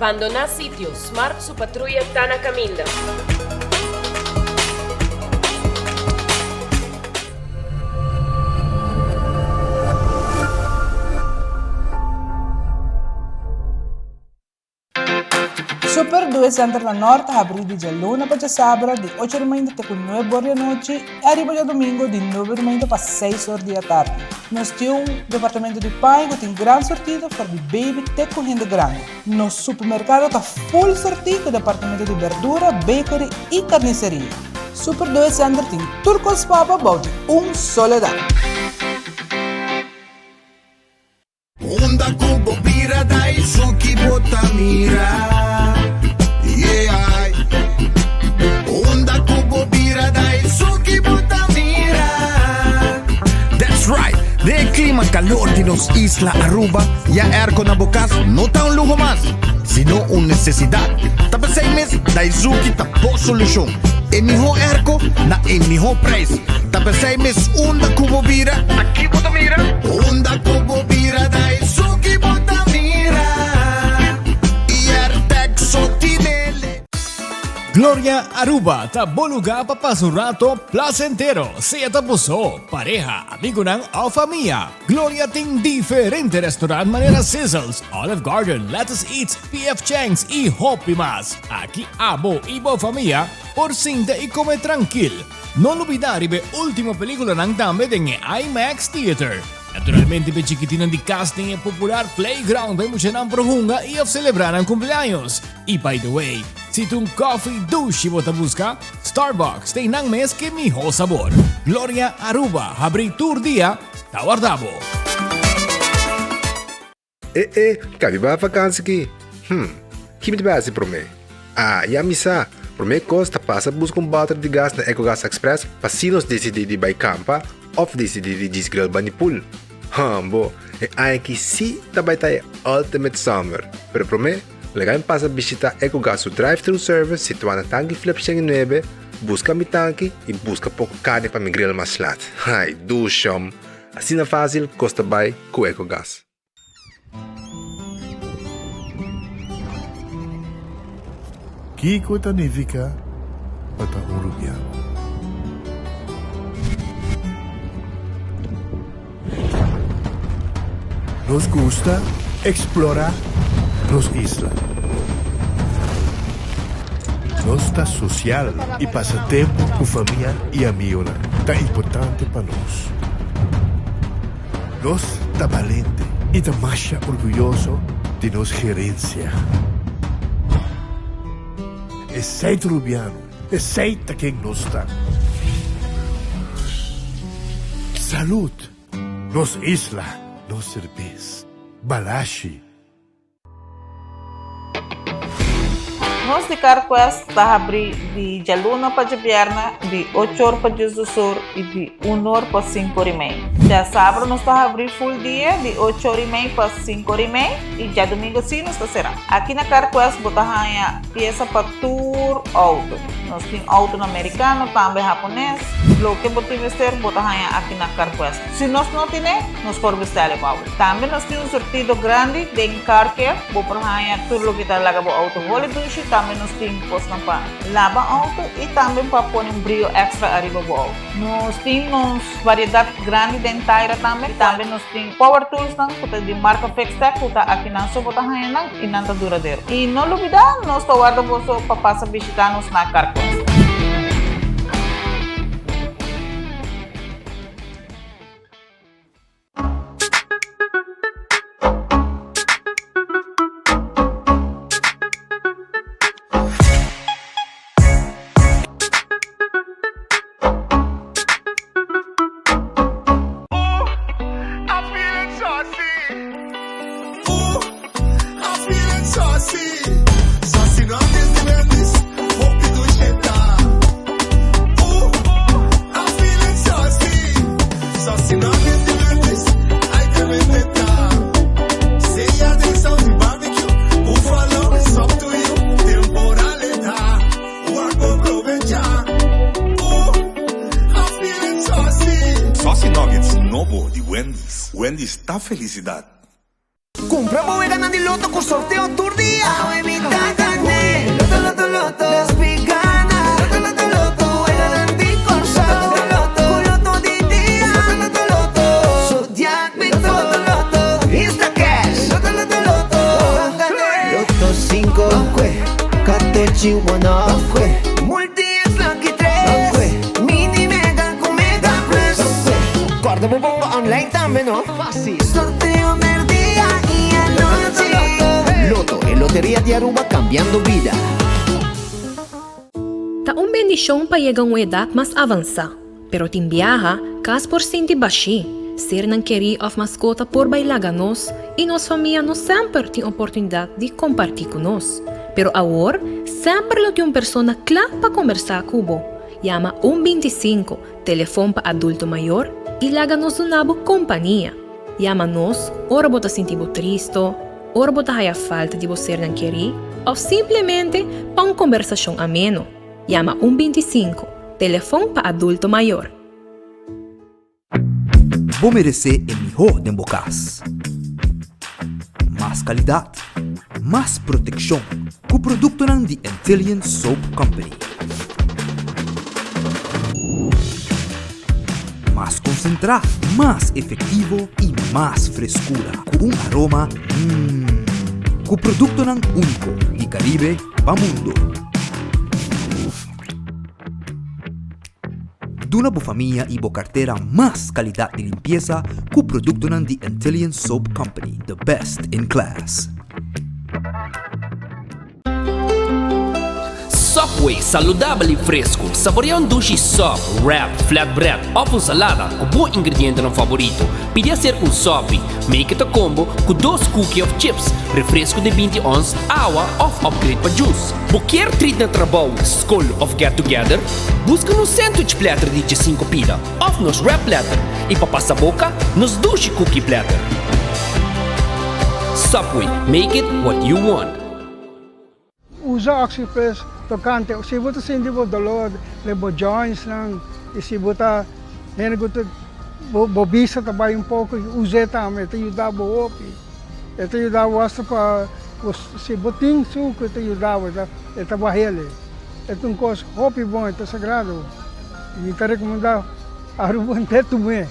Bandoná sitio, Smart su patruya ta na kaminda. Super Due Center na Nort ta habrí di djaluna pa djasabra di ocho di mainta te ku nuebe or di anochi i ariba djadumingu di nuebe di mainta pa seis or di atardi. Nos tin un departamento di paña ku tin gran sortido for di baby te ku hende grandi. Nos supermerkado ta ful sortí ku departamento di berdura, bakery i karniseria. Super Due Center tin tur kos pa bo bou di un solo dak. Unda ku bo bira da esun ki bo ta mira Yeah Unda ku bo bira da esun ki bo ta mira That's right! Den e klima kalor di nos isla Aruba, ya airco na bo kas no ta un luho mas, sino un nesesidat. Ta p'esei mes Daizuki ta bo solushon. E mihó airco na e mihó prijs. Ta p'esei mes unda ku bo bira, aki bo ta mira. Unda ku bo bira da esun ki bo ta mira Iertec so tinele. Gloria Aruba ta bo luga pa pasa un rato placentero, sea ta bo so, pareha, amigonan of famia. Gloria tin diferente restaurant manera Sizzles, Olive Garden, Lettuce Eats, PF Chang's y hopi mas. Aki abo y bo famia por sinta y come trankil. No lubida riba e ultimo peliculanan tambe den e IMAX Theater. Naturalmente p'e chikitinnan di cas den e popular playground pa e muchanan por hunga y of celebra nan cumpleaños. Y by the way, si ta un coffee dushi bo ta busca, Starbucks ta einan mes ke miho sabor. Gloria Aruba habri tur dia ta warda bo. E e, ka mi bai vakansi ki? Hm, ki mi ta bai hasi promé? Ah, ya mi sa! Promé kos ta pasa buska un bòter di gas na Ecogas Express pa si nos disidí di bai kampa òf disidí di djis grill bani pool. Hambo, e aña aki sí ta bai ta e ultimate summer! Pero promé, laga mi pasa bishitá Ecogas su drive-thru service situá na Tanki Flip 109, buska mi tanki i buska poko karni pa mi grill mas lat. Ai, dushom! Asina fásil kos ta bai ku Ecogas. Kiko ta nifiká pa ta un rubiano? Nos gusta eksplorá nos isla. Nos ta sosial i pasa tempu ku famia i amigunan ta importante pa nos. Nos ta balente i ta masha orguyoso di nos gerensia. Esei ta Rubiano, esei ta ken nos ta. Salud! Nos isla, nos serbes. Balashi! Nos di CarQuest ta habri di djaluna pa djabièrnè di ocho or pa diesdos or i di un or pa sinku or i mei. Djasabra nos ta habri full dia di ocho or i mei pa sinku or i mei i djadumingu si nos ta será. Aki na CarQuest bo ta haña piesa pa tur outo. Nos tin outonan merikano tambe hapones. Loke bo tin mester bo ta haña aki na CarQuest. Si nos no tine, nos por bestèl e pa bo. Tambe nos tin un surtido grandi den car care, bo por haña tur loke ta laga bo auto holi dushi, tambe nos tin kosnan pa laba auto y tambe pa pone un brio extra ariba bo auto. Nos tin nos variedad grandi den taira tambe, tambe nos tin power toolsnan ku ta di marka Fixtech ku ta akinan so bo ta haña nan y nan ta duradero. Y no lubida nos ta warda boso pa pasa bishita nos na Carquest. Saucy Nuggets nobo di Wendy's. Wendy's ta felicidad. Kumpra bo weganan di loto ku sorteo tur dia. Awe mi ta gané. Loto, loto, loto. Nos pi gana. Loto, loto, loto. Weganan di Kòrsou. Loto, loto, ku loto di dia. Loto, loto, loto. Zodiac Big Four. Loto, loto, loto. Instacash. Loto, loto, loto. Ban gané. Loto sinku. Ban kue. Katochi one off. Ban kue. Multi X Lucky tres. Ban kue. Mini Mega ku Mega Plus. Ban kue. Kòrda bo bonga online tambe no. Fácil. Sorteo merdia y anochi. Lotto, e loteria di Aruba cambiando bida. Ta un bendishon pa yega un edat mas avansá, pero tin biaha kas por sinti bashí, sernan kerí òf maskota por bai laga nos i nos famia no semper tin oportunidat di kompartí ku nos. Pero awor semper lo tin un persona kla pa kombersá ku bo. Yama un 25 Telefon pa adulto mayor i laga nos duna bo kompania. Yama nos ora bo ta sinti bo tristo, ora bo ta haya falta di bo sernan kerí òf simplemente pa un kombersashon ameno. Yama un 25, Telefon pa adulto mayor. Bo meresé e mihó den bo kas. Mas kalidat, mas protekshon ku produktonan di Antillian Soap Company. Mas konsentrá, mas efektivo i mas freskura ku un aroma mmm. Ku produktonan úniko di Karibe pa mundo. Duna bo famia i bo kartera mas kalidat di limpiesa ku produktonan di Antillian Soap Company, the best in class. Subway, saludabel i fresku. Saborea un dushi sub, wrap, flatbread òf un salada ku bo ingredientenan favorito. Pidi aser un sopi. Make it a combo ku dos cookie òf chips, refresku di 20 ons, awa òf upgrade pa juice. Bo kier treat na trabou, skol òf get together? Buska nos sandwich platter di djesinku pida òf nos wrap platter i pa pasa boka, nos dushi cookie platter. Subway, make it what you want. Usa Oxyplus tokante si bo ta sinti bo dolor den bo jointsnan i si bo ta hende ku ta bo bista ta bai un poko us'e tambe e ta yuda bo hopi e ta yuda bo asta pa si bo tin suku e ta yuda bo e ta bahel e ta un kos hopi bon e ta sagrado mi ta rekomenda Aruba henter tum'e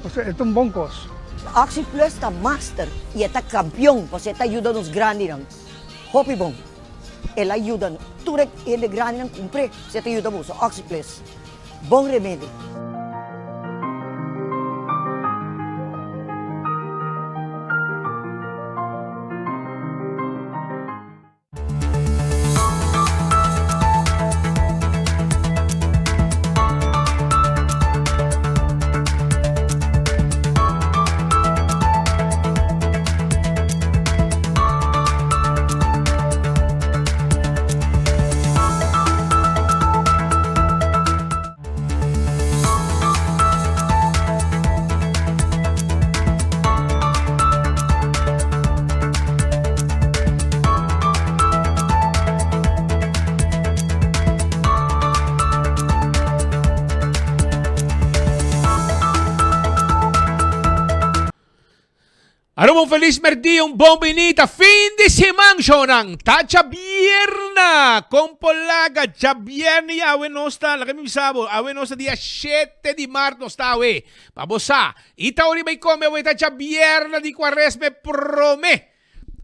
pasobra e ta un bon kos. Oxyplus ta master i e ta kampion pasobra e ta yuda nos grandinan. Hopi bon. El a yuda tur e hende grandinan kumpr'é. Si e ta yuda boso. Oxyplus. Bon remedi. Aruba un feliz merdia, un bon binita, fin di siman shownan. Ta djabierna, con polaga, djabierna y awe nos ta, laga mi bisa bo, awe nos ta dia 7 di maart nos ta awe. Pa bo sa, y ta ora bay come awe ta djabierna di cuaresma e prome.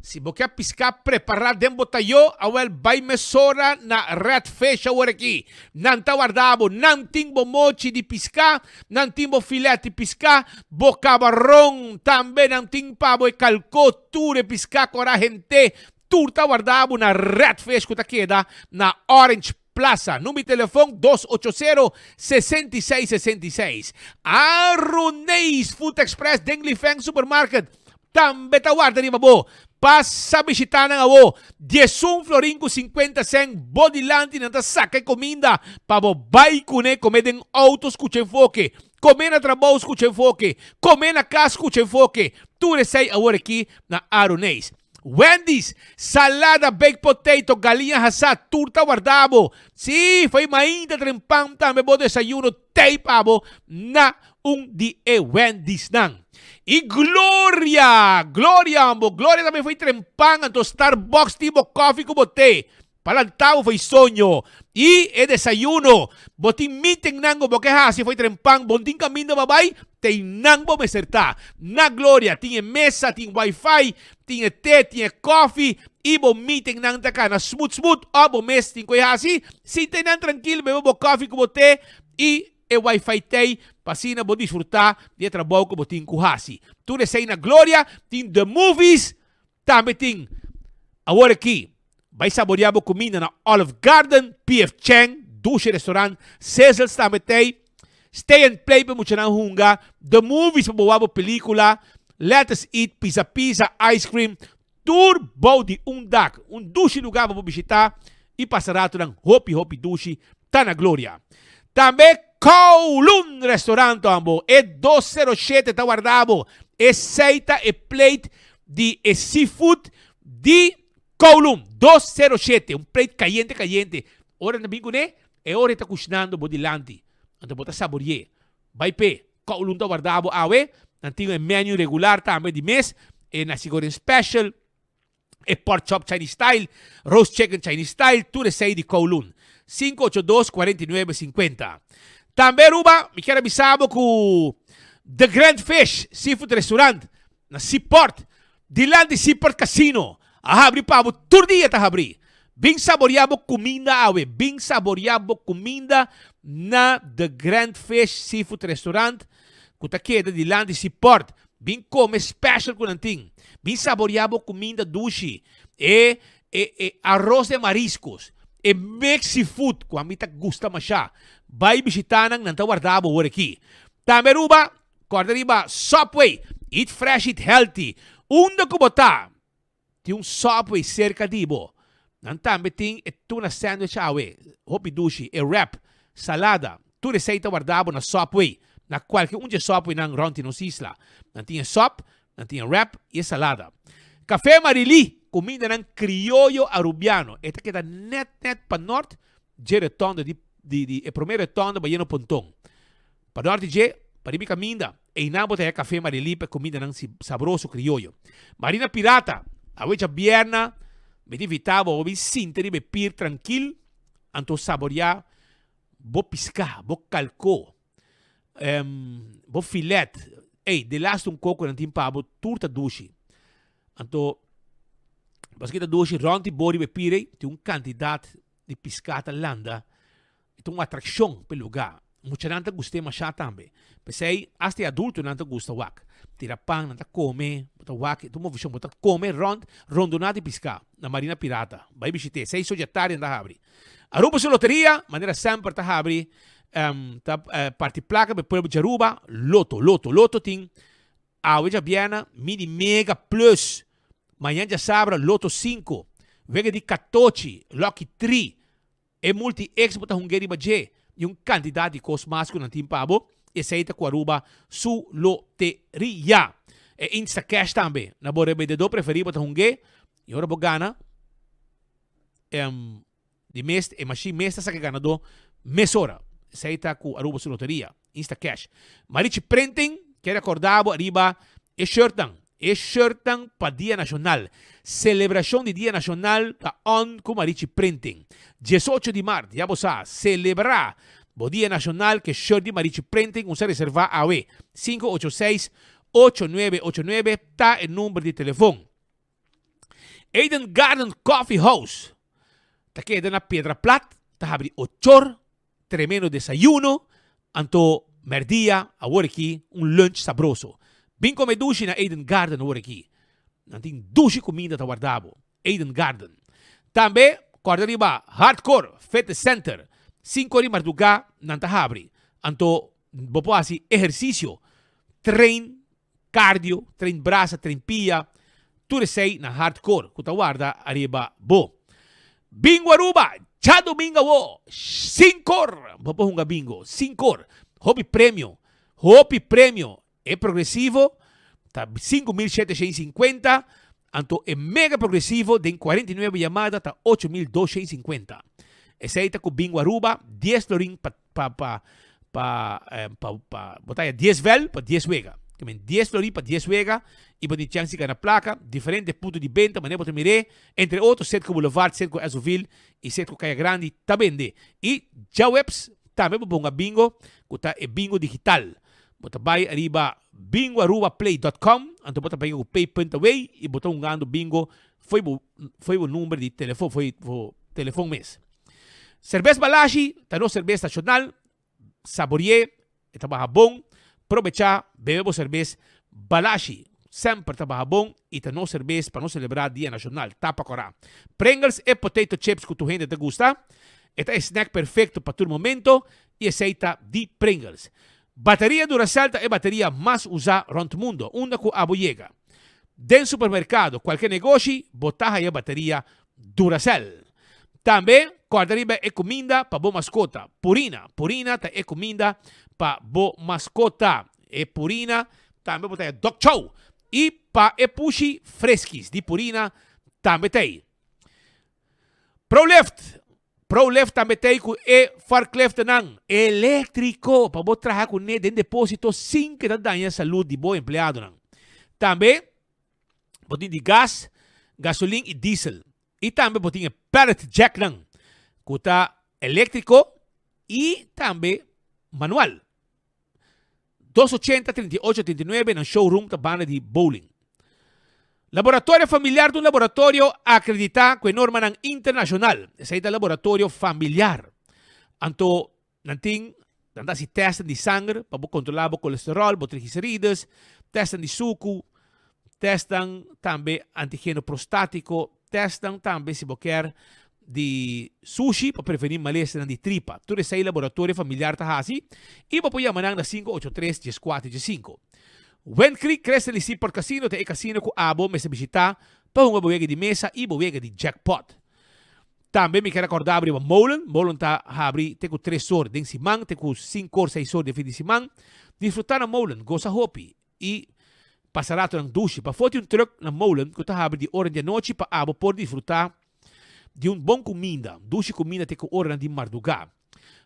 Si bo ke piská prepará den bo tayó, awèl bai mesora na Red Fish awor aki. Nan ta warda bo. Nan tin bo mochi di piská, nan tin bo filèt di piská, bo kabaron tambe nan tin pa bo e kalkó, tur e piská kòrá hent'é, tur ta warda bo na Red Fish ku ta keda na Orange Plaza. Number di telefon dos ocho sero, 66 66. Aruneis Food Express den Lifeng Supermarket. Tambe ta warda riba bo. Pasa bishita nan awo. Diesun florin ku sinkuenta sèn bo dilanti nan ta saka e kominda pa bo bai kuné kome den outo skucha enfoke, kome na trabou skucha enfoke, kome na kas skucha enfoke. Tur esei awor aki na Aruneis. Wendy's, salada, baked potato, galiña hasá, tur ta warda bo. Sí, fo'i mainta trempan tambe bo desayuno tei pa bo na un di e Wendy'snan. I Gloria! Gloria ambo! Gloria tambe fo'i trempan, anto Starbucks tin bo kofi ku bo te. Pa lanta bo fo'i soño. I e desayuno. Bo tin meetingnan ku bo ke hasi fo'i trempan, bo no tin kaminda pa bai, teinan bo mester ta. Na Gloria tin e mesa, tin wifi, tin e te, tin e kofi i bo meetingnan ta kana smooth smooth. Òf bo mes tin ku e hasi, sinta einan trankil, bebe bo kofi ku bo te i e wifi tei pa asina bo disfrutá di e trabou ku bo tin ku hasi. Tur esei na Gloria tin The Movies. Tambe tin awor aki bai saborea bo cuminda na Olive Garden, PF Chang, dushi restaurant, Sizzles tambe t'ey, Stay and Play pa muchanan hunga, The Movies pa bo wak bo pelicula, Let Us Eat, Pizza Pizza, Ice Cream, tur bou di un dak. Un dushi lugar pa bo bishita y pasa ratonan hopi hopi dushi ta na Gloria. Tambe Kowloon Restaurant ambo e 207 ta warda bo. Esey ta e plate di e seafood di Kowloon. 207, un plate cayente cayente. Ora nan bin cune, e ora e ta cushnando bo dilanti. Anto bo ta sabori'e. Bai p'e, Kowloon ta warda bo awe. Nan tin e menu regular tambe di mes, e nasi goreng special. E pork chop Chinese style, roast chicken Chinese style, tur esey di Kowloon. 582 49 50. Tambe Aruba, mi kier a bisa bo cu The Grand Fish Seafood Restaurant na Seaport, dilanti Seaport Casino, a habri pa bo tur dia ta habri. Bin saboria bo cuminda awe, bin saboria bo cuminda na The Grand Fish Seafood Restaurant cu ta keda dilanti Seaport. Bin come special cu nan tin. Bin saboria bo cuminda dushi. E e e arroz de mariscos. E mix seafood cu ami ta gusta masha. Bay bishita nan, nan ta warda bo awor aki. Tambe Aruba, corda riba Subway. Eat fresh, eat healthy. Unda cu bo ta, Tin un Subway serka di bo. Nan tambe tin e tuna sandwich awe, hopi dushi, e wrap, salada, tur esei ta warda bo na Subway, na kualke un dje Subwaynan rònt di nos isla. Nan tin e sòp, nan tin e wrap i e salada. Café Marilí, kumindanan krioyo arubiano. E ta keda nèt nèt pa nòrt dje retònde di di e promé retònde bayendo Ponton. Pa nòrt di dje, pa riba e kaminda, einan bo ta haña Café Marilí pa e kumindanan sabroso krioyo. Marina Pirata, awe djabièrna mi ta invitá bo pa bin sinta riba e pir trankil anto saboriá bo piská, bo kalkó, bo filèt. Ey, delaste un koko nan tin pa bo, tur ta dushi. Anto, paske ta dushi, rònt di bo riba e pir ei tin un kantidat di piská ta landa. E ta un atraccion p'e luga. Muchanan ta gust'é mashá tambe. P'esei, asta e adultonan ta gusta wak. Tira pan, nan ta come, bo ta wak, e ta un movishon. Bo ta come rond, rondoná di piská, na Marina Pirata. Bai bishit'é. Seis or dja tardi nan ta habri. Aruba su loteria, manera semper ta habri, ta parti plaka p'e pueblo di Aruba. Loto, loto, loto tin awe djabièrnè midi mega plus. Mañan djasabra loto sinku, wega di katochi, lucky tri. E multi ex bo ta hung'é riba dje i un kantidat di kos mas ku nan tin pa bo, esei ta ku Aruba su loteria. E Instacash tambe, na bo rebendedó preferí bo ta hung'é i ora bo gana, di mes e mashin mes ta saka e ganadó mesora. Esei ta ku Aruba su loteria. Instacash. Marichi Printing ke rekorda bo ariba e shirtnan. E shirtnan pa Dia Nashonal. Selebrashon di Dia Nashonal ta on ku Marichi Printing. 18 di mart, ya bo sa, selebrá bo Dia Nashonal ku e shirt di Marichi Printing un sa reservá awe. 586 8989 ta e number di telefon. Eden Garden Coffee House ta keda na Piedra Plat, ta habri ochor Tremendo desayuno, anto merdia awor aki un lunch sabroso. Bin come dushi na Eden Garden awor aki. Nan tin dushi cuminda ta warda bo. Eden Garden. Tambe corda riba Hardcore Fitness Center. Cinco di marduga nan ta habri. Anto bo por haci ehercicio, train Cardio, train brasa, train pia, tur esey na hardcore cu ta warda ariba bo. Bingo Aruba, djadomingo awo, sincor bo por hunga bingo, sincor. Hopi premio, hopi premio. E progresivo ta 5750. Anto e mega progresivo den 49 yamada ta 8250. Esei ta ku Bingo Aruba, 10 florin pa pa pa pa pa pa bo ta haya 10 vel pa 10 wega. Ke men 10 florin pa 10 wega i bo tin chèns di gana plaka, diferente punto di benta manera bo ta mir'é, entre otro Setco Boulevard, Setco Esso-ville i Setco Kaya Grandi ta bende. I djaweps tambe bo ponga bingo ku ta e bingo digital. Bo ta bai ariba bingoarubaplay dot com anto bo ta pega ku pay punt away i bo ta hungando bingo fo'i bo fo'i bo number di telefon fo'i bo telefon mes. Serbes Balashi ta nos serbes nashonal, sabori'é, e ta baha bon, probechá, bebe bo serbes Balashi semper ta baha bon i ta nos serbes pa nos selebrá Dia Nashonal, tapa kòrá. Pringles e potato chips ku tur hende ta gusta, e ta e snack perfekto pa tur momento i esei ta di Pringles. Bateria Duracell ta e bateria mas usá rònt mundo, unda ku abo yega. Den supermerkado, kualke negoshi, bo ta haya bateria Duracell. Tambe, kòrda riba e kuminda pa bo maskota, Purina. Purina ta e kuminda pa bo maskota. E Purina tambe bo ta haya Dog Chow. I pa e pushi, Friskies di Purina tambe ta ei. Prolift Prolift tambe ta ei ku e forkliftenan eléktriko pa bo traha kuné den depósito sin ke ta daña salud di bo empleadonan. Tambe bo tin di gas, gasolin i diesel. I tambe bo tin e pallet jacknan ku ta eléktriko i tambe manual. 280 38 39 nan showroom ta banda di bowling. Laboratorio Familiar ta un laboratorio akreditá ku e normanan internashonal. Esei ta laboratorio familiar. Anto nan tin nan ta hasi tèstnan di sanger pa bo kontrolá bo kolesteròl, bo trigliserides, tèstnan di suku, Testnan tambe antigeno prostátiko, testnan tambe si bo kier di sushi pa prevení malesanan di tripa. Tur esei laboratorio familiar ta hasi i bo por yama nan na 583 14 15. Wind Creek Crystal y Seaport Casino ta e casino ku abo mester bishitá pa hunga bo wega di mesa i bo wega di jackpot. Tambe mi kier akorda bo riba Molen. Molen ta habri te ku tres or den siman, te ku sinku or, seis or den fin di siman. Disfrutá na Molen, gosa hopi i pasa ratonan dushi. Pafó tin un truck na molen ku ta habri di ora di anochi pa abo por disfrutá di un bon kuminda, dushi kuminda te ku oranan di mardugá.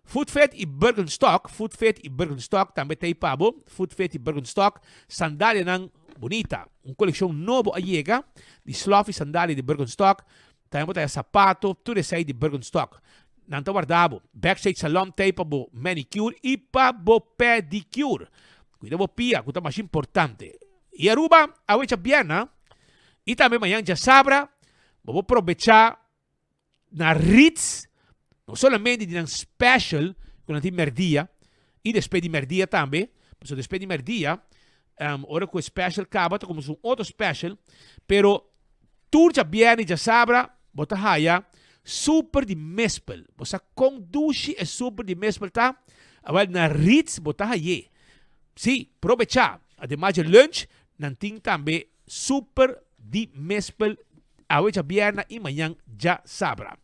Foodfit i Birkenstock, Foodfit i Birkenstock tambe ta ei pa bo. Foodfit i Birkenstock, sandalianan bunita. Un kolekshon nobo a yega di slof i sandalia di Birkenstock. Tambe bo ta haya sapato, tur esei di Birkenstock. Nan ta warda bo. Backstage Salon ta ei pa bo manicure i pa bo pedicure. Cuida bo pia, cu ta mas importante. I Aruba, awe djabièrna i tambe mañan djasabra, bo por probecha na Ritz, no solamente di nan special cu nan tin merdia, i despues di merdia tambe, pasobra despues di merdia, ora cu e special caba ta cuminsa un otro special, pero Tur djabièrnè i djasabra bo ta haya super di mespel. Bo sa kon dushi e super di mespel ta? Awel na Ritz bo ta hay'é. Sí, probechá. Ademas dje lunch, nan tin tambe super di mespel awe djabièrnè i mañan djasabra.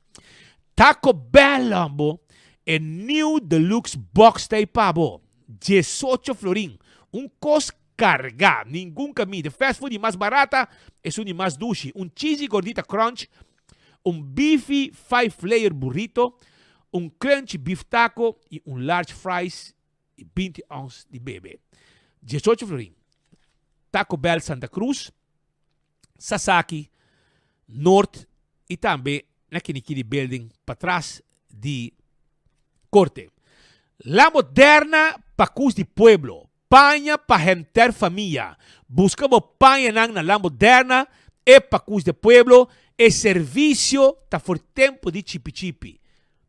Taco Bell bo, e new deluxe box ta ei pa bo. Diesocho florin. Un kos Carga. Ningun camida. Fast food di mas barata, esun di mas dushi. Un cheesy gordita crunch, un beefy five layer burrito, un crunchy beef taco y un large fries y 20 ounce di bebe. 18 florin. Taco Bell Santa Cruz. Sasaki, Noord y tambe na Kinikini Building patras di Corte. La Moderna Pacus di Pueblo, paña pa henter famia. Busca bo pañanan na La Moderna e Pacus de Pueblo, e servicio ta for tempo di chipi chipi.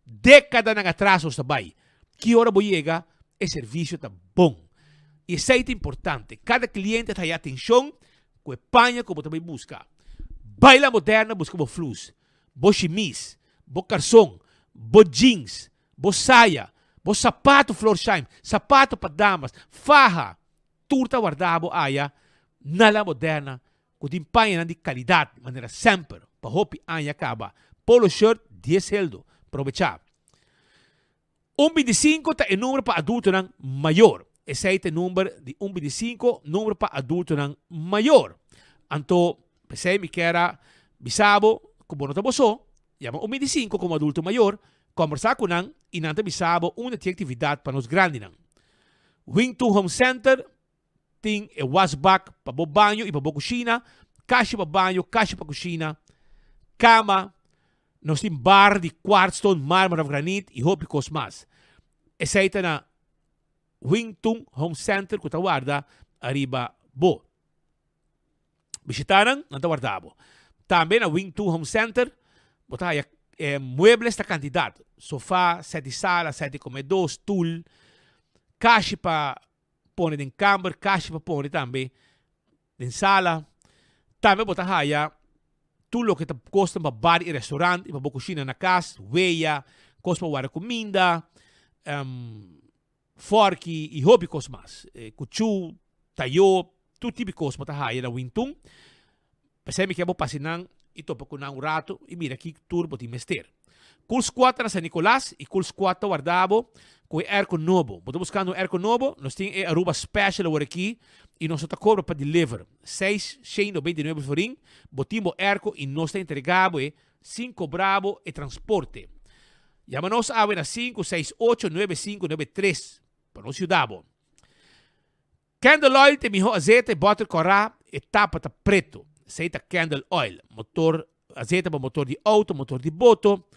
Decadanan atras nos ta bay. Ki ora bo yega e servicio ta bon. Y esey ta importante. Cada cliente ta haya atencion Ku e paña ku bo ta bai buska. Bai La Moderna buska bo flus, bo shimis, bo karson, bo jeans, bo saya, bo sapato Florsheim, sapato pa damas, faha, tur ta warda bo aya na La Moderna ku tin pañanan di kalidat manera semper pa hopi aña kaba. Polo shirt dies heldo. Probechá. Un bintisinko ta e number pa adultonan mayor. Esei ta e number di un bintisinko, number pa adultonan mayor. Anto. P'esei mi kier a bisa bo ku bo no ta bo so, yama un 25 komo adulto mayor, kòmbersá ku nan i nan ta bisa bo unda tin aktividat pa nos grandinan. Wing Tun Home Center tin e wasbak pa bo baño i pa bo kushina, kashi pa baño, kashi pa kushina, kama, nos tin bar di kwartstone, marmer òf granit i hopi kos mas. Esei ta na Wing Tun Home Center ku ta warda ariba bo. Bishita nan, nan ta warda bo. Tambe na Wing Tun Home Center bo ta haya muebles ta kantidat, sofa, sèt di sala, sèt di komedó, stul, kashi pa pone den kamber, kashi pa pone tambe den sala. Tambe bo ta haya tur loke ta kosnan pa bar i restaurant i pa bo kushina na kas, weya, kos pa warda kuminda, fòrki i hopi kos mas. Kuchú, tayó, tur tipo di kos bo ta haya na Wintun. P'esei mi ke bo pasa nan i topa ku nan un ratu i mira ki tur bo tin mester. Cool Squad ta na San Nicolas i Cool Squad ta warda bo ku e airco nobo. Bo ta buskando un airco nobo? Nos tin e Aruba Special awor aki i nos no ta kobra pa deliver. Seis shen 99 florin bo tin bo airco i nos ta entrega bo e sin kobra bo e transporte. Yama nos awe na 568 9593 pa nos yuda bo. Candle oil ta e miho azeta e bòter kòrá, e tapa ta pretu. Esei ta candle oil. Motor, azeta pa motor di outo, motor di boto.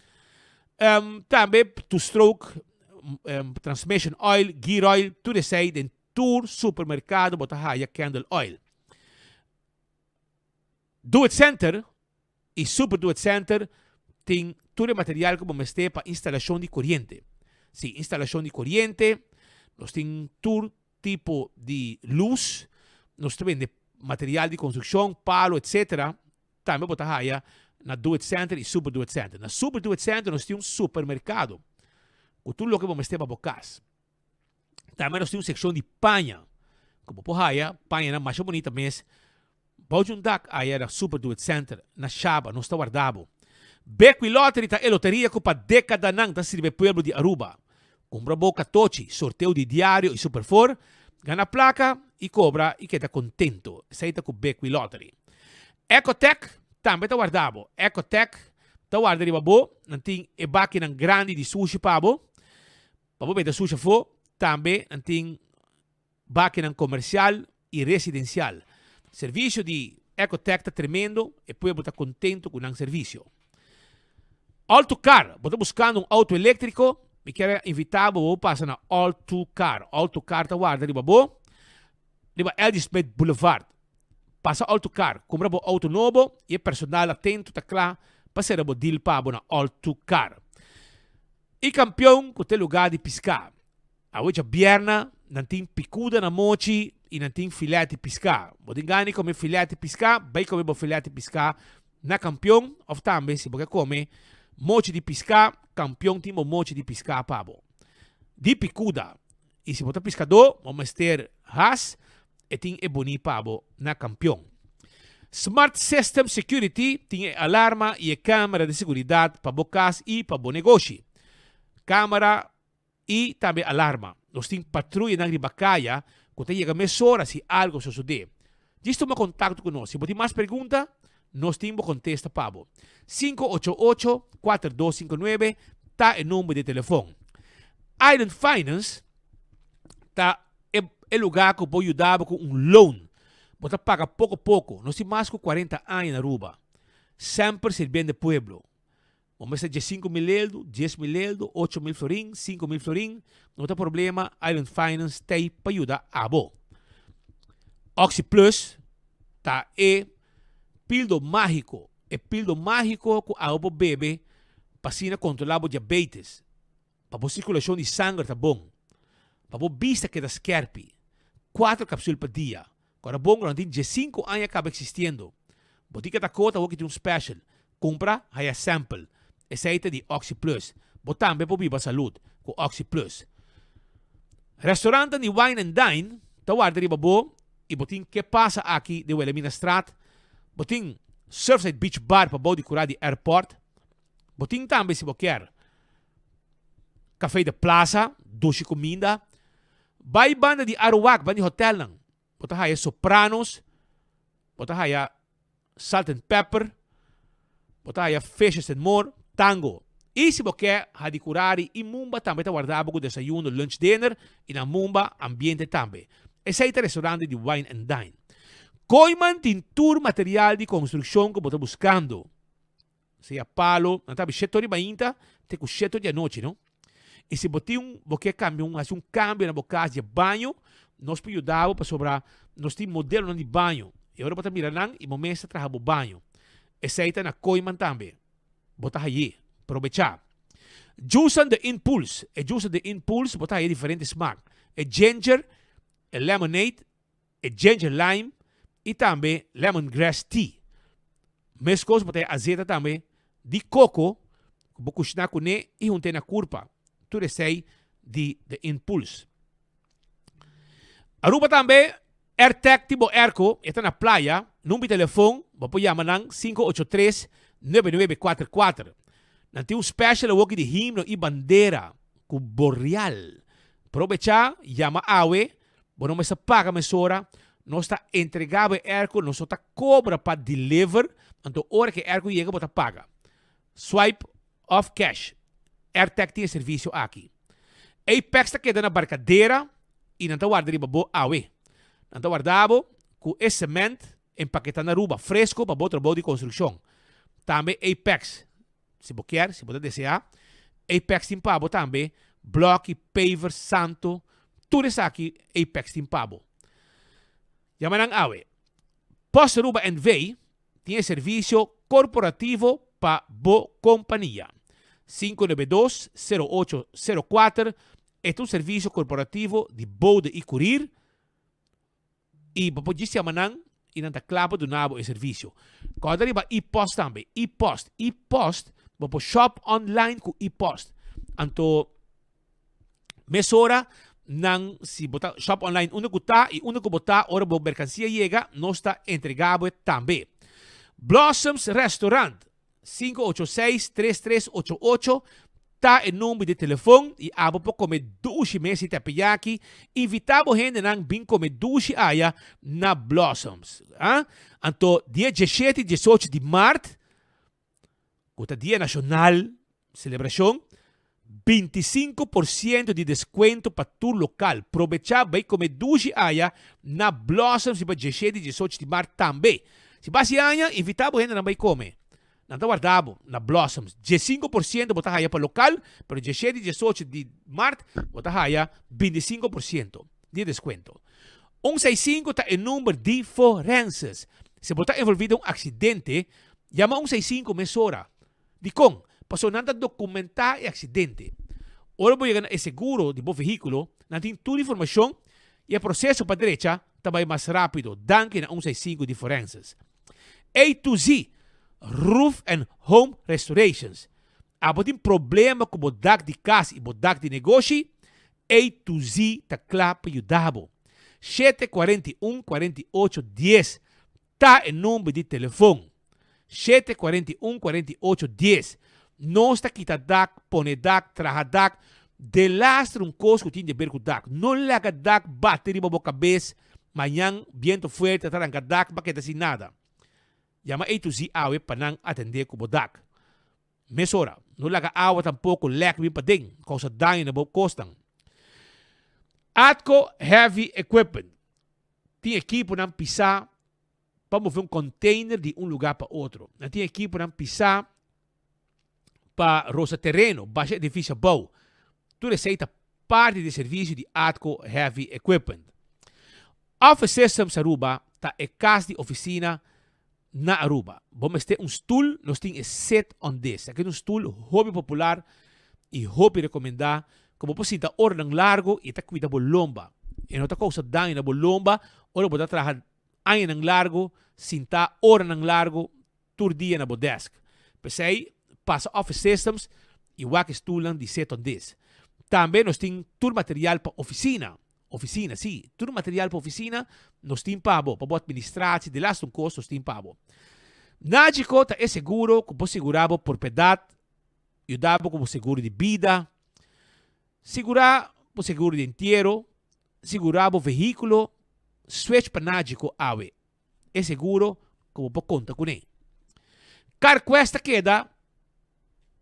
Tambe two stroke, transmission oil, gear oil, tur esei den tur supermerkado bo ta haya candle oil. Do It Center i Super Do It Center tin tur e material ku bo mester pa instalashon di koriente. Sí, instalashon di koriente, nos tin tur tipo di lus, nos ta bende material di konstrukshon, palo, etsetera. Tambe bo ta haya na Do It Center i Super Do It Center. Na Super Do It Center nos tin un supermerkado ku tur loke bo mester pa bo kas. Tambe nos tin un sekshon di paña ku bo por haya pañanan masha bunita mes. Bou di un dak aya na Super Do It Center na Shaba nos ta warda bo. Bequi Lottery ta e loteria ku pa dekadanan ta sirbi e pueblo di Aruba. Kumpra bo katochi, sorteo di diario i Super Four, gana plaka i kobra i keda kontento. Esei ta ku Bequi Lottery. Ecotech tambe ta warda bo. Ecotech ta warda riba bo. Nan tin e bakinan grandi di sushi pa bo. Pa bo benta sushi afó, tambe nan tin bakinan komersial i residensial. Servisio di Ecotech ta tremendo, e pueblo ta kontento ku nan servisio. All to Car, bo ta buskando un outo eléktriko? Mi kier a invitá bo pa bo pasa na All to Car. All to Car ta warda riba bo riba Eldridge Smith Boulevard. Pasa All to Car, kumpra bo outo nobo i e personal atento ta kla pa sera bo deal pa bo na All to Car. E kampion ku ta e lugá di piská. Awe djabièrna nan tin pikuda na mochi i nan tin filèt di piská. Bo tin gana di kome filèt di piská? Bai kome bo filèt di piská na kampion òf tambe si bo ke kome mochi di piská, kampion tin bo mochi di piská pa bo. Di pikuda. I si bo ta piskadó, bo mester has, e tin e boni pa bo na kampion. Smart System Security tin e alarma i e kamera di seguridat pa bo kas i pa bo negoshi. Kamera i tambe alarma. Nos tin patruyanan riba kaya ku ta yega mesora si algo sosodé. Djis tuma kontakto ku nos. Si bo tin mas pregunta, nos tin bo kontesta pa bo. 588 4259 ta e number di telefon. Island Finance ta e e lugá ku por yuda bo ku un loan. Bo ta paga poko poko. Nos tin mas ku 40 aña na Aruba. Semper sirbiendo e pueblo. Bo mester 15.000 eldo, 10.000 eldo, 8.000 florin, 5.000 florin, no ta problema, Island Finance t'ei pa yuda abo. Oxi Plus ta e pildo mágiko, e pildo mágiko ku abo por bebe pa asina kontrolá bo diabetes, pa bo sirkulashon di sanger ta bon, pa bo bista keda skèrpi. Kuater kapsul pa dia. Kora bon ku nan tin 15 aña kaba eksistiendo. Botika Dakota awor ki tin un special. Kumpra, haya sample. Esei ta di Oxi Plus. Bo tambe por biba salud ku Oxi Plus. Restaurantan di Wine and Dine ta warda riba bo i bo tin ke pasa aki den Wilhelminastraat. Bo tin Surfside Beach Bar pa bou di kura di airport. Bo tin tambe si bo kier Café de Plaza, dushi kuminda. Bai banda di Aruwak, banda di hotelnan. Bo ta haya Sopranos, bo ta haya. Salt and Pepper, bo ta haya Fishes and More, Tango. I si bo ke Hadicurari i Mumba tambe ta warda bo ku desayuno, lunch, dinner i na Mumba ambiente tambe. Esei ta restaurante di Wine and Dine. Kooyman tin tur material di konstrukshon ku bo ta buskando. Sea palo, nan ta abi sheto riba ainta te ku sheto di anochi no. I si bo tin un, bo ke kambia un, hasi un kambio na bo kas di e baño, nos por yuda bo pasobra nos tin modelonan di baño. I ora bo ta mira nan i bo mes ta traha bo baño. Esei ta na Kooiman tambe. Bo ta haye. Probechá. Juicenan de Impuls. E juicenan de Impuls bo ta haye diferente smak. E ginger, e lemonade, e ginger lime y tambe lemon grass tea. Mescos bo ta e azeta tambe di coco cu bo cushna cune y hunte na curpa. Tur esey di The Impulse. Aruba tambe Airtec tin bo airco, e ta na playa, number di telefon bo por yama nan 583 9944. Nan tin un special awoki di himno y bandera cu Boreal. Probecha, yama awe Bo no mester paga mesora, nos ta entrega bo e airco, nos no ta cobra pa deliver, anto ora cu e airco yega bo ta paga. Swipe of cash. Airtec tin e servicio aki. Apex ta keda na Barcadera y nan ta warda riba bo awe. Nan ta warda bo cu e cement empaketa na Aruba, fresco pa bo trabou di construccion. Tambe Apex Si bo kier, si bo ta deseá, Apex tin pa bo tambe, blòki, paver, santo, tur esaki Apex tin pa bo. Yama nan awe. Post Aruba NV tin e servisio korporativo pa bo kompania. 592 08 04 E ta un servisio korporativo di bode i kurir. I bo por djis yama nan i nan ta kla pa duna bo e servisio. Kòrda riba e-post tambe. E-post, e-post, bo por shop online ku e-post. Anto mesora nan si bo ta shop online unda ku ta i unda ku bo ta ora bo merkansia yega nos ta entrega bo e tambe. Blossoms Restaurant. 586 3388 ta e number di telefon y abo por come dushi mes y teppeyaki. Invita bo hendenan bin come dushi aya na Blossoms. Ah? Anto dia 17 y 18 di maart, cu ta dia nacional celebracion, 25% di descuento pa tur local. Probecha bay come dushi aya na Blossoms riba 17 y 18 di maart tambe. Si bo hasi aña, invita bo hendenan bay come. Nan ta warda bo na Blossoms. 15% bo ta haya pa local, pero 17 y 18 di maart bo ta haya 25% di descuento. Un seis sinku ta e number di forenses. Si bo ta envolvi den un accidente, yama un seis sinku mesora. Dikon? Pasobra nan ta dokumentá e aksidente. Ora bo yega na e seguro di bo vehíkulo, nan tin tur informashon i e proseso pa drecha ta bai mas rápido danki na un 65 di Forenses. A to Z Roof and Home Restorations Abo tin problema ku bo dak di kas i bo dak di negoshi? A to Z ta kla pa yuda bo. 741 48 10 Ta e number di telefon, 741 48 10. Nos ta kita dak, pone dak, traha dak, delastre un kos ku tin di ber ku dak. No laga dak bati riba bo kabes, mañan biento fuerte ta ranka dak, bo a keda sin nada. Yama A to Z awe pa nan atendé ku bo dak. Mesora, no laga awa tampoko lèk bin paden, kousa daño na bo kosnan. Atco Heavy Equipment. Tin ekiponan pisá pa move un container di un lugá pa otro. Nan tin ekiponan pisá pa rosa tereno, basha edifisio abou. Tur esei ta parti di e servisio di Atco Heavy Equipment. Office Systems Aruba ta e kas di ofisina na Aruba. Bo mester un stul, nos tin e sit on this. Aki ta un stul hopi popular y hopi recomenda cu bo por sinta oranan largo y e ta cuida bo lomba. E no ta causa daño na bo lomba ora bo ta traha añanan largo sinta oranan largo tur dia na bo desk. P'esey pasa Office Systems y wak e stulnan di sit on this. Tambe nos tin tur material pa oficina. Oficina, sí, tur material pa oficina nos tin pa bo, pa bo administratie, de laatste un cos nos tin pa bo. Nagico ta e seguro cu por sigura bo propiedad, yuda bo cu bo seguro di bida, sigura bo seguro di entiero, sigura bo vehiculo, switch pa Nagico awe. E seguro. ku bo por konta kuné. CarQuest ta keda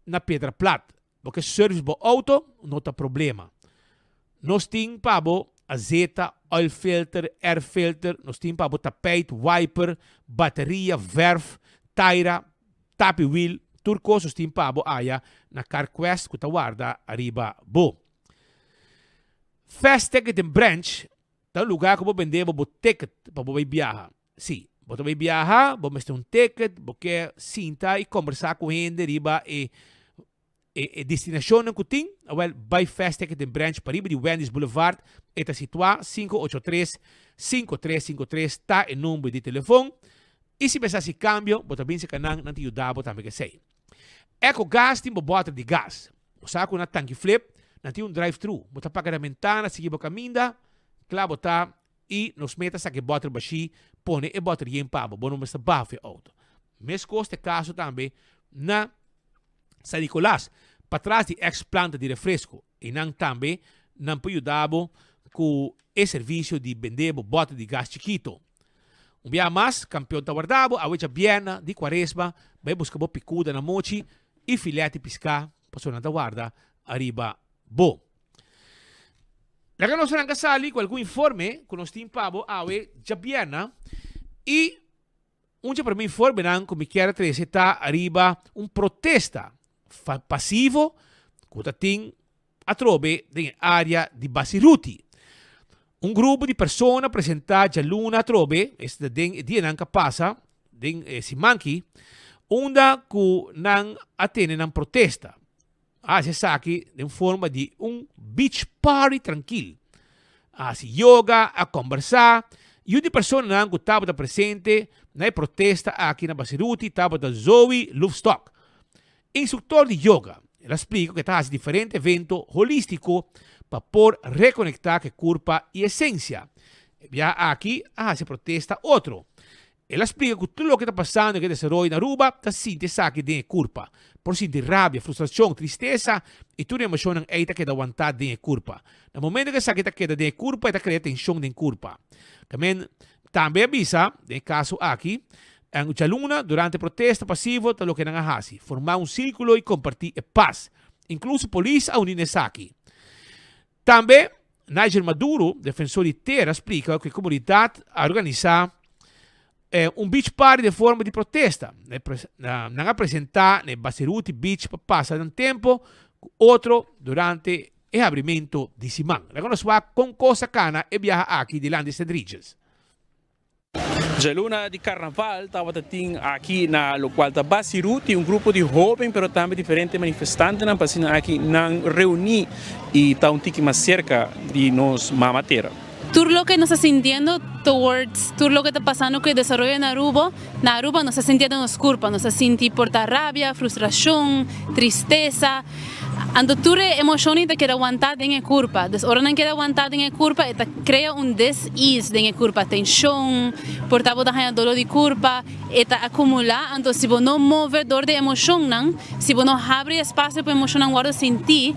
na Piedra Plat. Bo ke service bo auto, no ta problema. Nos tin pa bo azeta, oil filter, air filter, nos tin pa bo tapijt, wiper, bateria, verf, taira, tapi wiel, tur kos nos tin pa bo aya na CarQuest ku ta warda ariba bo. Fast Ticketing Branch ta un lugar ku bo bende bo bo ticket pa bo bai biaha. Sí, bo ta bai biaha, bo mester un ticket, bo ke sinta i kombersá ku hende riba e e destinashonnan ku tin, awèl bai Fast Ticketing Branch pariba di Wendy's Boulevard, e ta situá 583 5353 ta e number di telefon. I si mester hasi kambio, bo ta bin serka nan, nan ta yuda bo tambe ku esei. Eco Gas tin bo bòter di gas. Bo sa ku na Tanki Flip nan tin un drive-thru, bo ta paka na bentana, sigui bo kaminda, kla bo ta I nos meta saka e bòter bashí, pone e bòter yen pa bo, bo no mester baha for e outo. Meskos ta e kaso tambe na San Nicolas, patras di ex planta di refresko. Einan tambe nan por yuda bo ku e servisio di bende bo bòter di gas chikito. Un biaha mas, kampion ta warda bo awe djabièrna di kuaresma bai buska bo pikuda na mochi i filèt di piská pasobra nan ta warda ariba bo. Laga nos ranka sali ku algun informe ku nos tin pa bo awe djabièrna i un dje promé informenan ku mi kier a trese ta ariba un protesta pasivo ku ta tin atrobe den e área di Basiruti. Un grupo di persona presentá djaluna atrobe, esta den e dianan ku a pasa den e siman aki, unda ku nan a tene nan protesta. A hasi esaki den forma di un beach party trankil. A hasi yoga, a kombersá i un di personanan ku tabata presente na e protesta aki na Basiruti tabata Zoe Loefstok, instruktor di yoga. El a splika ku e ta hasi diferente evento holístiko pa por rekonektá ku e kurpa i esensia. E biaha aki a hasi e protesta otro. El a splika ku tur loke ta pasando ku e desaroyo na Aruba ta sinti esaki den e kurpa. Por sinti rabia, frustrashon, tristesa i tur e emoshonnan ei ta keda wantá den e kurpa. Na momento ku esaki ta keda den e kurpa e ta krea tenshon den kurpa. Kamen tambe a bisa den e kaso aki, en djaluna durante protesta pasivo ta loke nan a hasi, forma un sirkulo i kompartí e pas. Inkluso polis a uní na esaki. Tambe, Nigel Maduro, defensor di tera, a splika ku e komunidat a organisá un beach party den forma di protesta. Nan a presentá na e Baseruti Beach pa pasa nan tempu ku otro durante e habrimentu di siman. Laga nos wak kon kos a kana e biaha aki dilanti St. Regis. Djaluna di Carnaval tabata tin aki na locual ta Basiru tin un grupo di hoben pero tambe diferente manifestantenan pa asina aki nan reuni y ta un tiki mas cerca di nos mama tera. Tur loke nos ta sintiendo towards tur loke ta pasando cu e desaroyo na Aruba, na Aruba nos ta sintiendo nos curpa, nos ta sinti por ta rabia, frustracion, tristeza. Anto tur e emocionnan ta keda wantá den e curpa. Dus ora nan keda wantá den e curpa e ta crea un dis-ease den e curpa, tension, por ta bo ta haña dolor di curpa, e ta acumula. Anto si bo no move dor di emocionnan, si bo no habri espacio pa emocionnan wordo sinti,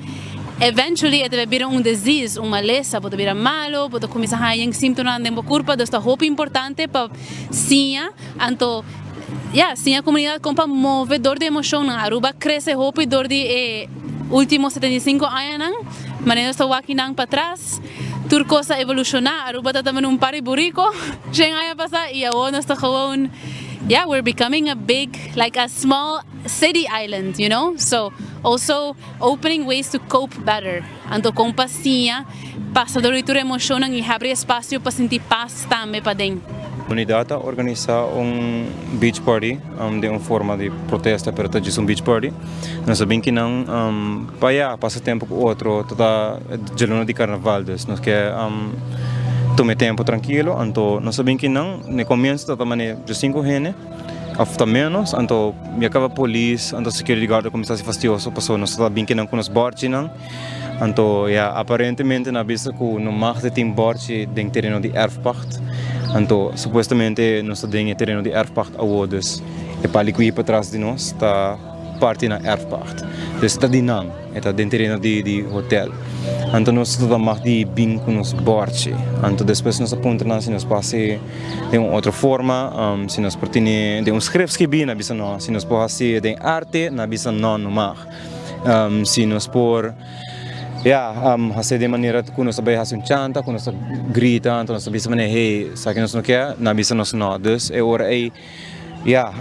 eventually e ta bira un disease, un malesa, bo ta bira malo, bo ta cuminsa haña yen simptomanan den bo curpa. Dus ta hopi importante pa siña. Anto. Ya, siña comunidad con pa move dor di emocionnan. Aruba a crece hopi dor di e ultimo 75 añanan. Manera nos ta wak nan patras, tur cos a evoluciona. Aruba ta tamen un par di burico shen aña pasa y awor nos ta gewoon, ya, we're becoming a big, like a small city island, you know. So, also opening ways to cope better. Anto con pa siña pasa dor di tur emocionnan y habri espacio pa sinti paz tambe paden. Comunidad ta organisa un beach party den un forma di protesta pero ta djis un beach party. Nos a bin kinan pa ya pasa tempo cu otro ta ta djaluna di carnaval dus nos ke tuma e tempo trankilo anto nos a bin kinan na e comienzo ta ta mane djasinco hende of ta menos anto ya caba polis anto security guard a cuminsa haci fastioso pasobra nos ta ta bin kinan cu nos borchinan. Anto ya aparentemente nan a bisa ku no mag di tin bòrchi den tereno di erfpacht. Anto supuestamente nos ta den e tereno di erfpacht awo, dus e pali ku hi patras di nos ta parti na erfpacht. Dus e ta di nan, e ta den tereno di di hotel. Anto nos ta mag di bin ku nos bòrchi. Anto despues nos a puntra nan si nos por hasi den un otro forma, si nos por tene den un script skibí, nan a bisa no. Si nos por hasi den arte, nan a bisa no, no mag. Si nos por ya hasi den manera ku nos ta bai hasi un chanta, ku nos ta grita, anto nos ta bisa manera hey, esaki nos no ke, nan a bisa nos no. Dus e ora ei. Ya,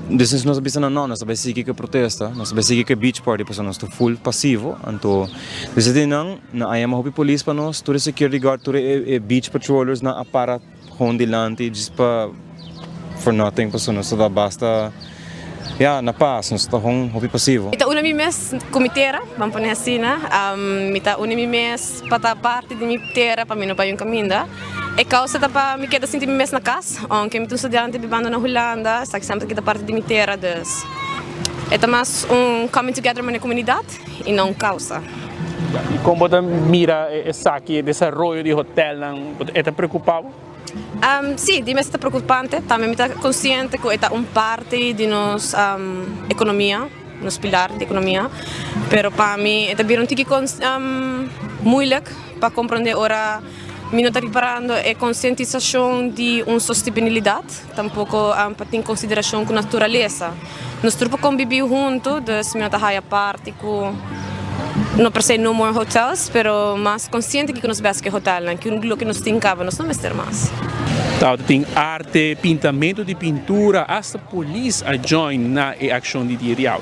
dus nos a bisa nan no, nos ta bai sigui ku e protesta, nos ta bai sigui ku e beach party pasobra nos ta full pasivo, anto desde di nan, nan a yama hopi polis pa nos, tur e security guard, tur e beach patrollers nan a para gewoon dilanti djis pa for nothing pasobra nos ta da basta, ya, na pas, nos ta gewoon hopi pasivo. Mi ta uni mi mes ku mi tera, ban pone asina, mi ta uni mi mes pa ta parti di mi tera pa mi no bai un kaminda. E causa ta pa mi keda sinti mi mes na cas, aunke mi ta un studiante bibando na Hulanda, esaki semper ta keda parti di mi tera, dus e ta mas un coming together manera comunidad y no un causa. Y con bo ta mira esaki, e desaroyo di hotelnan, e ta preocupa bo? Si, di mes e ta preocupante, tambe mi ta consciente cu e ta un parti di nos economia, nos pilar di economia, pero pa mi e ta bira un tiki moeilijk pa comprende ora. Mi no ta riparando e konsientisashon di un sostenibilidat, tampoko pa tin konsiderashon ku naturalesa. Nos tur por konbibí huntu, dus mi no ta haya parti ku no per se no more hotels, pero mas konsiente kiko nos bes ku e hotelnan, ku loke nos tin kaba nos no mester mas. Tabata tin arte, pintamentu di pintura, asta polis a join na e akshon di dia di awe.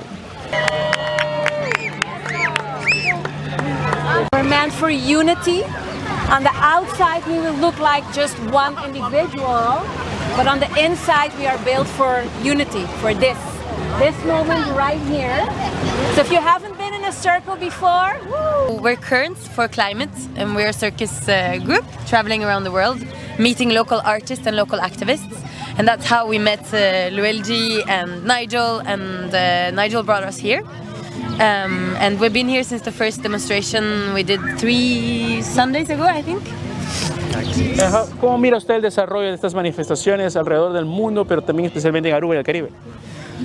We're meant for unity. On the outside we will look like just one individual, but on the inside we are built for unity, for this. This moment right here. So if you haven't been in a circle before, woo! We're Currents for Climate and we're a circus uh, group traveling around the world, meeting local artists and local activists. And that's how we met uh, Luigi and Nigel and uh, Nigel brought us here. Um, and we've been here since the first demonstration we did three Sundays ago, I think. ¿Cómo mira usted el desarrollo de estas manifestaciones alrededor del mundo, pero también especialmente en Aruba y el Caribe?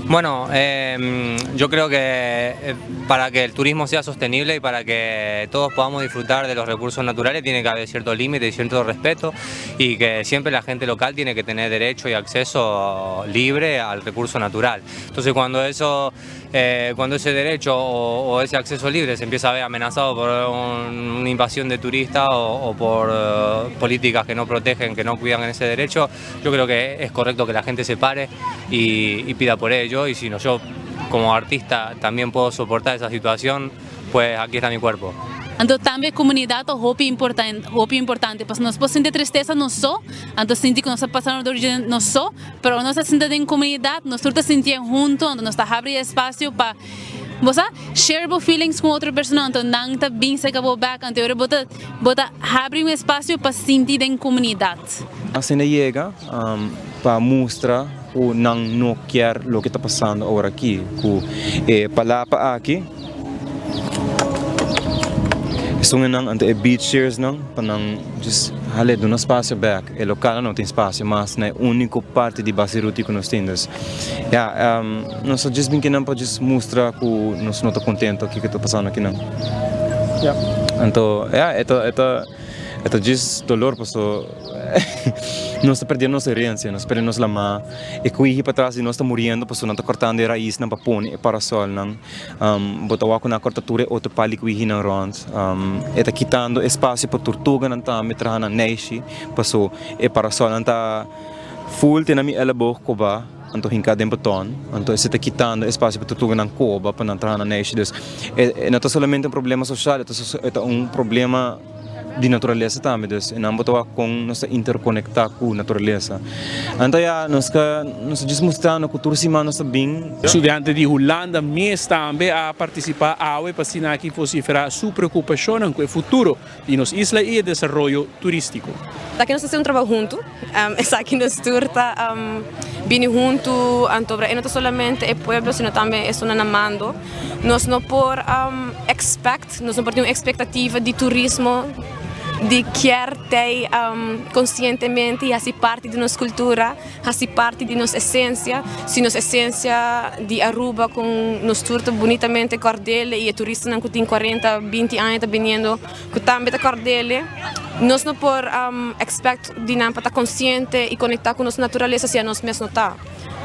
Bueno, em, yo creo que eh, para que el turismo sea sostenible y para que todos podamos disfrutar de los recursos naturales tiene que haber ciertos límites y cierto respeto y que siempre la gente local tiene que tener derecho y acceso libre al recurso natural. Entonces cuando eso, eh, cuando ese derecho o, ese acceso libre se empieza a ver amenazado por una invasión de turistas o, por eh, políticas que no protegen, que no cuidan ese derecho, yo creo que es correcto que la gente se pare y, y pida por ello y si no yo como artista también puedo soportar esa situación, pues aquí está mi cuerpo. Anto tambe comunidad ta hopi importante, hopi importante, pasobra nos por sinti tristeza nos so, anto sinti cu nos ta pasando dor dje nos so, pero ora nos ta sinta den comunidad, nos tur ta sintié hunto, anto nos ta habri espacio pa, bo sa, share bo feelings cu otro persona, anto nan ta bin cerca bo bek, anto e ora bo ta, bo ta habri un espacio pa sinti den comunidad. Asina yega pa mustra ku nan no kier loke ta pasando awor aki ku e palapa aki. Esun e nan anto e beach chairs nan pa nan just hale duna spasio bek. E lokalnan no tin spasio mas na e uniko parti di Basiruti ku nos tin. Dus ya nos ta just bin kinan pa just mustra ku nos no ta kontento kiko ta pasando akinan. Anto ya e ta e ta e ta just dolor paso nos ta perdiendo nos herencia, nos ta perdiendo nos lamá. E kuihi patras di nos ta muriendo pasobra nan ta kortando e raisnan pa pone e parasolnan. Bo ta wak ku nan a korta tur e otro pal di kuihinan rònt. E ta kitando espasio pa turtuganan tambe traha nan neishi paso e parasolnan ta ful te na mi èleboog kobá anto hinká den beton. Anto esei ta kitando espasio pa turtuganan koba pa nan traha nan neishi. Dus e no ta solamente un problema sosial e ta un problema. di naturalesa tambe, dus e nan bo ta wak kon nos ta interkonektá ku naturalesa. Anto ya, nos ka nos ta djis mustrando ku tur siman nos ta bin. Studiante di Hulanda mes tambe a partisipá awe pa asina aki vosiferá su preokupashonnan ku e futuro di nos isla i e desaroyo turístiko. Esaki nos ta hasi un trabou huntu, esaki nos tur ta bini huntu, anto e no ta solamente e pueblo sino tambe esunnan na mando. Nos no por expect. Nos no por tin un expectativa di turismo. di kier tei konsientemente i hasi parti di nos kultura, hasi parti di nos esensia. Si nos esensia di Aruba ku nos tur ta bunitamente kòrd'el i e turistanan ku tin kuarenta, binti aña ta biniendo ku tambe ta kòrd'el, nos no por expect di nan pa ta konsiente i konektá ku nos naturalesa si anos mes no ta.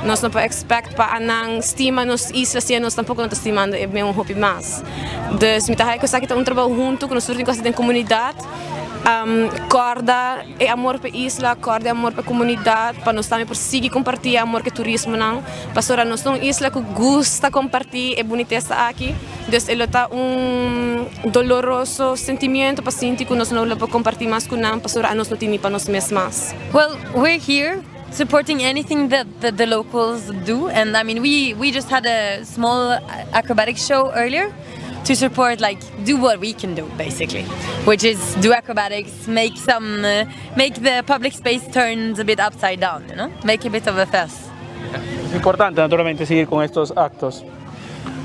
Nos no por expect pa anan stima nos isla si anos tampoco no ta stimando e meun hopi mas. Dus mi ta haya cu esaki ta un trabou hunto cu nos tur tin cu haci den comunidad. Corda e amor pa e isla, corda e amor pa e comunidad pa nos tambe por sigui comparti e amor cu e turismonan. Pasobra nos ta un isla cu gusta comparti e bunitesa aki. Dus e lo ta un doloroso sentimiento pa sinti cu nos no lo por comparti mas cu nan pasobra anos no tin ni pa nos mes mas. Well, we're here supporting anything that, that the locals do and I mean we we just had a small acrobatic show earlier to support like do what we can do basically which is do acrobatics make some uh, make the public space turns a bit upside down you know make a bit of a fuss Es importante naturalmente seguir con estos actos.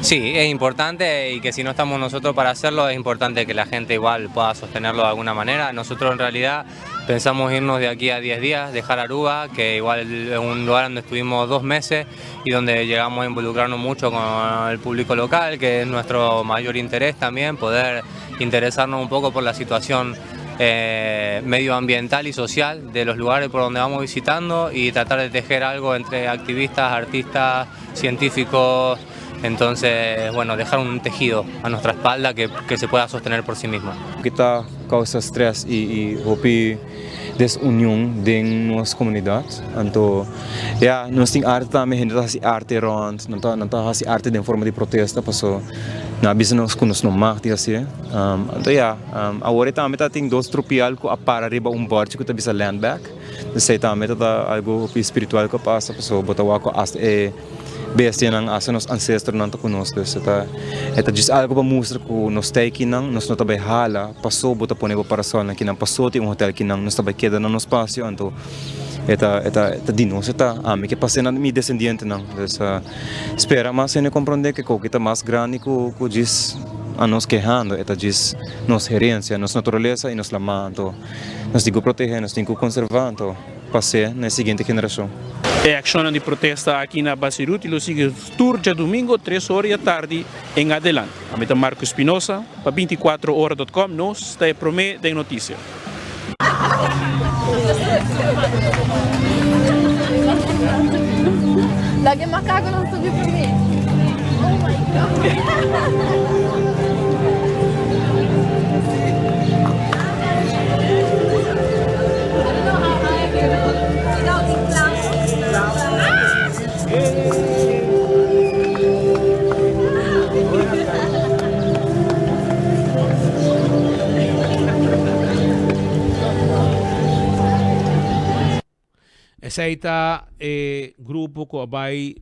Sí, es importante y que si no estamos nosotros para hacerlo, es importante que la gente igual pueda sostenerlo de alguna manera. Nosotros en realidad pensamos irnos de aquí a 10 días, dejar Aruba, que igual es un lugar donde estuvimos dos meses y donde llegamos a involucrarnos mucho con el público local, que es nuestro mayor interés también, poder interesarnos un poco por la situación eh, medioambiental y social de los lugares por donde vamos visitando y tratar de tejer algo entre activistas, artistas, científicos. Entonces, bueno, dejar un tejido a nuestra espalda que, que se pueda sostener por sí mismo. Loke ta causa stress y y hopi desunion den nos comunidad. Anto ya nos tin arte tambe, hende ta haci arte rond, nan ta nan ta haci arte den forma di protesta paso nan a bisa nos cu nos no mag di haci'e. Anto ya, awor e tambe ta tin dos trupial cu a para riba un bordje cu ta bisa land back. Esey tambe ta ta algo hopi spiritual cu a pasa paso bo ta wak cu hasta e Bestianan, hasta nos ancestronan ta cu nos, dus e ta e ta djis algo pa mustra cu nos ta ekinan, nos no ta bay hala, paso bo ta pone bo parasolnan kinan, paso tin un hotel kinan, nos ta bay keda na nos spacio, anto e ta e ta e ta di nos e ta, ami ke pas'e na mi descendientenan, dus spera mas hende comprende ke koki ta mas grandi cu cu djis anos kehando, e ta djis nos herencia, nos naturalesa y nos lama, anto nos tin cu protege, nos tin cu conserva, anto. pas'é na e siguiente generashon. E akshonnan di protesta aki na Basiruti lo sigui tur djadumingo tres ora di atardi en adelante. Ami ta Marco Espinosa pa 24 ora dot com, nos ta e promé den notisia. Lage macaconan subi pa mi. Oh my God. Esei ta e grupo ku a bai,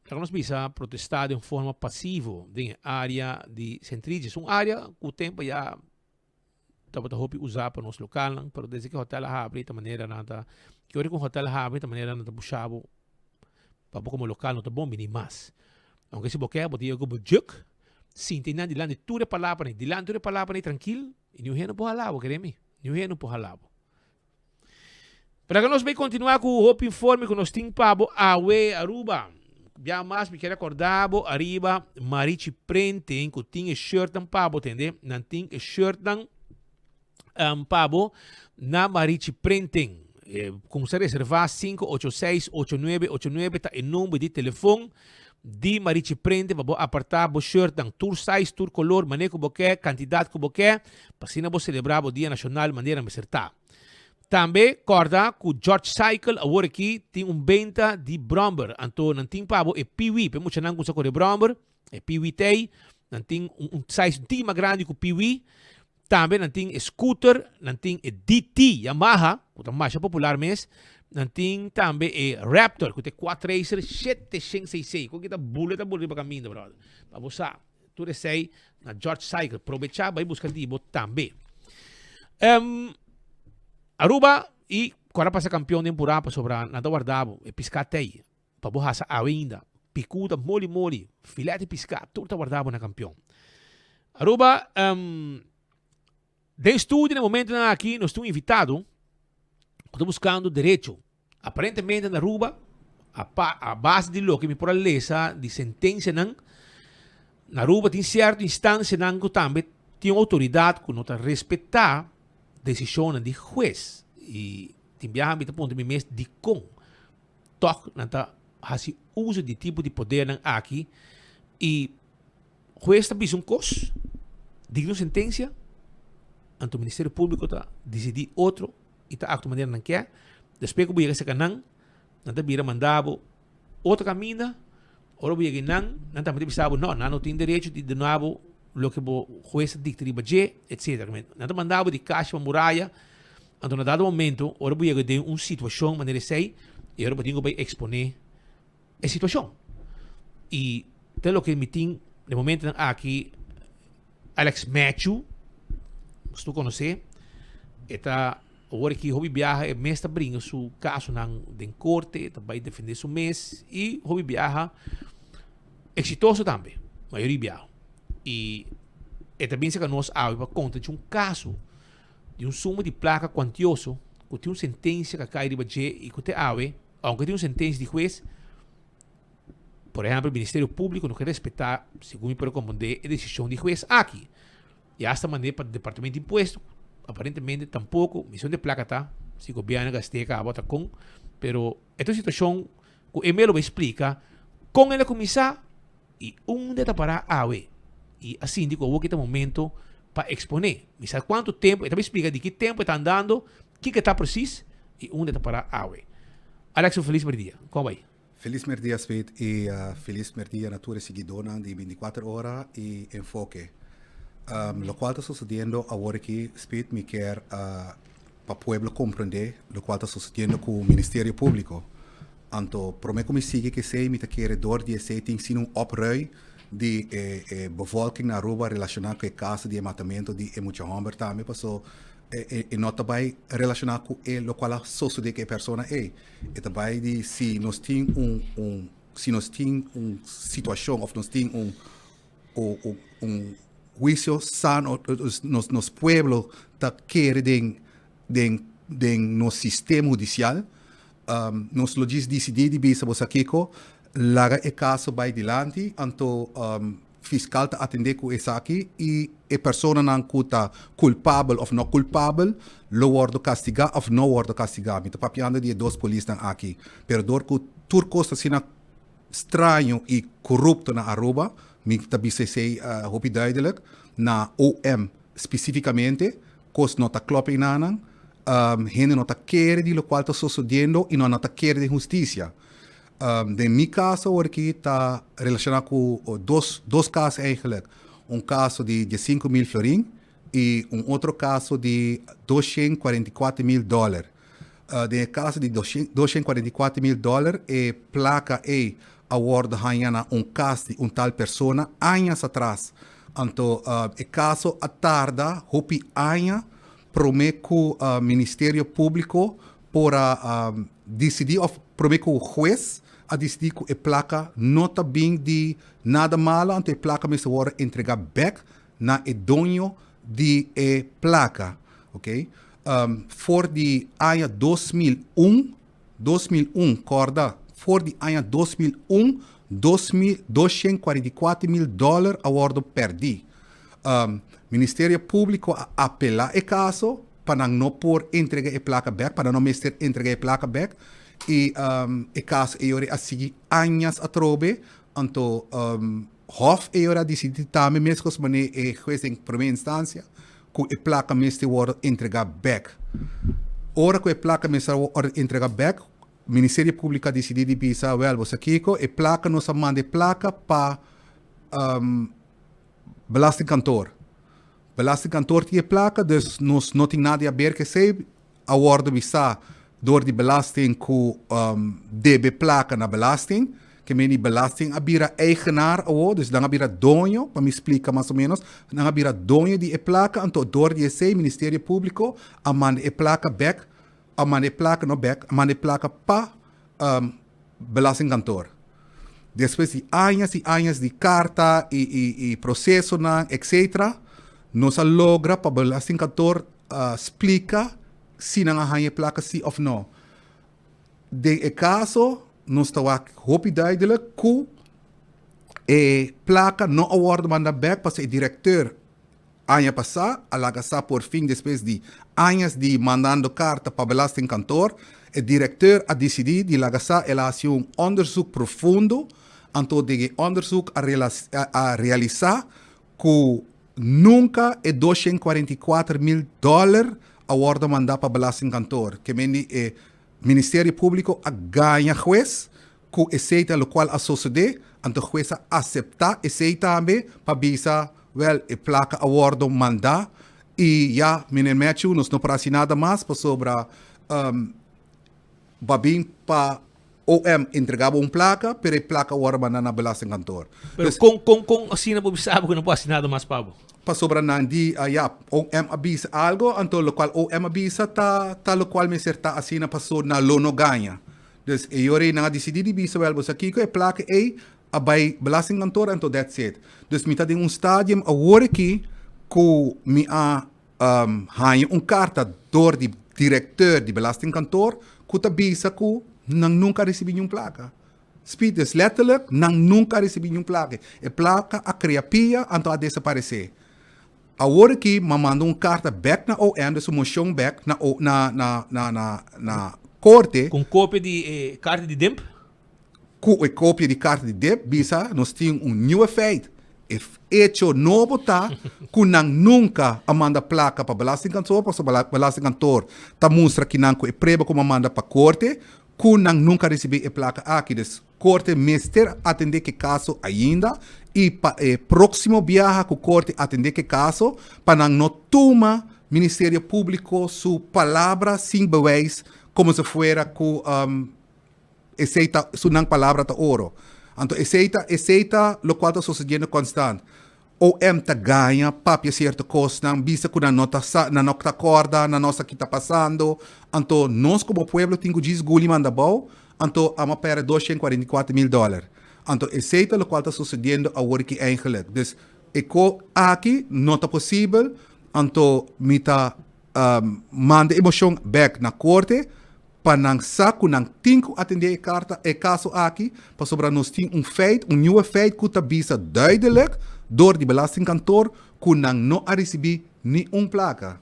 laga nos bisa, protestá den forma pasivo den e área di Sint Regis. Un área ku tempu ya tabata hopi usa pa nos lokalnan, pero desde ku e hotel a habri ta manera nan ta, ki ora ku un hotel habri ta manera nan ta busha bo pa bo komo lokal no ta bon bini mas. Aunke si bo ke bo ta yega ku bo juk, sinti nan dilanti tur e palabranan, dilanti tur e palabranan trankil i niun hende no por hala bo, kere mi, niun hende no por hala bo. Pero laga nos bay continua cu hopi informe cu nos tin pa bo awe Aruba. Bia mas mi kier acorda bo ariba Marichi Printing cu tin e shirtnan pa bo tende. Nan tin e shirtnan um, pa bo na Marichi Printing. Eh, kumsa reserva 586-8989 ta e number di telefon di Marichi Printing pa bo aparta bo shirtnan. Tur size, tur color, mane cu bo ke, cantidad cu bo ke. Pa asina bo celebra bo Dia Nacional manera mester ta. Tambe corda cu George Cycle awor aki tin un benta di bromber. Anto nan tin pa bo e Piwi, pa e muchanan cu sa core bromber, e Piwi t'ey. Nan tin un size un tiki mas grandi cu Piwi. Tambe nan tin e scooter, nan tin e DT Yamaha, cu ta masha popular mes. Nan tin tambe e Raptor, cu ta e quad racer 700 cc. Cu ki ta bula ta bula riba caminda, brother. Pa bo sa. Tur esei na George Cycle. Probecha bai buska di bo tambe. Um, Aruba y cu a pasa campeon den pura pasobra nan ta warda bo e pisca tey pa bo hasa awe ainda. Picu ta moli moli, filet di pisca tur ta warda bo na campeon. Aruba um. Den studio na e momentonan aki nos tin un invitado ku ta buskando derecho. Aparentemente na Aruba, a pa a base di loke mi por a lesa di sentensianan, na Aruba tin sierto instansianan ku tambe tin un outoridat ku no ta respetá desishonnan di hues. I tin biaha mi ta puntra mi mes dikon tòg nan ta hasi uso di tipo di podernan aki i Hues ta bisa un kos, digna un sentensia, anto Ministerio Públiko ta disidí otro i ta aktua manera nan ke. Despues ku bo yega serka nan, nan ta bira manda bo otro kaminda. Ora bo yega einan, nan tambe ta bisa bo, no, nan no tin derecho di duna bo loke bo hues a dikta riba dje, etsetera. Nan ta manda bo di kashi pa muraya. Anto na dado momento, ora bo yega den un situashon manera esei, e ora bo tin ku bai eksponé e situacion. Y ta loke mi tin den momentonan aki Alex Matthew, nos tur conoce, e ta awor aki hopi biaha e mes ta bringa su casonan den corte, ta bay defende su mes y hopi biaha exitoso tambe, mayoria biaha. Y e ta bin cerca nos awe pa conta dje un caso di un suma di placa cuantioso cu tin un sentencia cu a cay riba dje y cu te awe Aunke tin un sentensia di hues, por ehempel Ministerio Públiko no ke respetá, segun mi por a komprondé, e desishon di hues aki. I asta mand'é pa Departamento di Impuesto, aparentemente tampoko, mi sa unda e plaka ta, si gobièrnu a gast'é kaba ta kon, pero e ta un situashon ku e mei lo bai splika kon el a kuminsá i unda e ta pará awe. I a sinti ku awor ki ta momento pa eksponé. Mi sa kuantu tempu, e ta bai splika di ki tempu e ta andando, Kiko ta precies y unda ta para awe? Alex un felis merdia. Con bay? Felis merdia Speed y felis merdia na tur e siguidornan di 24 ora y Enfoke. Locual ta sucediendo awor aki Speed mi kier pa pueblo comprende locual ta sucediendo cu Ministerio Publico. Anto prome cu mi sigui cu esey mi ta kere door di esey tin sino un oprui di e bevolking na Aruba relaciona cu e caso di e matamento di e mucha homber tambe paso E no ta bai relashoná ku e lokual a sosodé ku e persona ei. E ta bai di si nos tin un un si nos tin un situashon òf nos tin un un huisio sano nos nos pueblo ta kere den den den nos sistema hudisial nos lo djis disidí di bisa bo sa kiko laga e kaso bai dilanti anto Fiscal ta atende cu esaki y e personanan cu ta culpabel of no culpabel lo wordo castiga of no wordo castiga. Mi ta papiando di e dos polisnan aki. Pero door cu tur cos ta asina straño y corupto na Aruba, mi ta bisa esey hopi duidelijk, na OM specificamente, cos no ta klop einanan, hende no ta kere di locual ta sosodiendo y no ta kere den husticia. Den mi caso awor aki ta relaciona cu dos, dos caso eigenlijk. Un caso di diesinco mil florin y un otro caso di doshen cuarenta y cuatro mil dollar. Den e caso di doshen cuarenta y cuatro mil dollar e placa ey a wordo haya na un cas di un tal persona añas atras. Anto e caso a tarda hopi aña prome cu Ministerio Publico por a dicidi of prome cu huez a dicidi cu e placa no ta bin di nada malo anto e placa mester wordo entrega bek na e doño di e placa ok for di aña 2001 2001 corda for di aña 2001 244 mil dollar a wordo perdi Ministerio Publico a apela e caso pa nan no por entrega e placa bek, pa nan no mester entrega e placa bek y e caso e yori a sigui añas atrobe, anto Hof e yori a dicidi tambe mescos mane e huez den primer instancia cu e placa mester wordo entrega bek. Ora cu e placa mester a wordo entrega bek, Ministerio Publico a dicidi di bisa, wel bo sa kico, e placa nos a manda e placa pa Belastingkantoor. Belastingkantoor tin e plaka, dus nos no tin nada di haber ku esei. A wòrdu bisá dor di belasting ku debe plaka na belasting. Ke meni belasting a bira eigenaar awor, dus nan a bira doño, pa mi splika mas o ménos, nan a bira doño di e plaka, anto dor di esei Ministerio Públiko a manda e plaka bèk, a manda e plaka, no bèk, a manda e plaka pa Belastingkantoor. Despues di añas y añas di carta y y y procesonan etcetera. Nos a logra pa belastingkantoor splika si nan a haña e plaka si òf no. Den e kaso nos ta wak hopi duidelijk ku e plaka no a wòrdu manda bèk pasobra e direkteur aña pasá a laga sa por fin despues di añas di mandando karta pa belastingkantoor e direkteur a disidí di laga sa el a hasi un onderzoek profundo anto den e onderzoek a a realisá ku nunka e 244 mil dòler a wòrdu mandá pa belastingkantoor. Ke men di e Ministerio Públiko a gaña hues ku esei ta lokual a sosodé, anto hues a aseptá esei tambe pa bisa, wèl, e plaka a wòrdu mandá i ya, Meneer Matthew, nos no por hasi nada mas pasobra Bo a bin pa OM entrega bo un plaka, pero e plaka wòrdu manda na belastingkantoor. Pero kon, kon, kon asina bo bisa bo ku no por hasi nada mas pa bo? Pasobra nan di, ya, OM a bisa algo, anto lokual OM a bisa ta, ta lokual mester ta asina paso nan lo no gaña. Dus e yora ei nan a disidí di bisa, wèl, bo sa kiko, e plaka ei a bai belastingkantoor, anto that's it. Dus mi ta den un stadium awor aki ku mi a haña un karta dor di direkteur di belastingkantoor ku ta bisa ku nan nunka a risibí niun plaka. Speed, dus letterlijk, nan nunka a risibí niun plaka. E plaka a krea pia anto a desaparesé. Awor aki m'a manda un karta bèk na OM, dus un moshon bèk na na na na na na korte. Ku un kopia di e karta di DIMP? Ku e kopia di karta di DIMP bisa nos tin un nieuwe feit. E hecho nobo ta ku nan nunka a manda plaka pa belastingkantoor pasobra belastingkantoor ta mustra kinan ku e prueba ku a manda pa korte ku nan nunka a risibí e plaka aki. Dus korte mester atendé ku e kaso ainda i pa e próksimo biaha ku korte atendé ku e kaso pa nan no tuma Ministerio Públiko su palabra sin bewijs komo si fuera ku Esey ta, su nan palabra ta oro. Anto esey ta, esey ta locual ta sucediendo constant. OM ta gaña, papia cierto cosnan, bisa cu nan no ta sa, nan no ta corda, nan no sa ki ta pasando. Anto nos como pueblo tin cu djis guli manda abao, anto amo a perde 244 mil dollar. Anto esey ta locual ta sucediendo awor aki eigenlijk. Dus e co aki no ta posibel, anto mi ta manda e mocion bek na corte, pa nan sa ku nan tin ku atendé e karta, e kaso aki, pasobra nos tin un feit, un nieuwe feit ku ta bisa duidelijk dor di belastingkantoor ku nan no a risibí ni un plaka.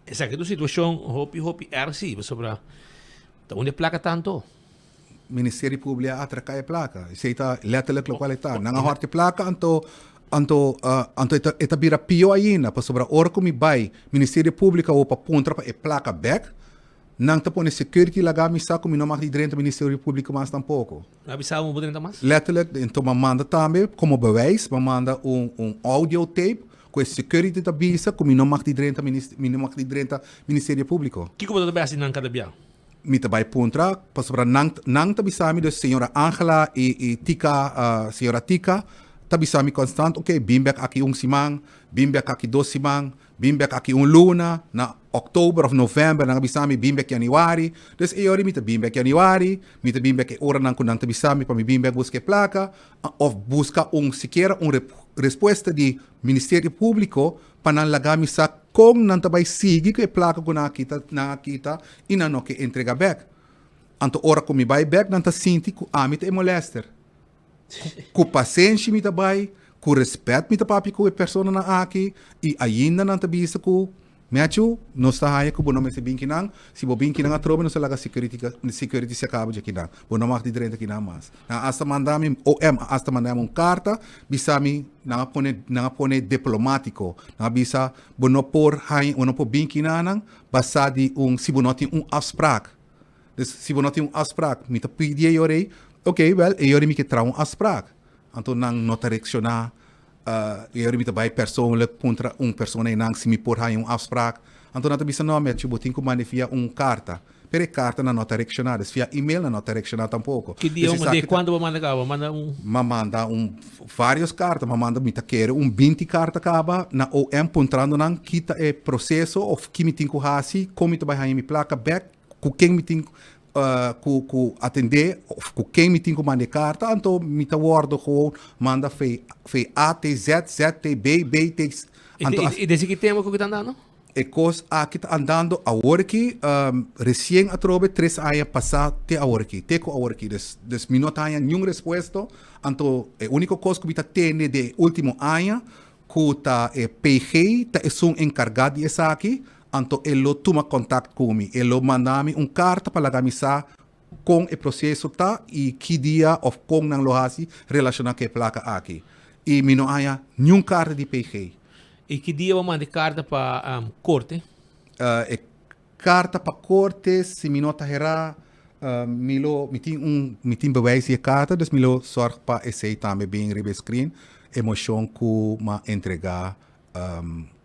Esaki ta un situashon hopi hopi erg si, pasobra ta unda e plaka ta anto? Ministerio Publio a atraká e plaka. Esei ta letterlijk lokual e ta. Nan a hòrta e plaka anto anto anto e ta e ta bira pió ainda pasobra ora ku mi bai Ministerio Públiko awor pa puntra pa e plaka bèk, nan ta pone security laga mi sa ku mi no mag di drenta Ministerio Públiko mas tampoko. Nan a bisa bo bo drenta mas? Letterlijk, enton mi a manda tambe komo bewijs, mi a manda un un audio tape ku e security ta bisa ku mi no mag di drenta mi no mag di drenta Ministerio Públiko. Kiko bo ta tabata hasi nan kada bia? Mi ta bai puntra pasobra nan nan ta bisa mi dus señora Angela y y Tika señora Tika ta bisa mi constant ok bin bek aki un siman bin bek aki dos siman bin bek aki un luna na october of november nan a bisa mi bin bek januari dus e yori mi ta bin bek januari mi ta bin bek e oranan ku nan ta bisa mi pa mi bin bek buska e plaka of buska un sikiera un respuesta di ministerio publico pa nan laga mi sa kon nan ta bai sigui ku e plaka ku nan a kita nan a kita i nan no ke entrega bèk. Anto ora ku mi bai bèk nan ta sinti ku ami ta e molèster. Ku pasenshi mi ta bai, ku rèspèt mi ta papia ku e personanan aki i ainda nan ta bisa ku Matthew, nos ta haña ku bo no mester bin kinan, si bo bin kinan atrobe nos ta laga security security seka bo dje kinan. Bo no mag di drenta kinan mas. Nan a asta manda mi, OM a asta manda mi un karta bisa mi Nan a pone, nan a pone diplomatico. Nan a bisa, bo no por haña, bo no por bin kinanan basá di un, si bo no tin un afspraak. Dus si bo no tin un afspraak, mi ta pidi e yorei, oké, wèl, e yorei mi ke traha un afspraak. Anto nan no ta reakshoná. E yorei mi ta bai persoonlijk puntra un persona einan si mi por haña un afspraak. Anto nan ta bisa, no, Mertje, bo tin ku manda via un karta. Pero e karta nan no ta reakshoná, dus via email nan no ta reakshoná tampoko. Ki dia un de kuantu bo manda kaba? Bo manda un. M'a manda un varios karta, m'a manda mi ta kere un binti karta kaba na OM puntrando nan ki ta e proseso of ki mi tin ku hasi, kon mi ta bai haña mi plaka bèk, ku ken mi tin. Ku ku atendé of ku ken mi tin ku manda e karta, anto mi ta wòrdu gewoon manda fe fe A te Z, Z te B, B te Anto as. I desde ki tempu ku ta andando? E kos aki ta andando awor aki, resien atrobe tres aña pasá te awor aki, te ku awor aki. Dus dus mi no ta haña niun respuesto, anto e úniko kos ku mi ta tende den e último aña ku ta e PG ta esun enkargá di esaki, anto e lo tuma kontakt ku mi. E lo manda mi un karta pa laga mi sa kon e proseso ta i ki dia òf kon nan lo hasi relashoná ku e plaka aki. I mi no haña niun karta di PG. I ki dia bo manda e karta pa korte? E Karta pa korte, si mi no ta herá, mi lo, mi tin un, mi tin bewijs di e karta, dus mi lo sòrg pa esei tambe bin riba e screen, e moshon ku m'a entregá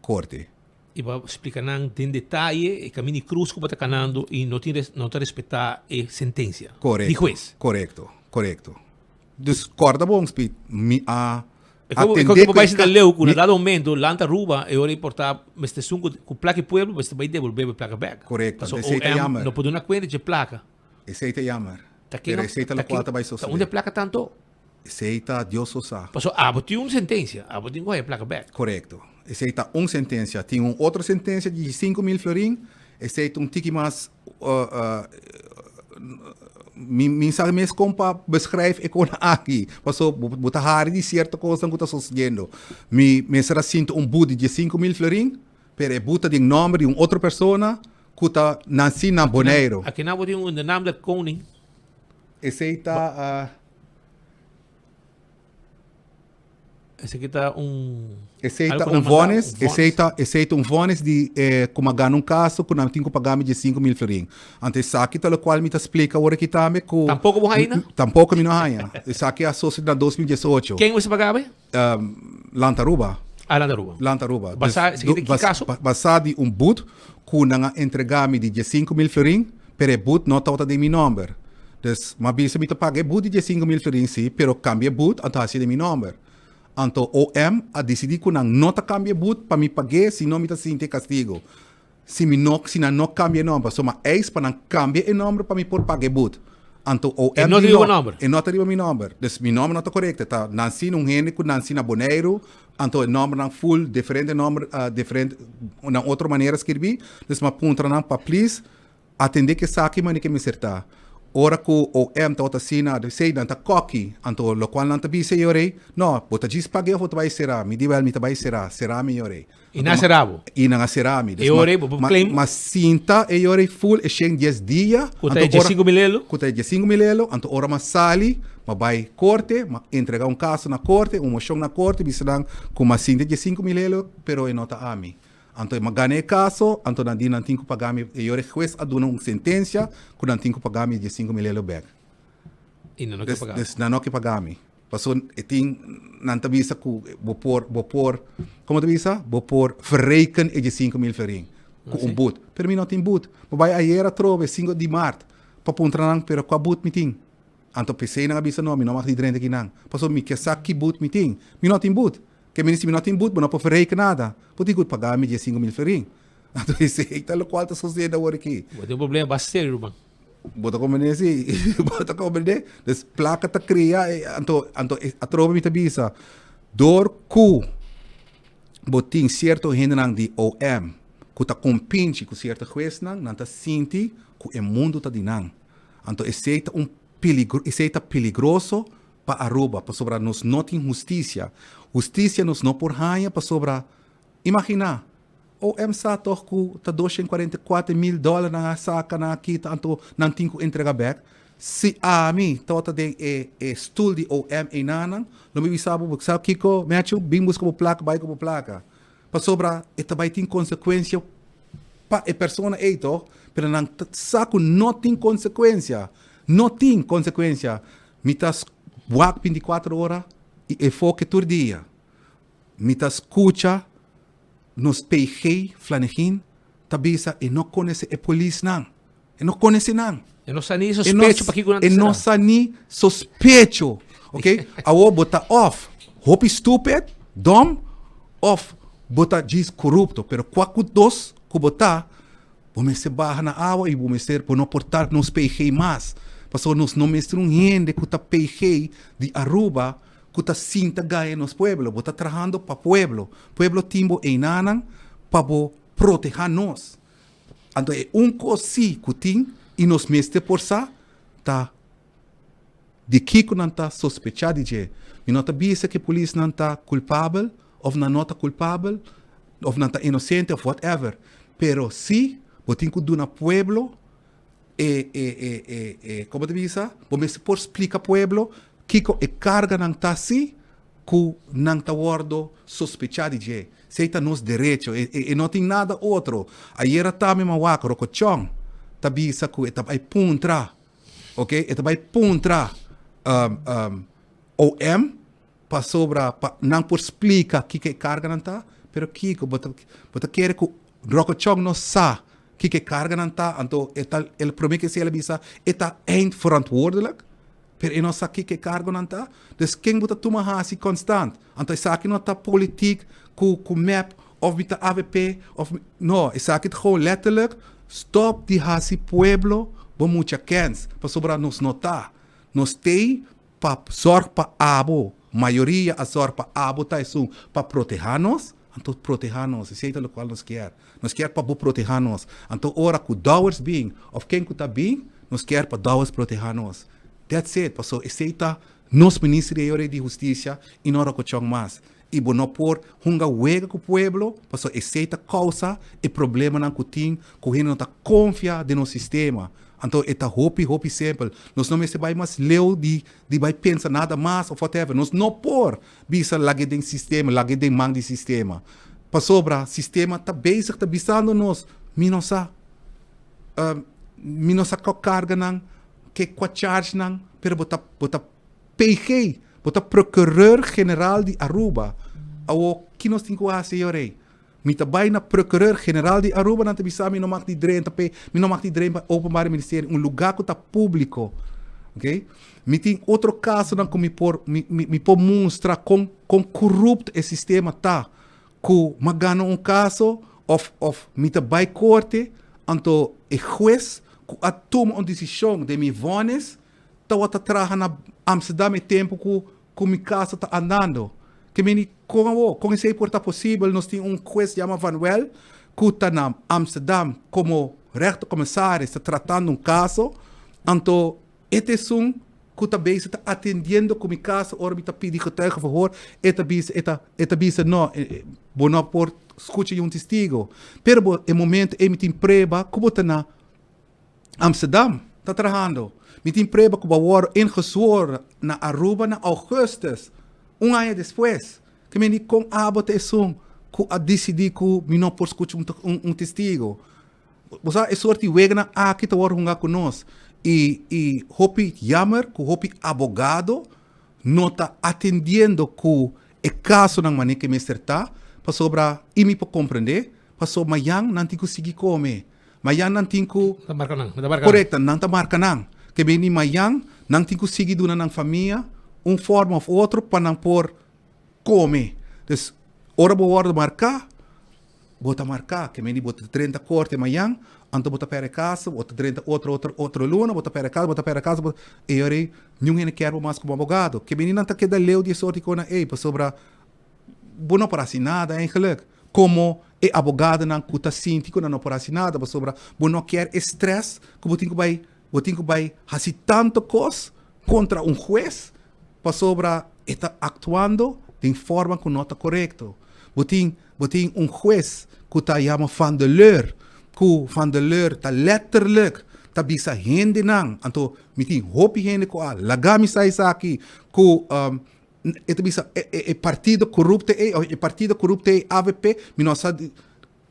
korte. I bo a splika nan den detaye e kaminda di krus ku bo ta kanando i no tin, no ta respetá e sentensia di hues. Korekto, korekto. Dus kòrda bon, Speed, mi a E ko atendé ku ku bai e sinta ka leu ku na mi dado momento lanta Aruba e ora por ta mester esun ku ku plaka e pueblo mester bai debolbé bo plaka bek. Korekto, Pasobra esei ta OM jammer. no por duna kuenta dje plaka. Esei ta jammer. Ta ken Pero a esei ta ta lokual ken ta bai ta sosodé. unda e plaka ta anto? Esei ta Dios so sa. Pasobra abo tin un sentensia, abo tin ku haya plaka bek. Korekto. Esei ta un sentensia. Tin un otro sentensia di 5000 florin. Esei ta un tiki mas Mi mi sa mes kon pa beschrijf e kon aki. Paso bo bo ta hari di cierto kosnan ku ta sosediendo. Mi mester a sinti un but di 15000 florin, pero e but ta den nomber di un otro persona ku ta nansi na Boneiru. Aki nan bo tin un de naam der koning. Esei ta. Esaki ta un. Esei ta un vonnis, esei ta, esei ta un vonnis di eh, ku m'a gana un kaso ku nan tin ku paga mi 15000 florin. Anto esaki ta lokual mi ta splika awor aki tambe ku. Tampoko bo haña? Tampoko mi no haña. Esaki a sosode na 2018. Ken mester paga be? Land Aruba. Ah, Land Aruba. Land Aruba. Basá, esaki di ki kaso? Basá di un but ku nan a entrega mi di 15000 florin, pero e but no tabata den mi nòmber. Dus, m'a bisa mi ta paga e but di 15000 florin si, pero kambia e but anto hasi den mi nòmber. Anto OM a disidí ku nan no ta kambia e but pa mi pag'é si no mi ta sinti e kastigo. Si mi no, si nan no kambia e nòmber. Pasobra m'a eis pa nan kambia e nòmber pa mi por paga e but. Anto OM E no di ta riba bo no, nòmber? e no ta riba mi nòmber. Dus mi nòmber no ta korekto. Ta Nancy un hende ku nansi na Boneiru, anto e nòmbernan ful diferente nòmber, diferente, na otro manera skirbí. Dus m'a puntra nan pa please Atendé ku esaki manera ke mester ta. Ora ku OM tabata asina, esei nan ta kòki, anto lokual nan ta bisa e yorei, No, bo ta djis pag'é òf bo ta bai será? Mi di, Wèl, mi ta bai será. Será mi, yorei. I nan a será bo? I nan a será mi. E yorei bo por claim? Ma sinta e yorei full e shen dies dia. Ku ta e diesinku mil elo? Ku ta e diesinku mil elo. Anto ora m'a sali, m'a bai korte, m'a entregá un kaso na korte, un moshon na korte, bisa nan ku m'a sinta e diesinku mil elo, pero e no ta ami. Anto e gana e kaso, anto nan di nan tin ku paga mi, e yora e hues a duna un sentensia ku nan tin ku paga mi 15000 euro bek. I nan no ke paga bo. Dus nan no ke paga mi. Pasobra e tin, nan ta bisa ku bo por, bo por, komo ta bisa? Bo por verreken e 15000 florin ku un but. Pero mi no tin but. Bo bai ayera atrobe, sinku di mart, pa puntra nan, pero kua but mi tin? Anto p'esei nan a bisa no, mi no mag di drenta kinan. Pasobra mi ke sa ki but mi tin. Mi no tin but. Ke mi di si mi no tin but, bo no por verreken nada. Bo tin ku paga mi 15000 florin. Anto esei ta lokual ta sosede awor aki. Bo tin un problema basta serio, ruman. Bo ta komprendé si? Bo ta komprendé? Dus plaka ta kria, anto, anto atrobe mi ta bisa, dor ku bo tin sierto hendenan di OM ku ta kompinchi ku sierto huesnan, nan ta sinti ku e mundu ta di nan. Anto esei ta un peligro, esei ta peligroso pa Aruba, pasobra nos no tin husticia. Husticia nos no por haña pasobra, imagina, OM sa toch cu ta 244 mil dollar nan a saca, nan a kita, anto nan tin cu entrega bek. Si ami tabata den e e stoel di OM einanan, lo mi bisa bo, bo sa kico, Matthew, bin busca bo placa, bay cu bo placa. Pasobra e ta bai tin consecuencia pa e persona ey toch, pero nan sa cu no tin consecuencia, no tin consecuencia. Mi ta wak binticuatro ora y e foke tur dia. Mi ta scucha nos PG Flanegin ta bisa e no conoce e polisnan. E no conoce nan. E no sa ni sospecho pakico nan ta E no sa ni sospecho. Ok? Awor bo ta of hopi stupid, dom, of bo ta djis corupto. Pero cua cu dos cu bo ta, bo. Bo mester baha na awa y bo mester bo no por ta nos PG mas. Pasobra nos no mester un hende cu ta PG di Aruba cu ta sinta gaya nos pueblo. Bo ta trahando pa pueblo. Pueblo tin bo einanan pa bo proteha nos. Anto e un cos si cu tin y nos mester por sa ta di kico nan ta sospecha di dje. Mi no ta bisa cu e polisnan ta culpabel of nan no ta culpabel of nan ta inocente of whatever. Pero si bo tin cu duna pueblo e e e e e como ta bisa bo mester por splica pueblo kico e carganan ta si cu nan ta wordo sospecha di dje. Esey ta nos derecho e e no tin nada otro. Ayera tambe mi a wak Rocochon ta bisa cu e ta bay puntra ok e ta bay puntra OM pasobra pa nan por splica kico e carganan ta pero kico bo ta bo ta kere cu Rocochon no sa kico e carganan ta anto e ta el prome ke si el a bisa e ta eindverantwoordelijk pero e no sa kico e cargonan ta dus ken bo ta tuma haci constant anto esaki no ta politiek cu cu mep of mi ta avp of mi no esaki ta gewoon letterlijk stop di haci pueblo bo mucha kens pasobra nos no ta nos tey pa zorg pa abo, mayoria a zorg pa abo ta esun pa proteha nos, anto proteha nos, esey ta locual nos kier, nos kier pa bo proteha nos, anto ora cu Dowers bin of ken cu ta bin, nos kier pa Dowers proteha nos, that's it, paso esey ta nos minister di husticia y no Rocochon mas. I bo no por hunga wega ku pueblo, pasobra esei ta kousa e problemanan ku tin ku hende no ta konfia den nos sistema. Anto e ta hopi hopi simpel. Nos no mester bai mas leu di di bai pensa nada mas of whatever. Nos no por bisa lag'e den sistema, lag'e den man di sistema. Pasobra sistema ta bezig ta bisando nos, mi no sa, mi no sa kua karganan, ke kua chargenan, pero bo ta bo ta PG, bo ta Procureur General di Aruba. Awor, ki nos tin ku hasi, señor Rey? Mi ta bai na Procureur General di Aruba, nan ta bisa mi no mag di drenta p'e, mi no mag di drenta pa Openbare Ministerie, un lugá ku ta públiko. Oké? Mi tin otro kasonan ku mi por, mi, mi, mi por mustra kon, kon korupt e sistema ta, ku mi a gana un kaso òf, òf mi ta bai korte, anto e hues ku a tuma un desishon den mi vònis, Tawata traha na Amsterdam e tempu ku ku mi kasa ta andando. Ke meni kon awo? Kon esei por ta posibel? Nos tin un hues yama Van Wel ku ta na Amsterdam komo rechtercommissaris ta tratando un kaso. Anto e ta esun ku ta bezig ta atendiendo ku mi kasa ora mi ta pidi getuigenverhoor. E ta bisa e ta e ta bisa no bo no por skucha un testigo. Pero bo e momento ei mi tin prueba ku bo ta na Amsterdam ta trahando. Mi tin prueba ku bo a wòrdu ingezworen na Aruba na augustus, un aña despues. Ke men di kon abo ta esun ku a disidí ku mi no por skucha un testigo? Bo sa e sort di weganan aki ta wòrdu hunga ku nos. I i hopi yammer ku hopi abogado no ta atendiendo ku e kasonan manera ke mester ta pasobra i mi por komprendé pasobra mayan nan tin ku sigui kome. Mayan nan tin ku. Ta marka nan, ta marka nan. Korekto, nan ta marka nan. Ke bini mayan nan tin ku sigui duna nan famia un forma òf otro pa nan por kome. Dus ora bo wòrdu marká, bo ta marká. Ke bini bo ta drenta korte mayan, anto bo ta pèrdè kasa, bo ta drenta otro otro otro luna, bo ta pèrdè kasa, bo ta pèrdè kasa, bo e ora ei niun hende kier bo mas komo abogado. Ke bini nan ta keda leu di e sorti kosnan ei pasobra bo no por hasi nada eigenlijk. Komo e abogadonan ku ta sinti ku nan no por hasi nada pasobra bo no kier e stress ku bo tin ku bai bo tin ku bai hasi tanto kos kontra un hues pasobra e ta aktuando den forma ku no ta korekto. Bo tin bo tin un hues ku ta yama Van de Leur ku Van de Leur ta letterlijk ta bisa hendenan anto mi tin hopi hende ku a laga mi sa esaki ku E ta bisa e e partido corrupto ei of e partido corrupto ei avp mi no sa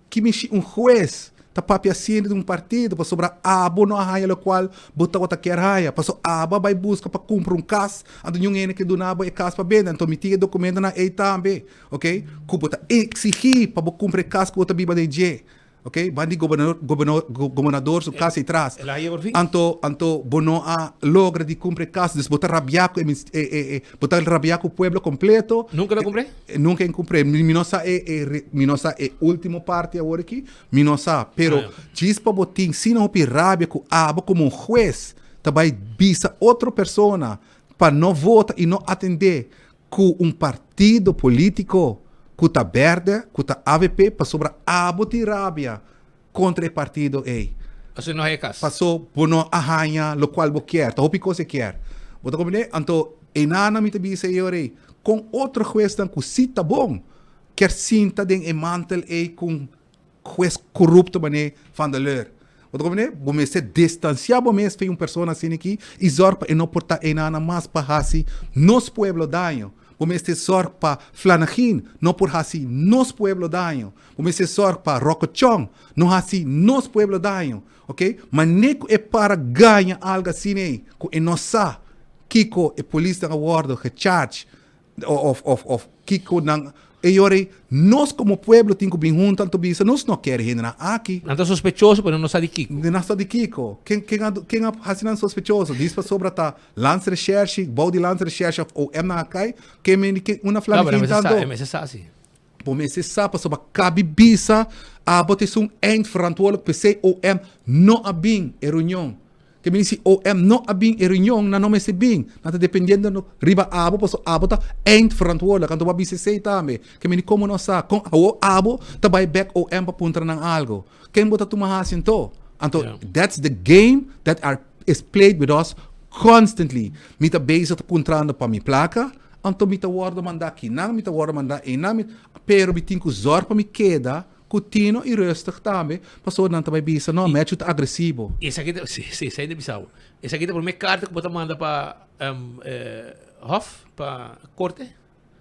ki mishi un huez ta papia asina di un partido pasobra abo no a haya locual bo tabata kier haya paso abo a bay busca pa cumpra un cas anto niun hende ke duna bo e cas pa bende anto mi tin e documentonan ei tambe ok cu bo ta exigi pa bo cumpra e cas cu bo ta biba den dje. Ok, ban di gobernador, gobernador, gobernador su cas tras. El a haya por fin. Anto, anto bo no a logra di cumpri e cas, dus bo ta rabia cu e, e, e, e, bo ta rabia cu pueblo completo. Nunca lo cumpré? Nunca en cumpré. Mi, mi no sa e, e, mi no sa e ultimo parte awor aki, mi no sa. Pero ah, djis pa bo tin sina hopi rabia cu abo como un juez ta bay bisa otro persona pa no vota y no atende cu un partido politico cu ta berde, cu ta avp, pasobra abo tin rabia contra e partido ey. Paso no haya cas. Paso bo no a haya locual bo kier. Ta hopi cos e kier. Bo ta comprende? Anto eynana mi ta bisa e ora ey, con otro hueznan cu si ta bon, kier sinta den e mantel ey cu un Hues corrupto manera Van der Leur. Bo ta comprende? Bo mester distancia bo mes fe un persona asina aki y zorg pa e no por ta eynana mas pa haci nos pueblo daño. Bo mester zorg pa Flanegin no por haci nos pueblo daño. Bo mester zorg pa Rocco Chong no haci nos pueblo daño. Ok? Mane cu e para gaña algo asina ey cu e no sa kico e polisnan a wordo gecharge Of, of, of kiko nan e yori, nos como pueblo tin ku bin hunto anto bisa nos no kere hendenan aki. Nan ta sospechoso pero nan no sa di kiko. Nan sa di kiko. Ken, ken a, ken a hasi nan sospechoso? Dis pasobra ta Landsrecherche, bou di Landsrecherche of OM nan a kai, ken men di ken una No, pero flamigin mester sa, tanto. e mester sa si. Bo mester sa pasobra kabi bisa abo ta esun eindverantwoordelijk p'esei OM no a bin e reunion. Ke mini si OM no a bin e reunion nan no mester bin. Nan ta dependiendo no riba abo pasobra abo ta eindverantwoordelijk. Anto bo a bisa esei tambe. Ke mini komo nos sa kon awo abo ta bai bek OM pa puntra nan algo. Ken bo ta tuma hasi anto? Anto that's the game that are is played with us constantly. Mi ta bezig ta puntrando pa mi plaka, anto mi ta wordo manda kinan, mi ta wordo manda einan, mi pero mi tin ku zorg pa mi keda Ku tino i rustig tambe, pasobra nan ta bai bisa, no, Matthew ta agresivo. Esaki ta, si, si, esei ta bisa bo. Esaki ta prome karta ku bo ta manda pa hof, pa korte?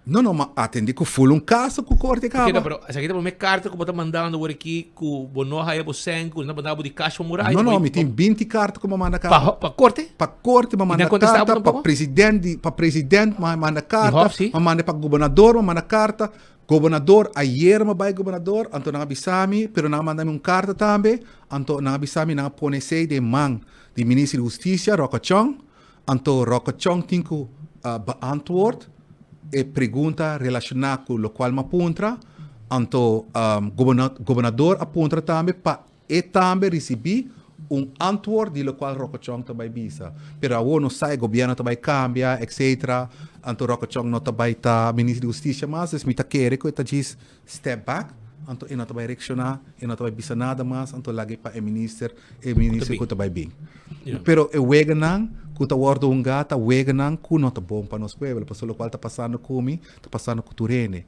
No, no, ma atendi ku ful un kaso ku korte kaba. Oke, no, pero esaki ta prome karta ku bo ta mandando awor aki ku bo no haya bo sèn, ku nan ta manda bo di kash pa muraya. No, no, mi tin binti karta ku mi a manda kaba. Pa korte? Pa korte mi a I manda nan kontestá bo karta, pa tampoco? president di, pa president mi a manda Di karta, hof, si. mi a manda pa gobernador mi a manda karta. Gobernador, ayer mi a bai gobernador, anto nan a bisa mi, pero nan a manda mi un karta tambe, anto nan a bisa mi nan a pone esei den man di minister di hustisia, Rocco Chong, anto Rocco Chong tin ku beantwoord e pregunta relashoná ku lokual mi a puntra, anto gobernador a puntra tambe pa E tambe ricibi un antwoord di locual Rocco Chong ta bay bisa. Pero awor nos sa e gobierno ta bay cambia etc. Anto Rocco Chong no ta bay ta minister di husticia mas, dus mi ta kere cu e ta djis step back, anto e no ta bay reacciona, e no ta bay bisa nada mas, anto lag'e pa e minister, e minister cu ta bay bin. Pero e weganan cu ta wordo hunga ta weganan cu no ta bon pa nos pueblo, pasobra locual ta pasando cu mi, ta pasando cu tur hende.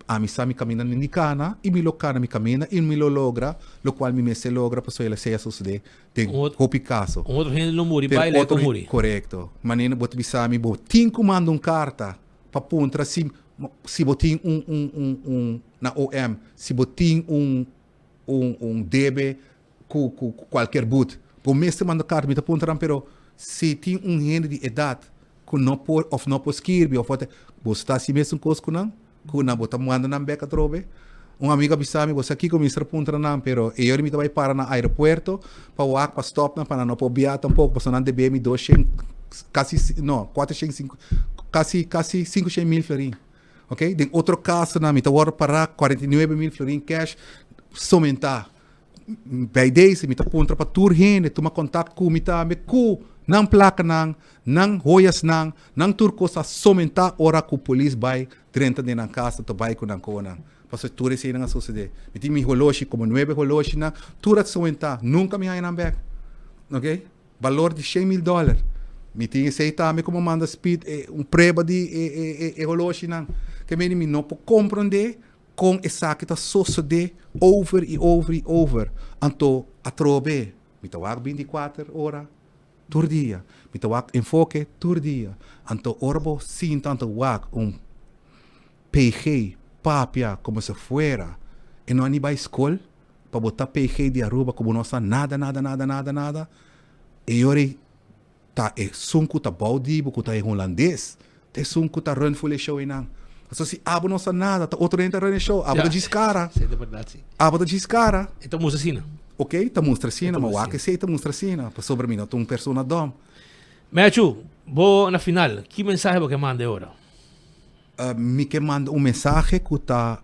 Ami sa mi kaminda nin di kana i mi lo kana mi kaminda i mi lo logra lokual mi mester logra pasobra el a sea sosodé den hopi kaso. Un otro hende lo muri bai lei ku muri. Korekto. Manera bo ta bisa mi bo tin ku manda un karta pa puntra si si bo tin un un un un na OM si bo tin un un un debe ku ku kualker but. Bo mester manda karta mi ta puntra nan pero si tin un hende di edat ku no por of no por skirbi of whatever, bo sta hasi mesun kos ku nan? Ku nan bo ta manda nan bek atrobe? Un amigo a bisa mi, bo sa kiko mi mester puntra nan, pero e yori mi ta bai para na aeropuerto pa wak pa stop nan pa nan no por bia tampoco, pasobra nan debe mi doshen, kasi, no, kuatershen sinku, kasi, kasi sinkushen mil florin. Ok, den otro kasonan mi ta wòrdu para 49 mil florin cash somentá. Bij deze mi ta puntra pa tur hende tuma kontakt ku mi tambe ku nan plakanan, nan hoyasnan, nan tur kos a somentá ora ku polis bai drenta den nan kas ta bai ku nan konan. Pasobra tur eseinan a sosodé. Mi tin mi holoshi komo nuebe holoshinan, tur a somentá, nunka mi haña nan bèk. Ok, balor di 100.000 dòler. Mi tin esei tambe ku mi a manda Speed e un prueba di e e e holoshinan. Ke mende mi no por komprondé Kon esaki ta sosodé over i over i over? Anto atrobe mi ta wak 24 ora tur dia, mi ta wak Enfoke tur dia. Anto ora bo sinta anto wak un PG papia komo si fuera e no a ni bai skol pa bo ta PG di Aruba ku bo no sa nada nada nada nada nada e yora ei Ta esun ku ta bou di bo ku ta e hulandes, ta esun ku ta run ful e show einan. Paso si abo no sa nada, ta otro hende ta run e show. Abo ta djis kara. Sí, ta berdad, sí. Abo ta djis kara. E ta mustra asina. Ok, ta mustra asina, ma wak esei ta mustra asina, pasobra mi no ta un persona dom. Mechu, bo na final, ki mensahe bo ke manda e ora? Mi ke manda un mensahe ku ta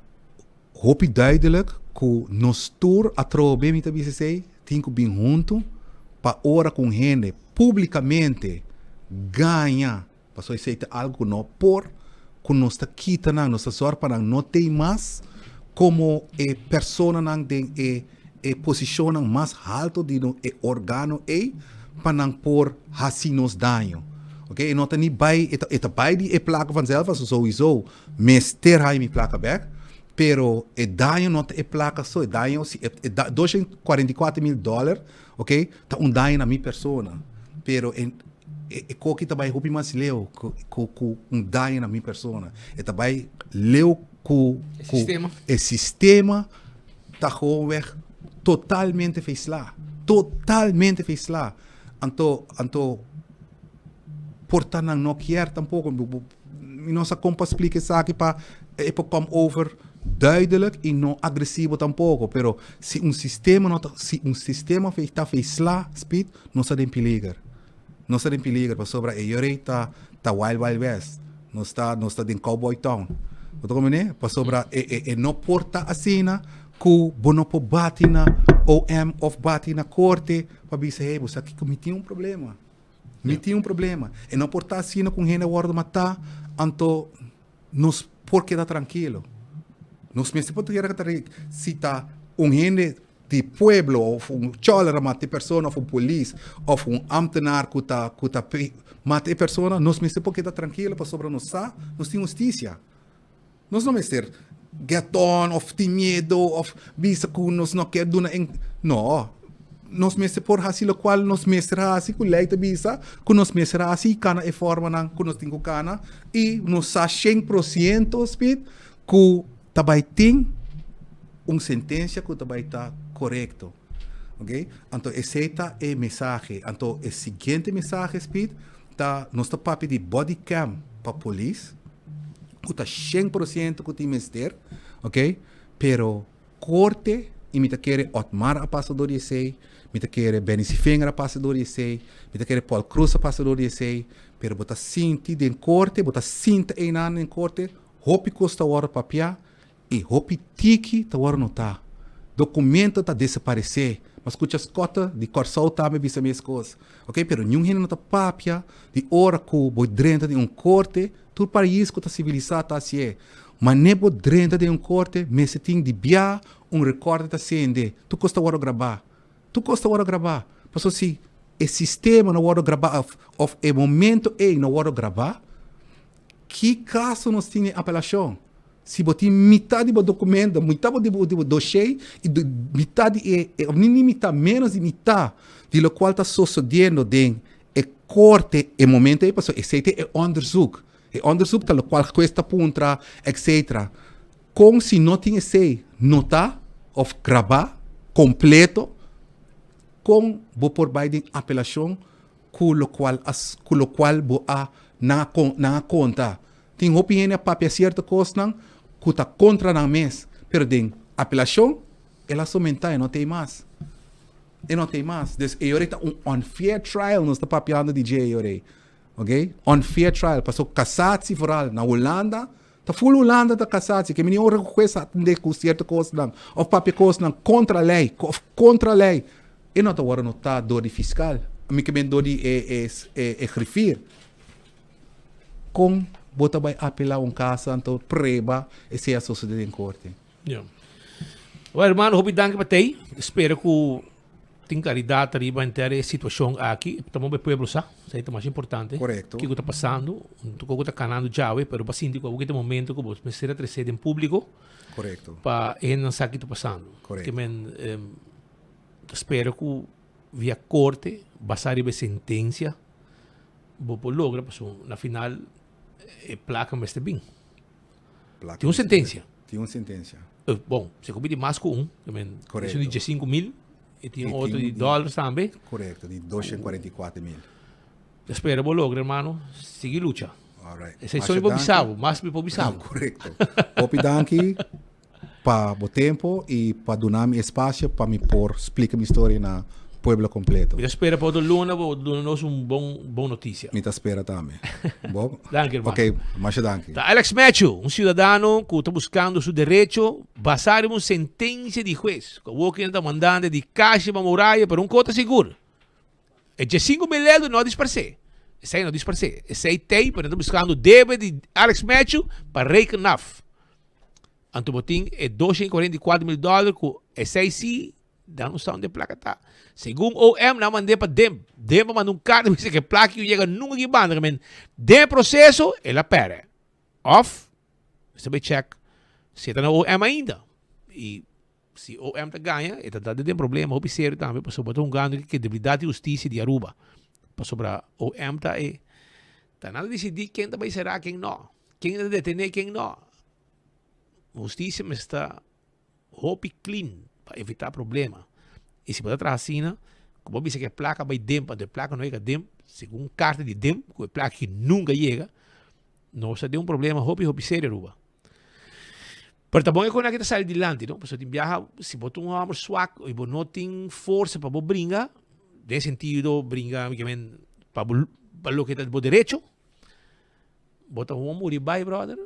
hopi duidelijk ku nos tur atrobe, mi ta bisa esei, tin ku bin huntu pa ora ku un hende publikamente gaña Pasobra esei ta algu ku no por, ku nos ta kita nan, nos ta sòru pa nan no tei mas komo e personanan den e e posishonnan mas haltu di no e organo ei pa nan por hasi nos daño. Ok, e no ta ni bai, e ta e ta bai di e plaka vanzelf, pasobra souiso mester haña mi plaka bèk, pero e daño no ta e plaka so, e daño si e e 244 mil dòler, ok, ta un daño na mi persona, pero e e koki ta bai hopi mas leu ku ku ku un daño na mi persona. E ta bai leu ku E sistema. E sistema ta gewoonweg totalmente feisla. Totalmente feisla. Anto anto por ta nan no kier tampoco. Mi no sa kon pa splika esaki pa e por kom over duidelijk y no agresivo tampoco. Pero si un sistema no ta, si un sistema ta feisla, Speed, nos ta den peliger. Nos ta den peliger pasobra e yorey ta ta Wild Wild West. Nos ta nos ta den Cowboy Town. Bo ta comprende? Pasobra e e e no por ta asina ku bo no por bati na OM of bati na korte pa bisa hey bo sa kiko mi tin un problema. Mi tin un problema. E no por ta asina ku un hende a wòrdu matá, anto nos por keda trankilo. Nos mester por keda trankilo si ta un hende di pueblo of un chòler a mata e persona of un polis of un ámtenar ku ta ku ta mata e persona, nos mester por keda trankilo pasobra nos sa nos tin hustisia. Nos no mester get on of tin miedo of bisa ku nos no kier duna en, no, nos mester por hasi lokual nos mester hasi ku lei ta bisa ku nos mester hasi i kana e formanan ku nos tin ku kana i nos sa shen por siento Speed ku ta bai tin un sentensia ku ta bai ta korekto ok anto esei ta e mensahe anto e siguiente mensahe Speed ta nos ta papia di body cam pa polis ku ta 100% ku tin mester, ok, pero korte i mi ta kere Otmar a pasa dor di esei, mi ta kere Benny Sievinger a pasa dor di esei, mi ta kere Paul Croes a pasa dor di esei, pero bo ta sinti den korte, bo ta sinta einan den korte, hopi kos ta wòrdu papiá I hopi tiki ta wòrdu notá. Dokumento ta desaparesé. M'a skucha Scott di Kòrsou tambe bisa mes kos. Oke, pero niun hende no ta papia di ora ku bo drenta den un korte, tur pais ku ta sivilisá ta hasié. Manera bo drenta den un korte mester tin di bia un rekòrder ta sende, tur kos ta wòrdu grabá. Tur kos ta wòrdu grabá. Pasobra si e sistema no wòrdu grabá òf òf e momento ei no wòrdu grabá, Ki kaso nos tin den apelashon? Si bo tin mitá di bo dokumento, mitá di bo di bo doshé i mitá di e òf ni ni mitá, ménos di mitá di lokual ta sosodiendo den e korte e momento ei, pasobra esei ta e onderzoek. E onderzoek ta lokual hues ta puntra, etcetera. Kon si no tin esei notá òf grabá kompleto, kon bo por bai den apelashon ku lokual a ku lokual bo a nan a kon nan a konta. Tin hopi hende a papia sierto kosnan ku ta kontra nan mes, pero den apelashon el a somentá e no t'ei mas. E no t'ei mas. Dus e ora ei ta un unfair trial nos ta papiando di dje e ora ei. Ok? Unfair trial pasobra kasatsi vooral na Hulanda ta ful Hulanda ta kasatsi ke mini ora ku hues a atendé ku sierto kosnan òf papia kosnan kontra lei òf kontra lei E no ta wòrdu notá dor di fiskal, mi ke men dor di e e griffier. Kon bo ta bai apelá un kasa anto prueba esei a sosodé den korte? Ya. Well hermano, hopi danki pa tei. Spera ku tin klaridat riba henter e situashon aki. Ta moba e pueblo sa, esei ta mas importante. Korekto. Kiko ta pasando, kiko ta kanando djawe, pero bo a sinti ku awor ta e momento ku bo mester a tresé den públiko. Korekto. Pa e hendenan sa ki ta pasando. Korekto. Ke men Ta spera ku via korte, basá riba e sentensia, bo por logra pasobra na final e plaka mester bin. Tin un sentensia. Tin un sentensia. Bon, si ku bini mas ku un, Korekto. Esun di 15,000 i tin otro di dòlars tambe. Korekto, di 244,000. Ta spera bo logra, hermano. Sigui lucha. Alright. Esei so mi por bisa bo, mas mi por bisa bo. Correcto. Hopi danki pa bo tempo y pa duna mi espacio pa mi por splica mi storia na pueblo completo. Mi ta spera pa otro luna bo duna nos un bon bon noticia. Mi ta spera tambe. Bo? Danki hermano. Ok, masha danki. Ta Alex Matthew, un ciudadano cu ta buscando su derecho basa riba un sentencia di hues cu awor kinan ta mandando di cashi pa muraya pero un cos ta sigur. E djesinku mil euro no a disparsé. Esei no a disparsé. Esei tei, pero nan ta buskando debe di Alex Matthew pa reken af. Anto bo tin e 244 mil dòler ku esei si nan no sa unda e plaka ta. Segun OM nan a mand'é pa Demp. Demp a manda un karta bisa ku e plaka ku yega nunka ki banda. Men den e proseso el a pèrdè. Òf mester bai chèk si e ta na OM ainda. I Si OM ta gaña, e ta da den problema hopi serio tambe pasobra bo ta hungando ku kredibilidat di hustisia di Aruba. Pasobra OM ta e ta nan ta disidí ken ta bai será ken no, ken ta detené ken no. Hustisia mester ta hopi clean pa evitá problema. I si bo ta traha asina, ku bo bisa ku e plaka bai den pa e plaka no yega den, segun karta di den ku e plaka aki nunka yega, nos ta den un problema hopi hopi serio Aruba. Pero ta bon e con aki ta sali dilanti, no? Pasobra tin biaha, si bo ta un homber swak y bo no tin forsa pa bo bringa, den sentido bringa, mi ke men, pa bo, pa loke ta bo derecho, bo ta gewoon muri bai, brother.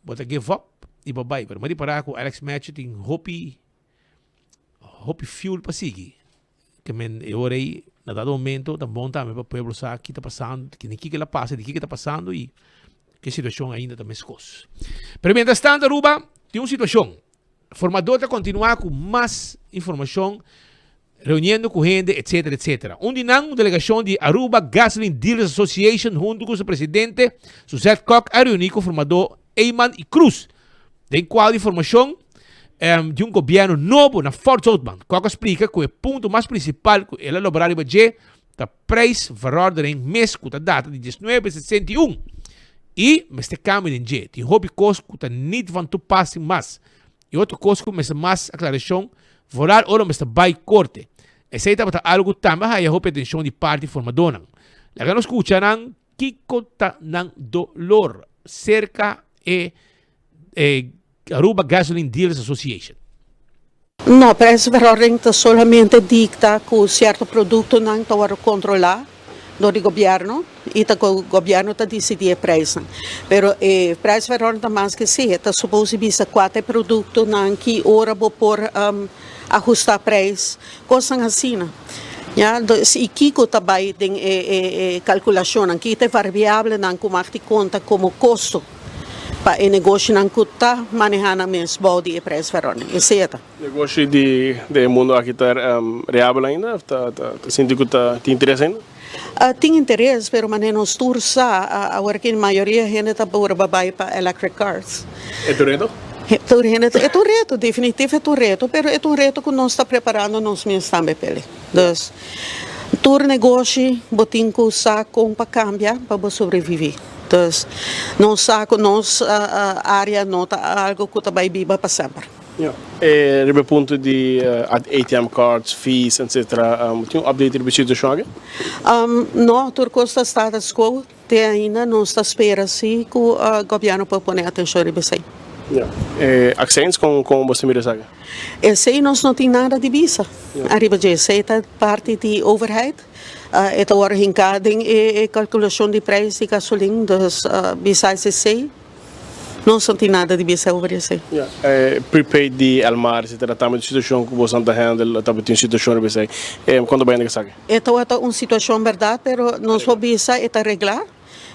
Bo ta give up y bo bai. Pero mi a ripara cu Alex Matthew tin hopi, hopi fuel pa sigui. Ke men e ora ei, na dado momento, ta bon tambe pa pueblo sa ki ta pasando, di kiko el a pasa, di kiko ta pasando y ke situacion ainda ta meskos. Pero mientras tanto Aruba tin un situacion. Formador ta continua cu mas informacion, reuniendo cu hende, etcetera, etcetera. Un di nan, un delegacion di Aruba Gasoline Dealers Association hunto cu su presidente, Suzette Kok, a reuni cu formador Eman y Cruz den cual di formacion di un gobierno nobo na Fort Zoutman. Kok a splica cu e punto mas principal cu el a lobra riba dje ta prijsverordening mes cu ta data di 1961 y mester cambia den dje. Tin hopi cos cu ta niet van toepassing mas y otro cos cu mester mas aclaracion vooral ora mester bay corte. Esey tabata algo cu tambe a haya hopi atencion di parti formadornan. Laga nos scucha nan Kiko ta nan dolor serka e Aruba Gasoline Dealers Association? No, prijsverordening ta solamente dicta cu cierto productonan ta wordo controla door di gobierno y ta gobierno ta dicidi e prijsnan. Pero e prijsverordening ta mas que si, e ta suppose bisa cua ta e productonan, ki ora bo por ahusta prijs, cosnan asina. Ya, dus y kico ta bay den e e calculacionnan, ki ta e variablenan cu mag di conta como costo pa e negoshinan cu ta maneha nan mes bou di e prijsverordening. Esey e ta. Negoshi di den e mundo aki ta reabel ainda of ta ta sinti cu ta tin interes ainda? Tin interes, pero manera nos tur sa, awor aki mayoria hende ta purba bai pa electric cars. E ta un reto? Tur hende ta, e ta un reto, definitivo e ta un reto, pero e ta un reto ku nos ta preparando nos mes tambe p'e. Dus, tur negoshi bo tin ku sa kon pa kambia pa bo sobrevivi. Dus, nos sa ku nos área no ta algu ku ta bai biba pa semper. Ya. E riba e punto di ATM cards, fees, etcetera, tin un update riba e situacion aki? No, tur cos ta status quo te ainda. Nos ta spera si cu gobierno por pone atencion riba esey. Ya. E accijns, con con bo ta mira esaki? Esey nos no tin nada di bisa ariba dje. Esey ta parti di overheid. E ta worde hinca den e calculacion di prijs di gasolin. Dus besides esey. Nos no tin nada di bisa over esei. Ya, e prepaid di Elmar etcetera tambe ta un situacion cu boso ta handle, tabata un situacion riba esei. Cuanto bay hende ke saki? E tabata un situacion berdad, pero nos por bisa e ta regla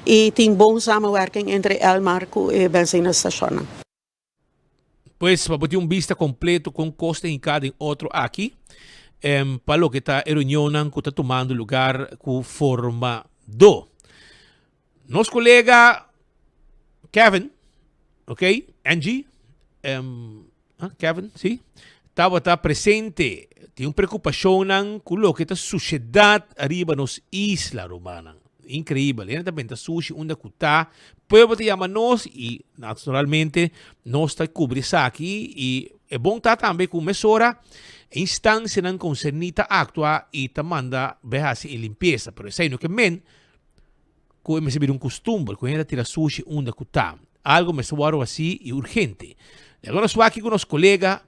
y tin bon samenwerking entre Elmar cu e benzinestacionnan. Pues pa bo tin un bista completo con cos ta hinca den otro aki, pa loke ta e reunionnan cu ta tumando lugar cu formador. Nos colega Kevin, ok, Angie, um, ah, Kevin, sí, tabata presente. Tin un preocupacionnan cu loke ta sucedad ariba nos isla, rumannan. Increíbel. Hende ta benta sushi unda cu ta. Pueblo ta yama nos y naturalmente nos ta cubri esaki y e bon ta tambe cu mesora e instancianan concerni ta actua y ta manda bay haci e limpieza. Pero esey no ke men. ku e mester bira un kustumber ku hende ta tira sushi unda ku ta. Algu mester wòrdu hasí i urgente. Laga nos wak ku nos kolega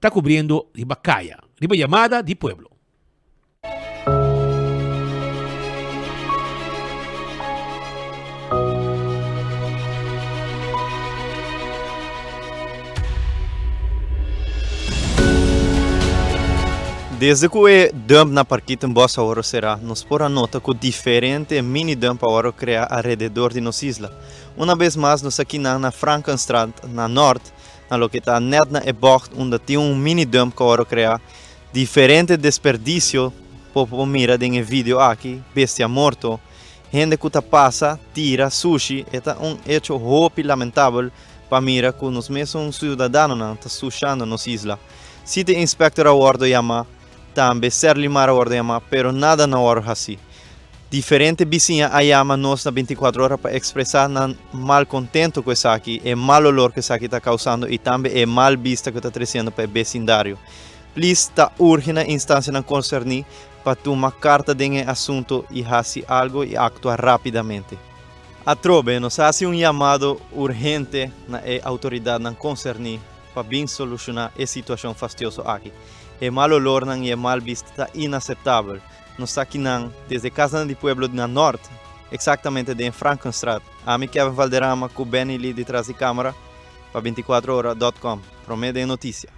ta kubriendo riba kaya, riba yamada di pueblo. Desde ku e dump na Parkietenbos a wòrdu será, nos por a nota ku diferente mini dump a wòrdu kreá alrededor di nos isla. Una bes mas nos aki nan na Frankenstraat na Nort, na loke ta nèt na e bògt unda tin un mini dump ku a wòrdu kreá. Diferente desperdisio por por mira den e video aki, bestia morto, hende ku ta pasa, tira sushi, e ta un echo hopi lamentabel pa mira ku nos mesun siudadanonan ta sushando nos isla. City Inspector a wordo yama, tambe Serlimar a wordo yama, pero nada no a wordo haci. Diferente bisiña a yama nos na 24 ora pa expresa nan malcontento cu esaki, e mal olor cu esaki ta causando y tambe e mal bista cu ta treciendo pa e becindario. Please ta urgi na instancianan concerni pa tuma carta den e asunto y haci algo y actua rapidamente. Atrobe nos haci un yamado urgente na e autoridadnan concerni pa bin soluciona e situacion fastioso aki. E mal olornan y e mal bista ta inaceptabel. Nos ta akinan desde Casnan di Pueblo na Nort, exactamente den Frankenstraat. Ami Kevin Valderrama cu Benny Lee detras di camera pa 24 ora dot com. Prome den noticia.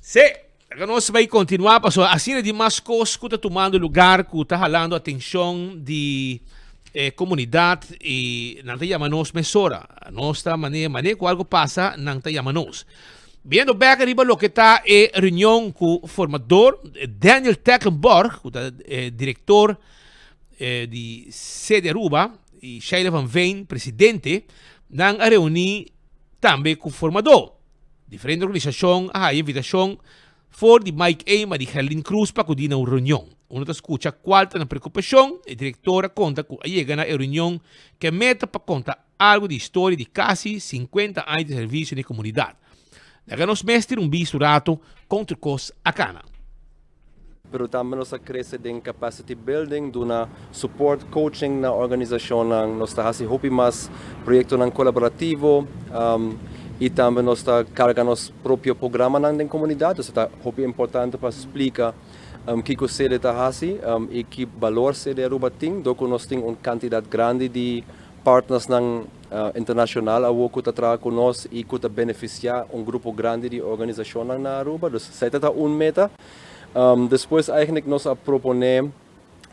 Sí, laga nos bai continuá pasobra asina di mas kos ku ta tumando lugar ku ta halando atenshon di e komunidat i nan ta yama nos mesora. Nos ta mane mane ku algu pasa nan ta yama nos. Biendo bek riba loke ta e reunion ku formador Daniel Tecklenborg ku ta e direktor di Sede Aruba i Sheila van Veen presidente nan a reuní Tambe ku formadó. Diferente organisashon a haya invitashon for di Mike Eman i Gerlin Cruz pa akudí na un reunion. Unda ta skucha kual ta nan preokupashon, e direktor a konta ku a yega na e reunion ku e meta pa konta algu di historia di kasi sinkuenta aña di servisio na e komunidat. Laga nos mes tira un bisto rato kon tur kos a kana. Pero tambe nos a crece den capacity building, duna support, coaching na organisacionnan, nos ta haci hopi mas proyectonan colaborativo y tambe nos ta carga nos propio programanan den comunidad. Entonces ta hopi importante pa splica kico sede ta haci y ki balor sede Aruba tin, dor cu nos tin un cantidad grandi di partnersnan internacional awo cu ta traha cu nos y cu ta beneficia un grupo grandi di organisacionnan na Aruba. Dus esey ta ta un meta. Despues eigenlijk nos a propone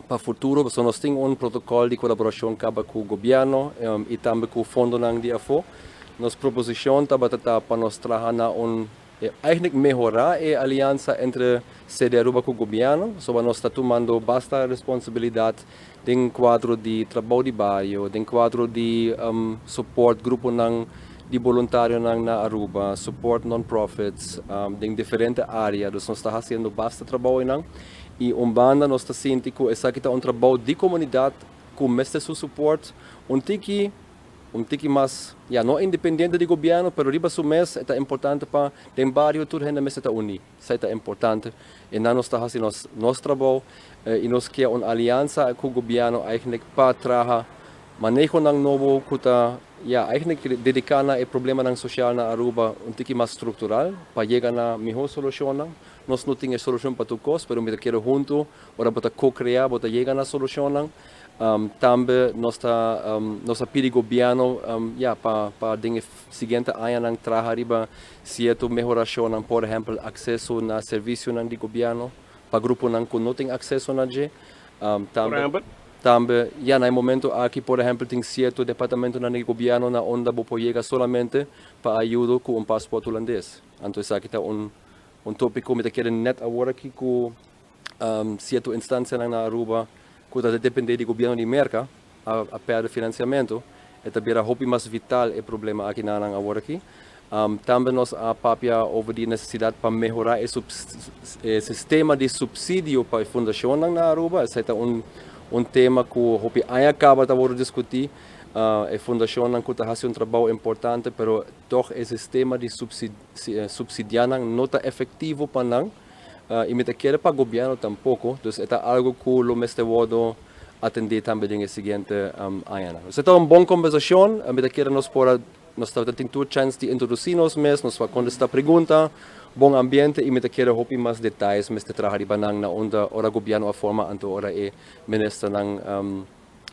pa futuro, pasobra nos tin un protocol di colaboracion caba cu gobierno y tambe cu fondonan di afo. Nos proposicion tabata ta pa nos traha na un, eigenlijk mehora e aliansa entre CD Aruba cu gobierno, pasobra nos ta tumando basta responsabilidad den cuadro di trabou di bario, den cuadro di support gruponan di boluntarionan na Aruba, support non-profits den diferente area. Dus nos ta haciendo basta trabou einan y un banda nos ta sinti cu esaki ta un trabou di comunidad cu mester su support un tiki un tiki mas, ya, no independiente di gobierno, pero riba su mes e ta importante pa den bario tur hende mester ta uni. Esei ta importante i nan nos ta hasi nos nos trabou i nos ke un aliansa ku gobièrnu eigentlik pa traha manehonan nobo ku ta ya eigentlik dediká na e problemanan sosial na Aruba un tiki mas struktural pa yega na mihó solushonnan. Nos no tin e solushon pa tur kos pero mi ta kere huntu ora bo ta ko-kreá bo ta yega na solushonnan. Tambe nos ta nos a pidi gobièrnu ya pa pa den e siguiente añanan traha riba sierto mehorashonnan, por ehèmpel akseso na servisionan di gobièrnu pa gruponan ku no tin akseso na dje. Tambe tambe ya na e momento aki por ehèmpel tin sierto departamentonan di gobièrnu na unda bo por yega solamente pa ayudo ku un paspòrt hulandes. Anto esaki ta un un tópiko mi ta kere nèt awor aki ku Cierto instancianan na Aruba cu ta depende di gobierno di Merca a perde financiamento. E ta bira hopi mas vital e problema aki na nan awor aki. Tambe nos a papia over di necesidad pa mehora e e sistema di subsidio pa e fundacionnan na Aruba. Esey ta un un tema cu hopi aña caba ta wordo discuti. E fundacionnan cu ta haci un trabou importante pero toch e sistema di subsidianan no ta efectivo pa nan y mi ta kere pa gobierno tampoco. Dus e ta algo cu lo mester wordo atendi tambe den e siguiente añanan. Dus e ta un bon conversacion. Mi ta kere nos por a Nos tabata tin tur chèns di introdusí nos mes, nos por a kontestá pregunta, bon ambiente i mi ta kere hopi mas detayes mester traha riba nan na unda ora gobièrnu a forma anto ora e ministernan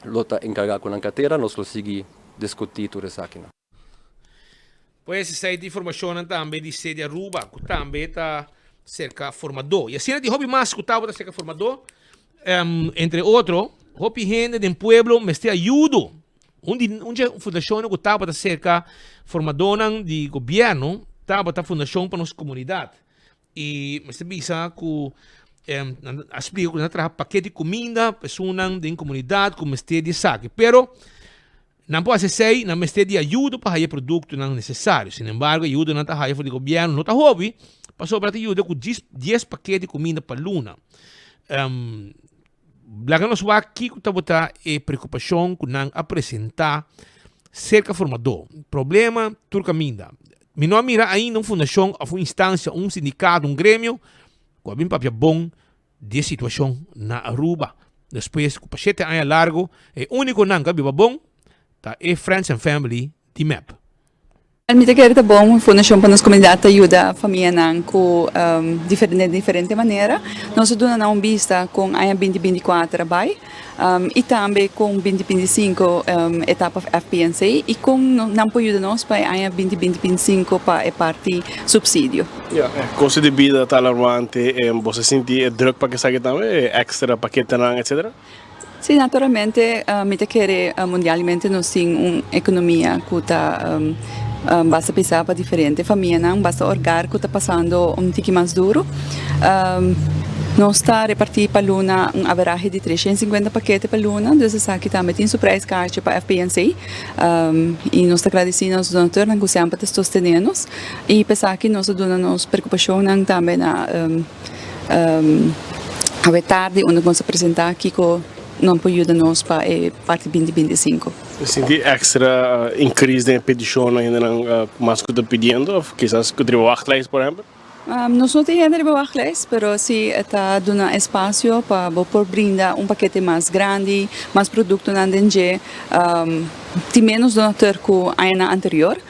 lo ta enkargá ku nan kartera nos lo sigui diskutí tur esakinan. Pues esei ta informashonnan tambe di Sede Aruba ku tambe ta serka formadó. I asina tin hopi mas ku tabata serka formadó, entre otro hopi hende den pueblo mester ayudo. Un di un dje fundashonnan ku tabata serka formadónan di gobièrnu tabata Fundashon pa Nos Komunidat. I mester bisa ku nan a splika ku nan a traha paket di kuminda pa esunnan den komunidat ku mester di esaki. Pero nan por hasi esei, nan mester di ayuda pa haya e produktonan nesesario. Sinembargo, e ayuda nan ta haya for di gobièrnu no ta hopi pasobra ta yuda ku dies paket di kuminda pa luna. Laga nos wak kiko tabata e preokupashon ku nan a presentá serka formadó. Problema tur kaminda. Mi no a mira ainda un fundashon òf un instansia, un sindikato, un gremio ku a bin papia bon di e situashon na Aruba. Despues ku pa shete aña largu e únikonan ku a biba bon ta e Friends and Family di mep. Mi ta kere ta bon Fundashon pa Nos Komunidat ta yuda famianan ku den diferente manera. Nos a duna nan un bista kon aña binti 24 a bai i tambe kon binti 25 etapa FPNC i kon nan por yuda nos pa e aña binti 25 pa e parti supsidio. Ya, e kosto di bida ta alarmante, bo sa sinti e druk pa esaki tambe, e extra paketenan etcetera? Sí, naturalmente mi ta kere mundialmente nos tin un ekonomia ku ta basta pisá pa diferente famianan, basta orgar ku ta pasando un tiki mas duru. Nos ta repartí pa luna un averahe di 350 pakete pa luna, dus esaki tambe tin su prijskaartje pa FPNC. I nos ta gradisí nos donatornan ku semper ta sostené nos i pa esaki nos a duna nos preokupashonnan tambe na. Awe tardi unda nos a presenta kiko nan por yuda nos pa e parti binti 25. Sinti extra increase den e peticionnan hendenan mas cu ta pidiendo of kisas cu ta riba wachtlijst por ehempel? Nos no tin hende riba wachtlijst pero si e ta duna espacio pa bo por brinda un pakete mas grandi, mas productonan den dje. Tin menos donateur cu añanan anterior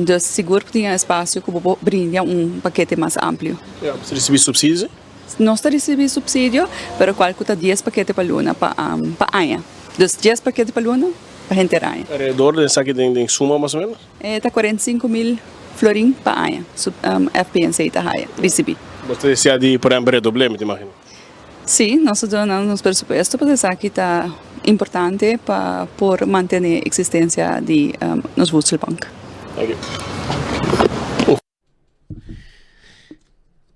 dus sigur tin espacio cu bo por brinda un pakete mas amplio. Ya, bo ta ricibi subsidio si? Nos ta ricibi subsidio, pero cual cu ta dies pakete pa luna pa pa aña. Dus dies pakete pa luna pa henter aña. Alrededor den esaki den den suma mas o menos? E ta 45 mil florin pa aña FPNC ta haya, ricibi. Bo ta desea di por ehempel redoble, mi ta imagina? Si, nos ta duna nos presupuesto pasobra esaki ta importante pa por mantene existencia di nos voedselbank. Thank you.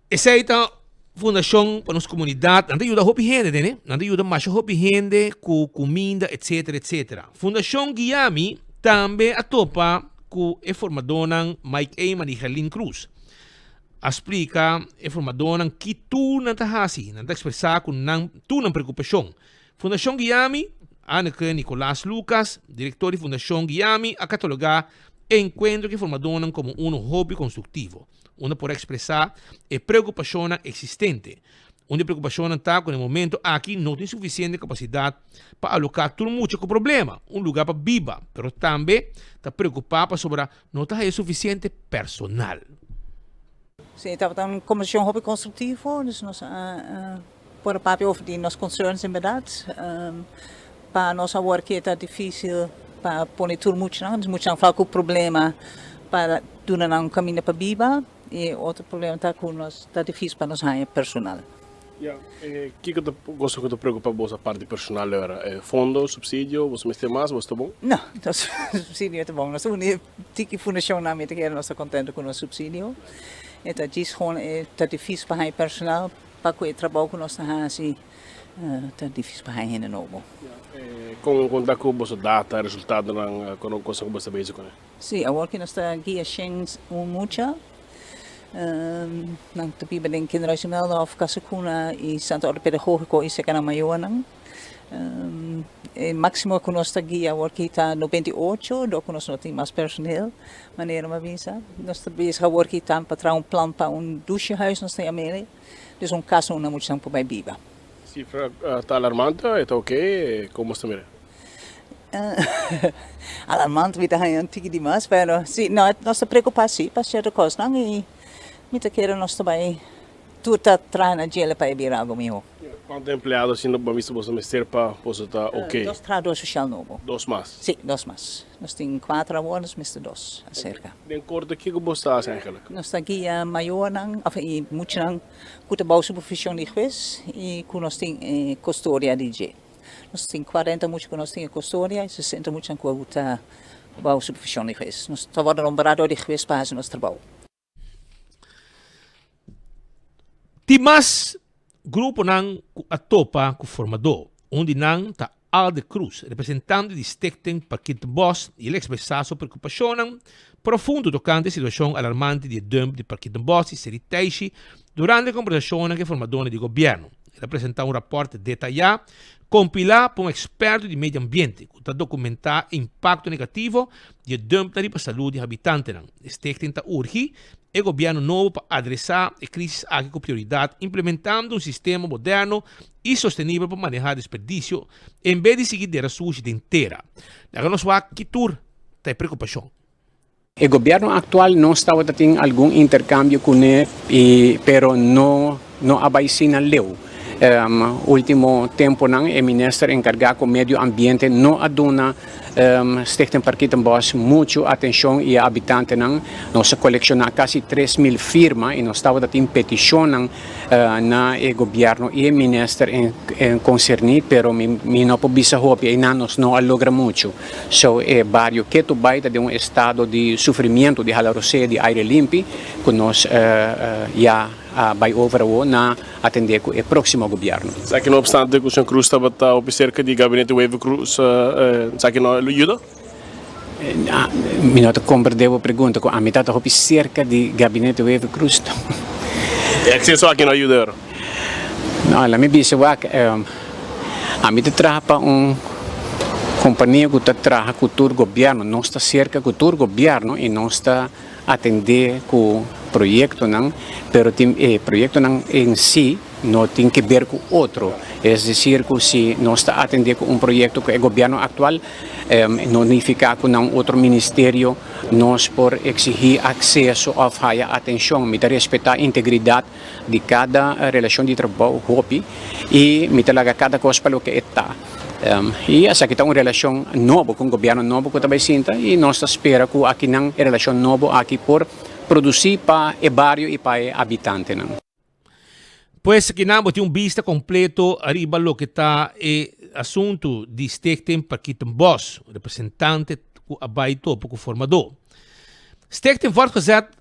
Esei ta fundashon pa nos komunidat. Nan ta yuda hopi hende, tende. Nan ta yuda masha hopi hende ku kuminda, etsetera, etsetera. Fundashon Guiami tambe a topa ku e formadónan Mike Eman i Gerlin Cruz. A splika e formadónan ki tur nan ta hasi. Nan ta ekspresá ku nan tur nan preokupashon. Fundashon Guiami, Anneke Nicolaas Lucas, direktor di Fundashon Guiami, a katalogá e enkuentro ku e formadónan komo unu hopi konstruktivo, unda por a ekspresá e preokupashonnan eksistente. Un di e preokupashonnan ta ku na e momento aki no tin sufisiente kapasidat pa aloká tur mucha ku problema un lugá pa biba, pero tambe ta preokupá pasobra no ta haya sufisiente personal. Sí, tabata un kombersashon hopi konstruktivo, dus nos a por a papia over di nos concerns en berdad. Pa nos awor ke ta dificil pa pone tur muchanan, dus muchanan foral ku problema pa duna nan un kaminda pa biba y otro problema ta ku nos ta dificil pa nos haña personal. Ya, kiko ta cosa ku ta preocupa bos apart di personal ora? E fondo, subsidio, bos mester mas, bos ta bon? No, nos subsidio ta bon. Nos ta uni tiki fundashonnan mi ta kere nos ta contento ku nos subsidio. E ta djis gewoon e ta dificil pa haña personal. Pa ku e trabou ku nos ta hasi ta difísil pa haña hende nobo. Kon kon ta ku boso data, resultadonan, kono kosa ku boso ta bezig kuné? Sí, awor ku nos ta guia shen un mucha, nan ta biba den Kinderhuis Imeldahof, Casa Cuna i Santa Orde Pedagógiko i serka nan mayornan. E máksimo ku nos ta guia awor ki ta 98, dor ku nos no tin mas personeel, manera mi a bisa. Nos ta bezig awor ki ta pa traha un plan pa un douchehuis nos ta yam'e, dus un kas unda muchanan por bai biba. Sifra ta alarmante, e ta oke, kon bo sta mira? Alarmante mi ta haña un tiki di mas, pero si, no, nos ta preocupa si pa cierto cosnan y mi ta kere nos ta bay tur ta traha na djele pa e bira algo miho. Cuanto empleado asina bo a bisa boso mester pa boso ta oke? Dos trahador social nobo. Dos mas? Si, dos mas. Nos tin cuatro awor, nos mester dos acerca. Den corto kico bo ta haci eigenlijk? Nos ta guia mayornan of e muchanan cu ta bou supervision di hues y cu nos tin e custodia di dje. Nos tin cuarenta mucha cu nos tin e custodia y sesenta muchanan cu ta bou supervision di hues. Nos ta wordo nombra door di hues pa haci nos trabou. Tin mas gruponan ku a topa ku formadó. Un di nan ta Alde Cruz, representante di Stichting Parkietenbos, i el a ekspresá su preokupashonnan profundo tokante e situashon alarmante di e dump di Parkietenbos i Seri Teishi durante e kombersashonnan ku e formadónan di gobièrnu. El a presentá un rapòrt detayá kompilá pa un eksperto di medio ambiente ku ta dokumentá e impakto negativo di e dumpnan riba salú di habitantenan. E stichting ta urgi e gobièrnu nobo pa adresá e krísis aki ku prioridat implementando un sistema moderno i sostenibel pa manehá desperdisio en bes di sigui dera sushi den tera. Laga nos wak ki tur ta e preokupashon. E gobierno actual nos tabata tin algun intercambio cune y pero no no a bay sina leu. Ultimo temponan e minister encarga cu medio ambiente no a duna Stichting Parkietenbos mucho atencion y e habitantenan. Nos a colecciona casi 3000 firma y nos tabata tin peticionnan na e gobierno y e minister en concerni pero mi no por bisa hopi eynan nos no a logra mucho. So e bario ketu bai ta den un estado di sufrimiento di hala rosea di aire limpi cu nos ya a bai over awo na atende cu e proximo gobierno. Esaki no obstante cu señor Cruz tabata hopi cerca di gabinete Wever Croes, esaki no a yuda? Mi no ta comprende bo pregunta cu ami tabata hopi cerca di gabinete Wever Croes. E acceso aki no a yuda ero? No, la mi bisa wak, ami ta traha pa un compania cu ta traha cu tur gobierno, nos ta cerca cu tur gobierno y nos ta atendé ku proyektonan, pero tin e proyektonan en si no tin ke ber ku otro. Es desir ku si nos ta atendé ku un proyekto ku e gobièrnu aktual, no nifiká ku na un otro ministerio nos por eksigí akseso òf haya atenshon. Mi ta respetá integridat di kada relashon di trabou hopi i mi ta laga kada kos pa loke e ta. I esaki ta un relashon nobo ku un gobièrnu nobo ku ta bai sinta i nos ta spera ku akinan e relashon nobo aki por produsí pa e bario i pa e abitantenan. Pues akinan bo tin un bista kompleto ariba loke ta e asuntu di Stichting Parkietenbos, representante ku a bai topa ku formadó. Stichting Voortgezet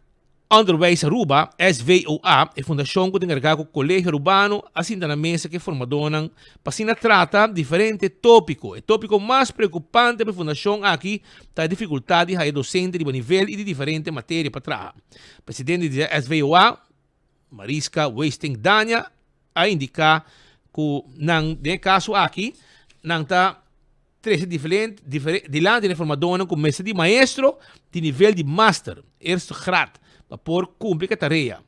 Onderwijs Aruba, SVOA, e fundashon ku ta enkargá ku Kolegio Arubano, a sinta na mesa ku e formadónan pa asina trata diferente tópiko. E tópiko mas preokupante pa e fundashon aki ta e difikultat di haya dosente riba nivel i di diferente materia pa traha. Presidente di SVOA, Mariska Weisting Dania, a indiká ku nan den e kaso aki nan ta Trese diferente dilanti den formadónan ku mester di maestro di nivel di master, eerste graad, pa por kumpli ku e tarea.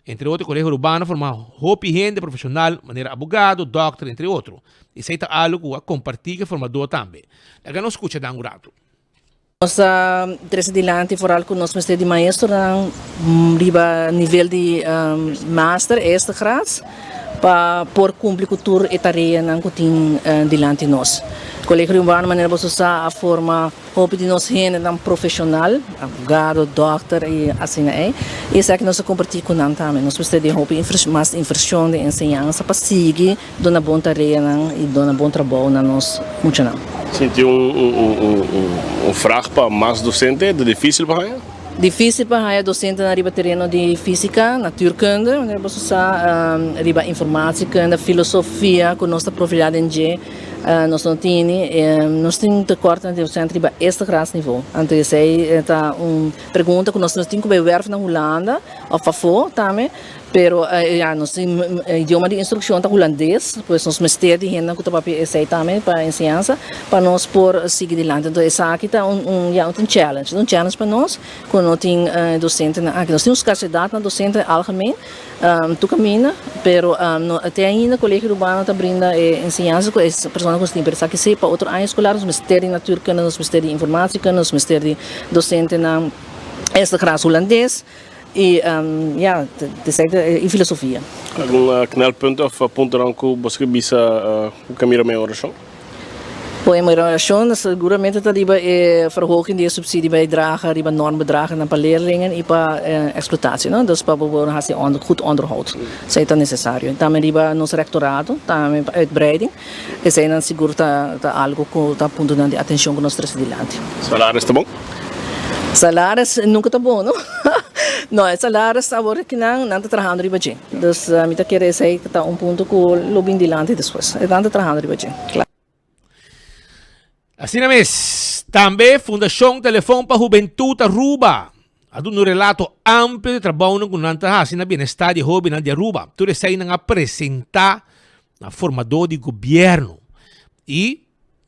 Entre otro e Kolegio Urbano a forma hopi hende profeshonal manera abogado, dòkter, entre otro. Esei ta algu ku a kompartí ku e formadó tambe. Laga nos skucha nan un ratu. Nos ta trese dilanti foral ku nos mester di maestronan riba nivel di master, eerste graad, pa por kumpli ku tur e tareanan ku tin dilanti nos. Kolegio Riurbano manera boso sa a forma hopi di nos hendenan profeshonal, abogado, dòkter i asina ei, i esaki nos a kompartí ku nan tambe. Nos mester di hopi mas invershon den enseñansa pa sigui Duna bon tareanan i duna bon trabou na nos muchanan. Sinti un un un un un frag pa mas docente ta dificil pa haña? Difícil pa haya docentenan riba tereno di física, natuurkunde, manera boso sa, riba informatiekunde, filosofia cu nos ta profilá den dje, nos no tini. Nos tin tekort na docente riba eerste graads niveau. Anto esey ta un pregunta cu nos no tin cu bay werf na Hulanda of pafó tambe. Pero ya nos tin idioma di instrukshon ta hulandes, pues nos mester di hendenan ku ta papia esei tambe pa enseñansa pa nos por sigui dilanti. Entonces esaki ta un un ya un challenge, un challenge pa nos ku no tin dosentenan aki. Nos tin un skarsedat na dosente algemeen tur kaminda, pero no te ainda Colegio Arubano ta brinda e enseñansa ku e persona ku nos tin. Pero esaki si pa otro aña eskolar nos mester di natuurkunde, nos mester di informatiekunde, nos mester di dosentenan eerste graad hulandes. I ya, esei ta e filosofia. Algun knelpunt of puntonan ku bo ke bisa ku ke mira mehorashon? Bo e mehorashon seguramente ta riba e verhoging di e subsidie bijdrage riba normbedragennan pa leerlingen i pa explotatie, no? Dus pa bo por hasi goed onderhoud. Esei ta nesesario. Tambe riba nos rectorado, tambe pa uitbreiding. Eseinan sigur ta ta algo ku ta puntonan di atenshon ku nos trese dilanti. Salaris ta bon? Salaris nunka ta bon no. No, e salaris awor aki nan, nan ta trahando riba dje. Dus mi ta kere esei ta un punto ku lo bin dilanti despues. Nan ta trahando riba dje, kla. Asina mes, tambe Fundashon Telefon pa Hubentut Aruba a duna un relato amplio di trabounan ku nan ta hasi na bienestar di e hobennan di Aruba. Tur eseinan a presentá na formadó di gobièrnu. I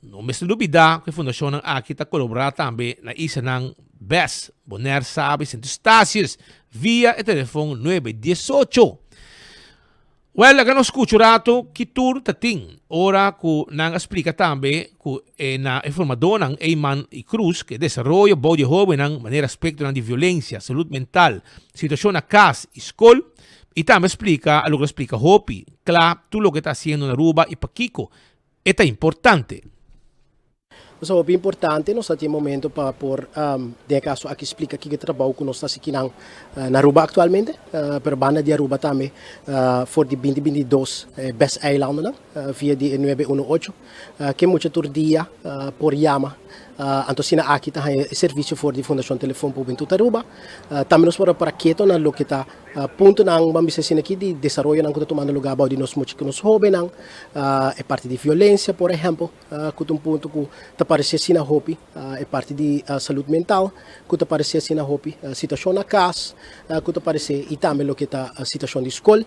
no mester lubidá ku e fundashonnan aki ta kolaborá tambe na islanan Bes, Bonaire, Saba i Sint Eustatius via e telefon nuebe diesocho. Wèl, laga nos skucha un ratu ki tur ta tin ora ku nan a splika tambe ku e na e formadónan Eyman i Cruz ku e desaroyo bou di e hóbennan manera aspektonan di violensia, salud mental, situashon na kas i skol i tambe a splika a logra splika hopi kla tur loke ta hasiendo na Aruba i pakiko e ta importante. Nos ta hopi importante, nos ta tin e momento pa por den e caso aki splica kiko e trabou cu nos ta haci kinan na Aruba actualmente, pero banda di Aruba tambe for di binti 22 e bes eilandennan via di e nuebe uno ocho ke mucha tur dia por yama anto asina aki ta haña e servicio for di Fundacion Telefon pa Hubentud Aruba. Tambe nos por a para keto na loke ta Puntonan, ban bisa asina aki, di desaroyonan ku ta tumando lugá bou di nos mucha ku nos hóbennan, e parti di violensia, por ehèmpel, ku ta un punto ku ta paresé asina hopi, e parti di salud mental ku ta paresé asina hopi, situashon na kas ku ta paresé i tambe loke ta situashon di skol.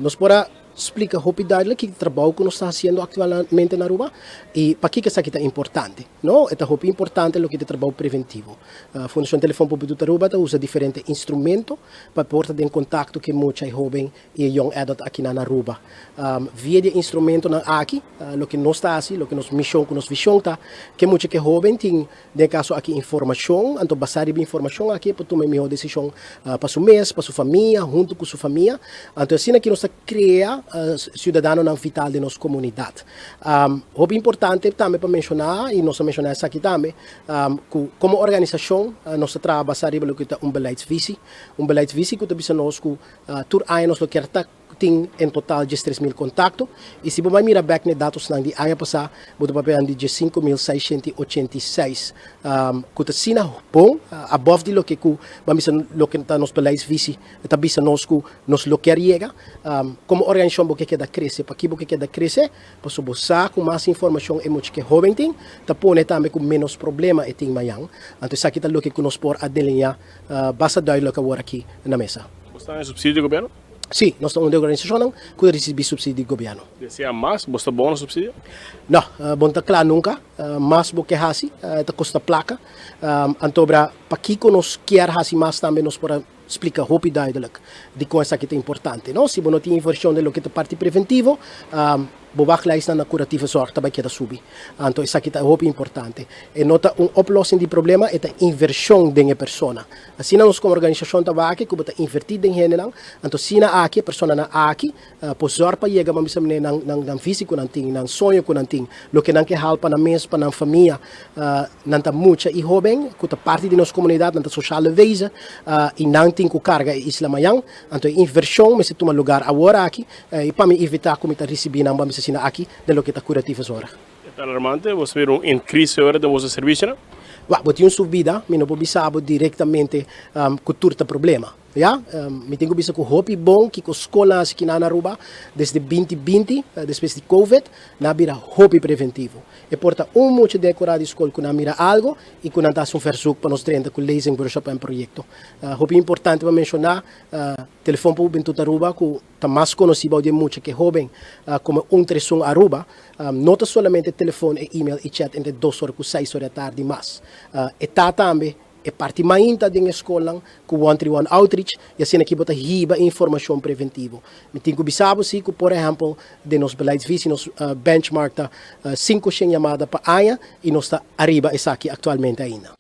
Nos por a splika hopi duidelijk ki trabou ku nos ta hasiendo aktualmente na Aruba i pakiko esaki ta importante. No, e ta hopi importante loke ta trabou preventivo. Fundashon Telefon Público Aruba ta usa diferente instrumento pa por ta den kontakto ku e mucha, e hóben i e young adult akinan na Aruba. Via di e instrumentonan aki, loke nos ta hasi, loke nos mishon ku nos vishon ta, ku e mucha ku e hóben tin Den e kaso aki informashon, anto basá riba informashon aki e por tuma e mihó desishon pa su mes, pa su famia, huntu ku su famia. Anto asina aki nos ta krea siudadanonan vital den nos komunidat. Hopi importante tambe pa menshoná, i nos a menshoná esaki tambe, ku komo organisashon nos ta traha basá riba loke ta un beleidsvisie. Un beleidsvisie ku ta bisa nos ku tur aña nos lo kier ta Tin en total 13.000 kontakto i si bo bai mira bèk na e datosnan di aña pasá bo ta papia di 15.686 ku ta asina bon above di loke ku ban bisa loke ta nos beleidsvisie ta bisa nos ku nos lo kier yega. Komo organisashon bo ke keda krese. Pakí bo ke keda krese? Pasobra bo sa ku mas informashon e mucha ku e hóben tin ta pone tambe ku ménos problema e tin mañan. Anto esaki ta loke ku nos por a delineá basta duidelijk awor aki na mesa. Bo sta den supsidio di gobièrnu? Sí, nos ta un di organisashonnan ku ta risibí supsidio di gobièrnu. Desea mas? Bo sta bon na supsidio? No, bo no ta kla nunka. Mas bo ke hasi, e ta kosta plaka. Antobra, pakiko nos kier hasi mas tambe nos por a splika hopi duidelik dikon esaki ta importante, no? Si bo no tin invershon den loke ta parti preventivo, Bo wachtlijstnan na curatieve zorg ta bai keda subi. Anto esaki ta hopi importante. E no ta un oplossing di problema, e ta inversion den e persona. Asina nos como organisacion ta wak cu bo ta inverti den hendenan, anto asina aki e personanan aki por zorg pa yega, ban bisa mene, nan nan visie cu nan tin, nan soño cu nan tin, loke nan ke haal pa nan mes, pa nan famia. Nan ta mucha y hoben cu ta parti di nos comunidad, nan ta sociale wezen y nan tin cu carga e isla mayan. Anto e inversion mester tuma lugar awor aki. I pa mi evitá ku mi ta risibí nan ban bisa asina aki den loke ta kuratieve zorg. E ta alarmante? Bo ta mira un inkriis ora den boso servisionan? Wak, bo tin un subida, mi no por bisa bo direktamente ku tur ta problema. Ya, mi tin ku bisa ku hopi bon kiko skolnan hasi kinan na Aruba desde binti binti, despues di covid, nan a bira hopi preventivo. E por ta un mucha den e kura di skol ku nan mira algo i ku nan ta hasi un verzoek pa nos drenta ku lezing, workshop en proyekto. Hopi importante pa menshoná, Telefon pa Hubentud Aruba ku ta mas konosí bou di e mucha ku e hóben komo un tresun Aruba, no ta solamente telefon e email i chat entre dos ora ku seis ora di atardi mas. E ta tambe e parti mainta den e skolnan ku One Tri One Outreach i asina aki bo ta hiba e informashon preventivo. Mi tin ku bisa bo si ku por ehèmpel den nos beleidsvisie nos benchmark ta 500 yamada pa aña i nos ta ariba esaki aktualmente ainda.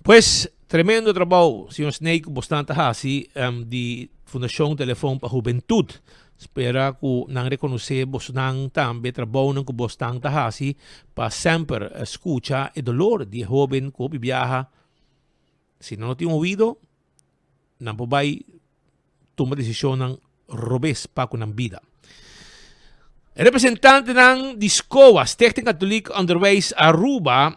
Pues, tremendo trabou, señor Snake, ku bosnan ta hasi di Fundashon Telefon pa Hubentut. Spera ku nan rekonosé bosnan tambe trabounan ku bosnan ta hasi pa semper skucha e dolor di e hóben ku hopi biaha. Si nan no tin oido, nan por bai tuma desishonnan robes pa ku nan bida. E representantenan di SCOA, Stichting Katholiek Onderwijs Aruba,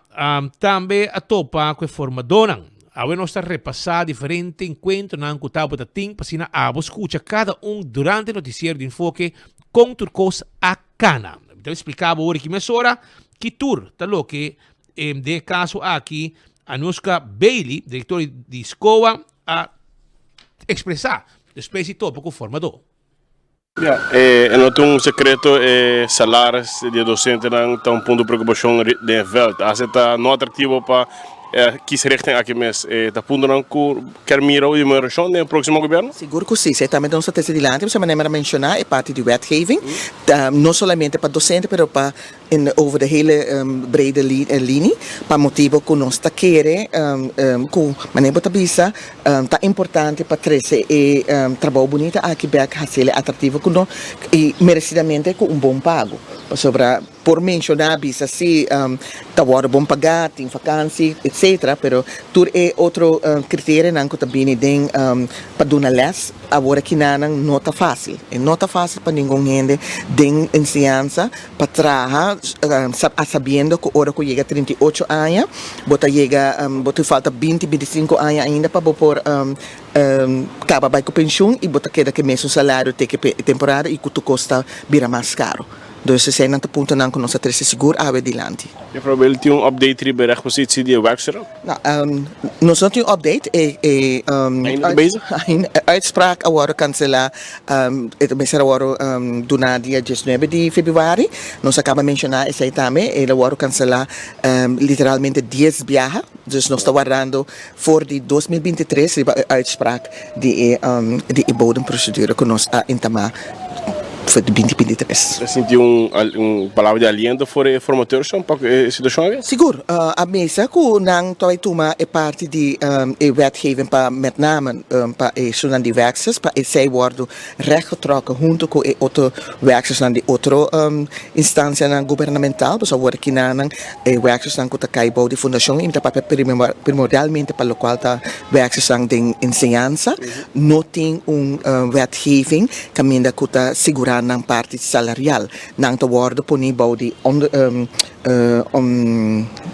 tambe a topa ku e formadónan. Awe nos ta repasá diferente enkuentronan ku tabata tin pa asina abo skucha kada un durante e notisiero di Enfoke kon tur kos a kana. Mi ta splika bo ora ki mesora ki tur ta loke den e kaso aki Anuska Bailey, direktor di SCOA, a ekspresá despues di topa ku formadó. Ya, e no ta un sekreto e salaris di e dosentenan ta un punto di preokupashon den e vèlt. Hasta ta no atraktivo pa e kiesrichting aki mes. E ta puntonan ku kier mira di mehorashon den e próksimo gobièrnu? Sigur ku si. Esei tambe nos ta trese dilanti, pasobra manera mi a menshoná e parti di wetgeving, ta no solamente pa dosente pero pa In over de hele brede linie, pa motibo ku nos ta kere ku, manera bo ta bisa, ta importante pa trese e trabou bunita aki bek, hasiel e atraktivo ku no i meresidamente ku un bon pago. Pasobra por menshoná bisa si ta wòrdu bon pagá, tin vakansi, etcetera, pero tur e otro kriterianan ku ta bini den pa duna lès awor akinanan no ta fásil. E no ta fásil pa ningun hende den enseñansa Pa traha a sabiendo ku ora ku yega 38 aña bo ta yega bo tin falta binti 25 aña ainda pa bo por kaba bai ku penshun i bo ta keda ku e mesun salario te ke temporada i ku tur kos ta bira mas karo. Dus eseinan ta puntonan ku nos a trese sigur awe dilanti. Juffrouw Bel tin un update riba e rechtpositie di e werkster? No, nos no tin update. E, e, Ainda ta bezig? E uitspraak a wòrdu kanselá, e ta mester a wòrdu duná dia diesnuebe di februari. Nos a kaba menshoná esei tambe. El a wòrdu kanselá literalmente dies biaha. Dus nos ta wardando for di 2023 riba e uitspraak di e, di e bodemprocedure ku nos a entamá for di 2023. Ta sinti un un palabra di aliento for e formateursnan pa ku e situashon aki? Sigur. A mesa ku nan ta bai tuma e parti di e wetgeving pa met name pa e esunnan di werksters pa esei wòrdu rechtgetrokken hunto ku e otro werkstersnan di otro instansianan gubernamental pasobra awor aki nan e werkstersnan ku ta kai bou di fundashon i mi ta papia primordialmente pa lokual ta werkstersnan den enseñansa no tin un wetgeving kaminda ku ta sigurá nan parti salarial. Nan ta wòrdu poní bou di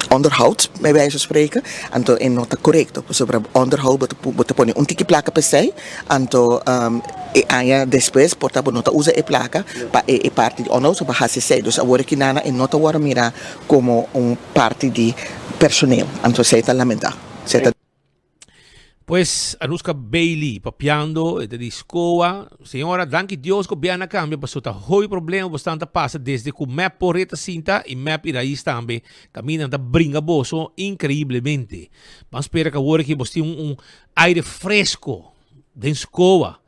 onderhoud, bij wijze van spreken. Anto e no ta korekto, pasobra onderhoud bo ta bo ta pone un tiki plaka pa esei, anto e aña despues por ta bo no ta usa e plaka pa e e parti di onderhoud, so bo hasi esei. Dus awor aki nana e no ta wòrdu mirá komo un parti di personeel, anto esei ta lamentá. Esei ta. Pues Anuska Bailey papiando e ta di SCOA, Señora danki Dios gobierno a cambia paso ta hopi problema bosnan ta pasa desde cu mep por reta sinta y mep y raiz tambe caminda nan ta bringa boso increiblemente. Ban spera cu awor aki bos tin un aire fresco den SCOA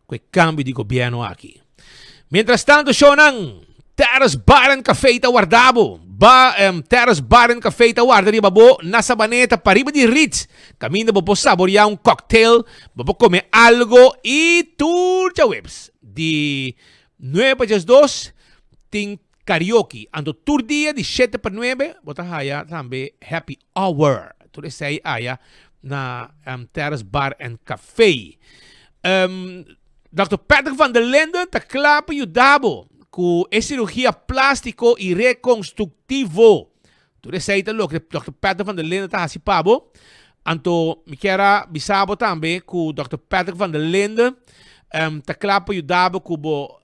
cu e cambio di gobierno aki. Mientras tanto shownan, Terrace Bar and Café ta warda bo. Ba, um, Terrace Bar and Café ta warda riba bo na Sabaneta pariba di Ritz. Caminda bo por saborea un cocktail, bo por come algo y tur djaweps di nuebe pa djesdos tin karaoke. Anto tur dia di shete pa nuebe bo ta haya tambe happy hour. Tur esei aya na um, Terrace Bar and Café. Um, Dòkter Patrick van der Linden ta kla pa yuda bo ku e sirugia plástiko i rekonstruktivo. Tur esei ta loke Dòkter Patrick van der Linden ta hasi pa bo. Anto mi kier a bisa bo tambe ku Dòkter Patrick van der Linden ta kla pa yuda bo ku bo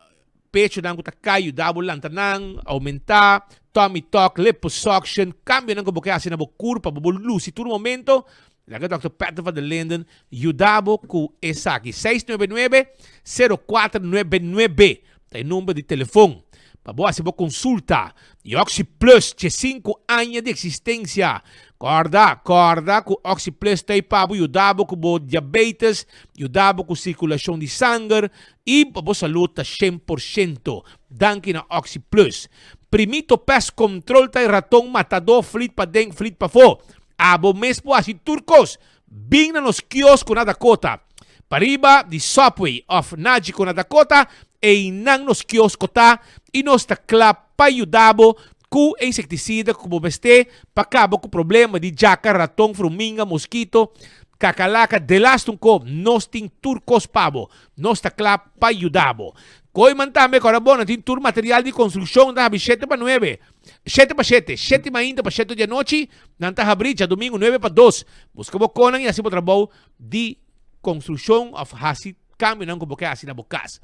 pechonan ku ta kai, yuda bo lanta nan, oumentá, tummy tuck, liposuction, kambionan ku bo ke hasi na bo kurpa pa bo lusi tur momento. Laga Dòkter Patrick van der Linden yuda bo ku esaki. 699 0499 ta e number di telefon pa bo hasi bo konsulta. Di Oxi Plus, 5 aña di eksistensia. Kòrda, kòrda ku Oxi Plus ta ei pa bo yuda bo ku bo diabetes, yuda bo ku sirkulashon di sanger i pa bo salud ta 100%. Danki na Oxi Plus. Primito Pest Control ta e raton matadó flit paden, flit pafó. Abo mes por hasi tur kos. Bin na nos kiosko na Dakota. Pariba di Subway of Nagico na Dakota, einan nos kiosko ta i nos ta kla pa yuda bo ku e insektisida ku bo mester pa kaba ku problema di djaka, raton, fruminga, moskito, kakalaka, delaste un ko. Nos tin tur kos pa bo. Nos ta kla pa yuda bo. Kooiman tambe kòrda bo, nan tin tur material di konstrukshon, nan ta habi shete pa nuebe. Shete pa shete, shete mainta pa shete di anochi, nan ta habrí djadumingu nuebe pa dos. Buska bo konan i hasi bo trabou di konstrukshon òf hasi kambionan ku bo ke hasi na bo kas.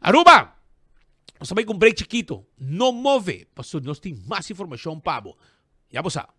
Aruba! Nos ta bai ku un break chikito. No move, pasobra nos tin mas informashon pa bo. Ya bo sa.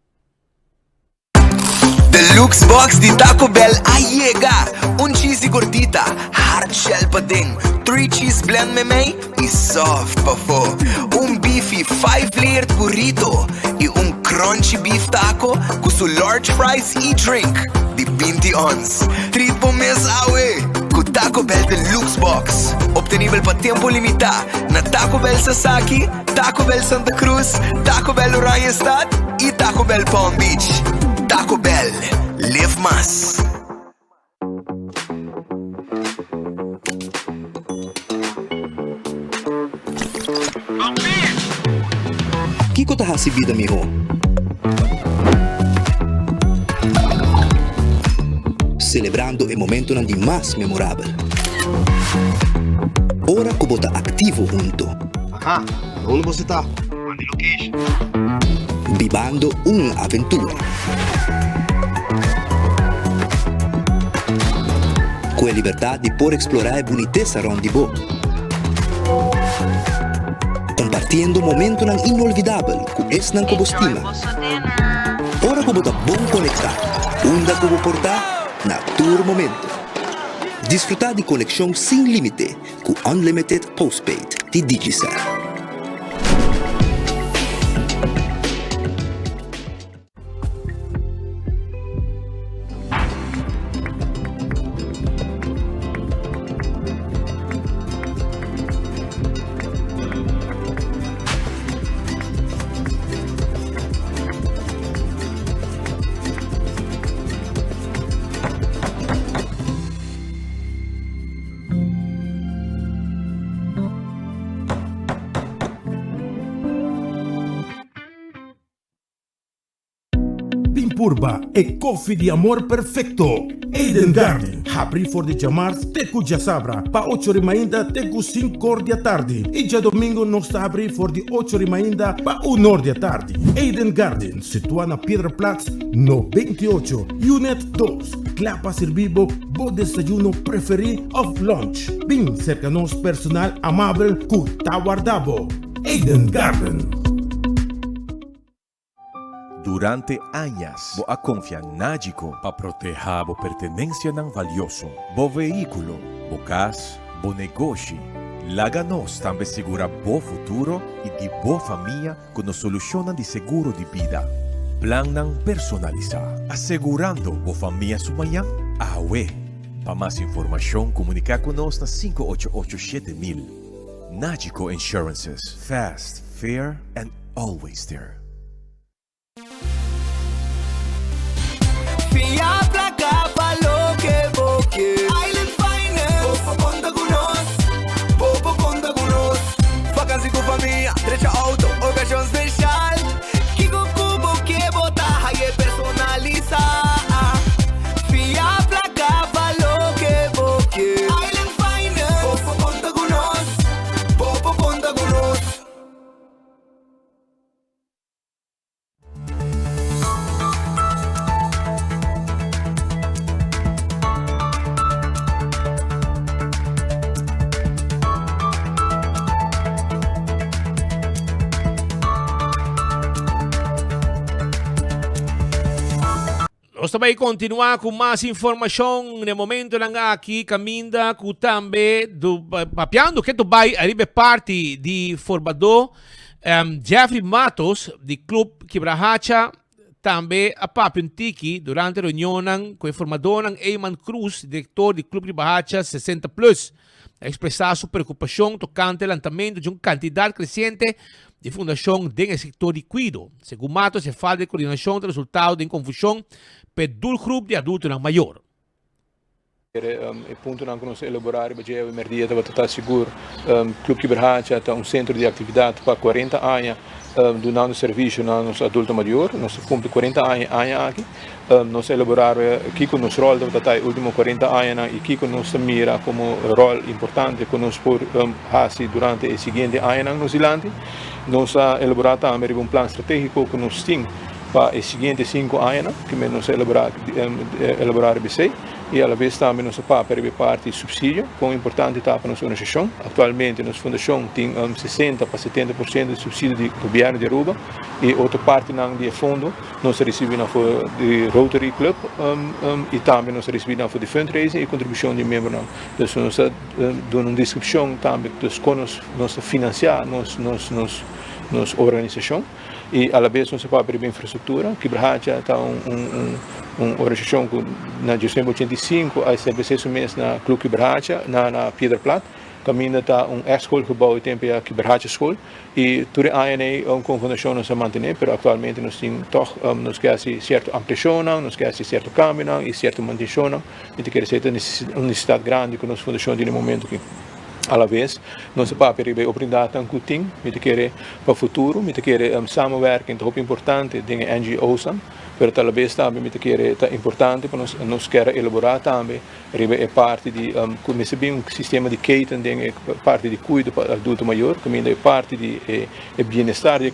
Deluxe box di Taco Bell a yega! Un cheesy gordita, hard shell paden, three cheese blend memey y soft pafo. Un beefy five layered burrito y un crunchy beef taco cu su large fries y drink di 20 ons. Treat bo mes awe cu Taco Bell Deluxe Box. Obtenibel pa tempo limita na Taco Bell Sasaki, Taco Bell Santa Cruz, Taco Bell Oranjestad y Taco Bell Palm Beach. Taco Bell, live mas. Kiko ta hasi bida mihó? Selebrando e momentonan di mas memorabel. Ora ku bo ta aktivo hunto. Aha, na unda boso ta? Manda e location. Bibando un aventura. Ku e libertat di por eksplorá e bunitesa rònt di bo. Kompartiendo momentonan inolvidabel ku esnan ku bo stima. Ora ku bo ta bon konektá, unda ku bo por ta, na tur momento. Disfrutá di konekshon sin límite ku Unlimited Postpaid di Digicel. Bin purba e koffie di amor perfecto! Eden Garden, habri for di djamars te ku djasabra pa ocho ri mainta te ku sinkor di atardi i djadomingo nos ta habri for di ocho ri mainta pa unor di atardi. Eden Garden, situa na Piedra Plat no 28, Unit dos, kla pa sirbi bo bo desayuno preferí òf lunch. Bin serka nos personal amabel ku ta warda bo. Eden Garden. Durante añas bo a konfia Nagico pa protehá bo pertenensianan valioso, bo vehíkulo, bo kas, bo negoshi. Laga nos tambe sigurá bo futuro i di bo famia ku nos solushonnan di seguro di bida. Plannan personalisá, asegurando bo famia su mañan awe. Pa mas informashon komuniká ku nos na 588 7000. Nagico Insurances, fast, fair and always there. Fia placa pa loke bo ke. Island Finance. Bo por conta cu nos. Bo por conta cu nos. Vakantie cu famia, drecha auto, ocasion special. Kico cu bo ke bo ta haye personalisa. Fia placa pa loke bo ke. Island Finance. Bo por conta cu nos. Bo por conta cu nos. Nos ta bai kontinuá ku mas informashon na e momentonan aki kaminda ku tambe papiando ke ta bai ariba e parti di formadó Jeffrey Matos di Club Kibrahacha tambe a papia un tiki durante reunionnan ku e formadónan Eyman Cruz direktor di Club Kibrahacha 60 Plus. A ekspresá su preokupashon tokante lantamentu di un kantidat kresiente di fundashon den e sektor di kuido. Segun Matos e falta di koordinashon ta resultado den konfushon pa e doelgroep di adultonan mayor. E puntonan ku nos a elaborá riba dje awe merdia tabata ta sigur Club Kiberhacha ta un sentro di aktividat pa kuarenta aña dunando servisio na nos adulto mayor. Nos ta kumpli kuarenta aña e aña aki. Nos a elaborá kiko nos ròl tabata ta e último kuarenta añanan i kiko nos ta mira komo ròl importante ku nos por hasi durante e siguiente añanan nos dilanti. Nos a elaborá tambe riba un plan stratégiko ku nos tin pa e siguiente sinku añanan, ku nos a elaborá elaborá riba esei. I alabes tambe nos a papia riba e parti supsidio, kon importante ta pa nos organisashon. Aktualmente nos fundashon tin sesenta pa 70% di supsidio di gobièrnu di Aruba i otro partinan di e fondo nos a risibi nan for di Rotary Club i tambe nos a risibi nan for di fundraising i kontribushon di miembronan. Dus nos a duna un deskripshon tambe dus kon nos nos ta finansiá nos nos nos nos organisashon i alabes nos a papia riba infrastruktura. Kibrahacha ta un un un organisashon ku na 1985 a establesé su mes na Club Kibrahacha na na Piedra Plat. Kaminda ta un ex schoolgebouw e tempo ya Kibrahacha School y tur e añanan ey con fundacion nos a mantene pero actualmente nos tin toch nos ke haci cierto ampliacionnan, nos ke haci cierto cambionan y cierto mantencionnan y ta kere esey ta un necesidad grandi cu nos fundacion tin e momento aki. Alavez nos a papia riba e oportunidadnan cu tin, mi ta kere pa futuro, mi ta kere samenwerking ta hopi importante den e NGO's-nan pero talabes tambe mi ta kere ta importante pa nos nos kier a elabora tambe Riba e parti di ku mester bin un sistema di keten den e parti di kuido pa adulto mayor, kaminda e parti di e bienestar di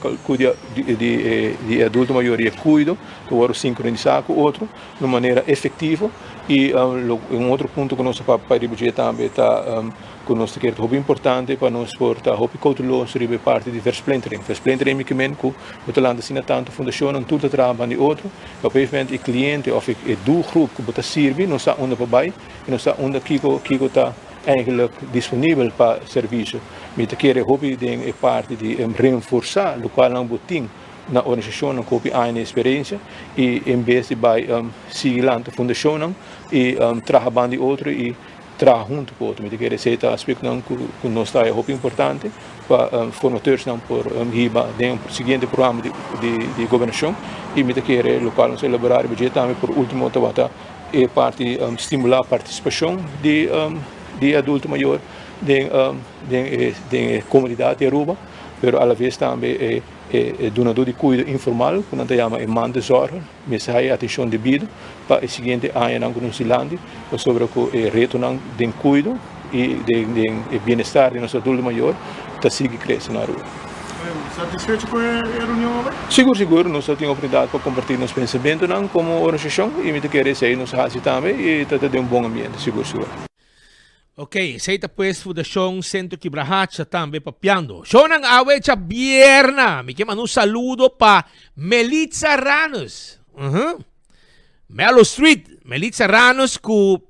e adulto mayor i e kuido ta wòrdu sinkronisá ku otro di un manera efektivo. I un otro punto ku nos a papia riba dje tambe ta ku nos ta kere ta hopi importante pa nos por ta hopi kouteloso riba e parti di versplintering. Versplintering mi ke men ku bo ta lanta asina tantu fundashonnan tur ta traha banda di otro. Op een gegeven moment e cliente of e doelgroep ku bo ta sirbi no sa unda pa bai i no sa unda kiko kiko ta eigenlijk disponibel pa servisio. Mi ta kere hopi den e parti di renforsá lokualnan bo tin na organisashonnan ku hopi aña di eksperensia i en bes di bai sigui lanta fundashonnan i traha banda di otro i traha huntu ku otro. Mi ta kere esei ta aspektonan ku nos ta haya hopi importante pa formateursnan por hiba den e siguiente programa di gobernashon i mi ta kere lokual nos a elaborá riba dje tambe por ultimo tabata e parti di stimulá partisipashon di di adulto mayor den den e komunidat di Aruba pero alaves tambe e e dunadó di kuido informal ku nan ta yama e mantelzorger. Mester haya atencion debido pa e siguiente añanan cu nos dilanti pasobra cu e retonan den cuido y den e bienestar di nos adulto mayor ta sigui crece na Aruba. Satisfecho cu e reunion awe? Sigur sigur, nos ta tin oportunidad pa comparti nos pensamentonan como organisacion y mi ta kere esey nos a haci tambe y ta ta den un bon ambiente, sigur sigur. Ok, esey ta pues Fundacion Centro Kibrahacha tambe papiando. Shownan awe djabierna. Mi ke manda un saludo pa Melitza Ranus. Uh-huh. Melo Street, Melitza Ranus ku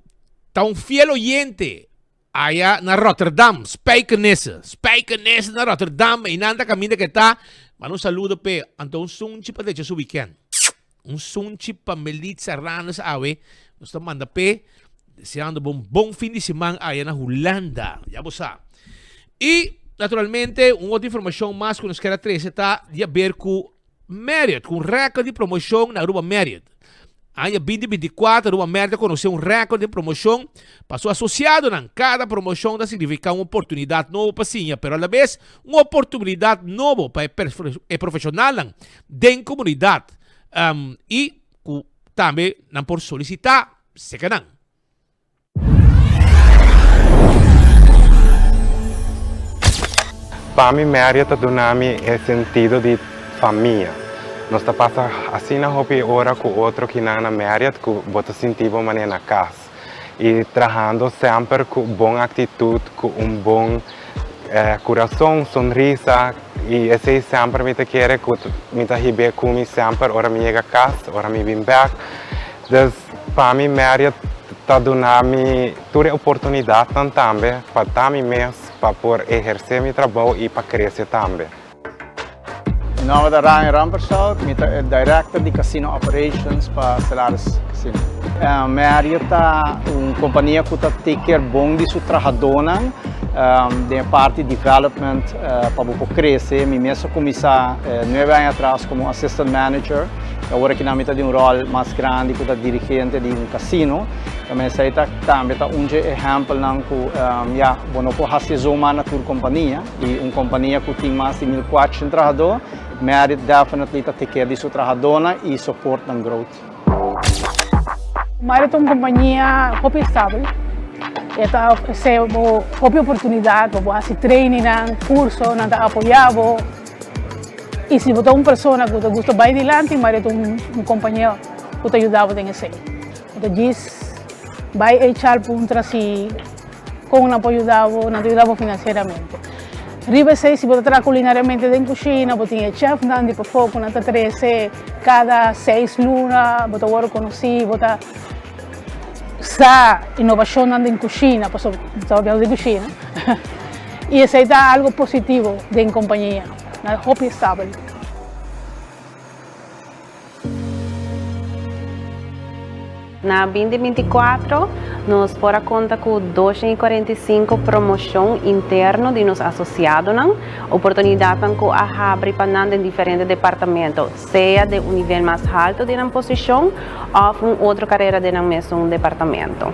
ta un fiel oyente aya na Rotterdam, Spijkenisse. Spijkenisse na Rotterdam, einan ta kaminda ke ta. Manda un saludo p'e, anto un sunchi pa decha su weekend. Un sunchi pa Melitza Ranus awe. Nos ta manda p'e. Deseando bo un bon fin di siman aya na Hulanda. Ya bo sa. Y naturalmente un otro informacion mas cu nos kier a trece ta di haber cu Marriott, cu un record di promocion na Aruba Marriott. Aña 2024 Aruba Marriott a conoce un record den promocion pa su asociadonan. Cada promocion ta significa un oportunidad nobo pa siña, pero alabes un oportunidad nobo pa e profesionalnan den comunidad y cu tambe nan por solicita. Seka nan. Pa mi Marriott ta duna mi e sentido di famia. Nos ta pasa asina hopi ora ku otro kinan na Marriott ku bo ta sinti bo manera na kas. I trahando semper ku bon aktitut, ku un bon kurason, sonrisa i esei semper mi ta kere ku mi ta hib'é ku mi semper ora mi yega kas, ora mi bin bèk. Dus pa mi Marriott ta duna mi tur e oportunidatnan tambe pa ta mi mes, pa por ehersé mi trabou i pa krese tambe. Mi nomber ta Ryan Rampersaud, mi ta e Director di Casino Operations pa Stellaris Casino. Marriott ta un compania cu ta take care bon di su trahadornan den e parti development pa bo por crece. Mi mes a cuminsa nuebe aña atras como Assistant Manager y awor aki nan mi ta den un rol mas grandi cu ta dirigente di un casino. Tambe esey ta tambe ta un dje ehempelnan cu ya bo no por haci zomaar na tur compania. I un kompania ku tin mas di 1400 trahadó, Marriott definitely ta take care di su trahadónan i support nan growth. Marriott ta un kompania hopi estabel. E ta ofresé bo hopi oportunidat pa bo hasi trainingnan, kurso, nan ta apoyá bo. I si bo ta un persona ku ta gusta bai dilanti, Marriott ta un kompania ku ta yuda bo den esei. Bo ta djis bai HR puntra si. Kon nan por yuda bo? Nan ta yuda bo finansieramente. Riba esei, si bo ta traha kulinariamente den kushina, bo tin e chèfnan di pafó ku nan ta trese kada seis luna, bo ta wòrdu konosí, bo ta sa inovashonnan den kushina, pasobra bo ta papiando di kushina. I esei ta algu positivo den kompania. Nan hopi estabel. Na 2024 nos por a konta ku 245 promoshon interno di nos asosiadonan, oportunidatnan ku a habri pa nan den diferente departamento, sea den un nivel mas haltu di nan posishon òf un otro karera den nan mesun departamento.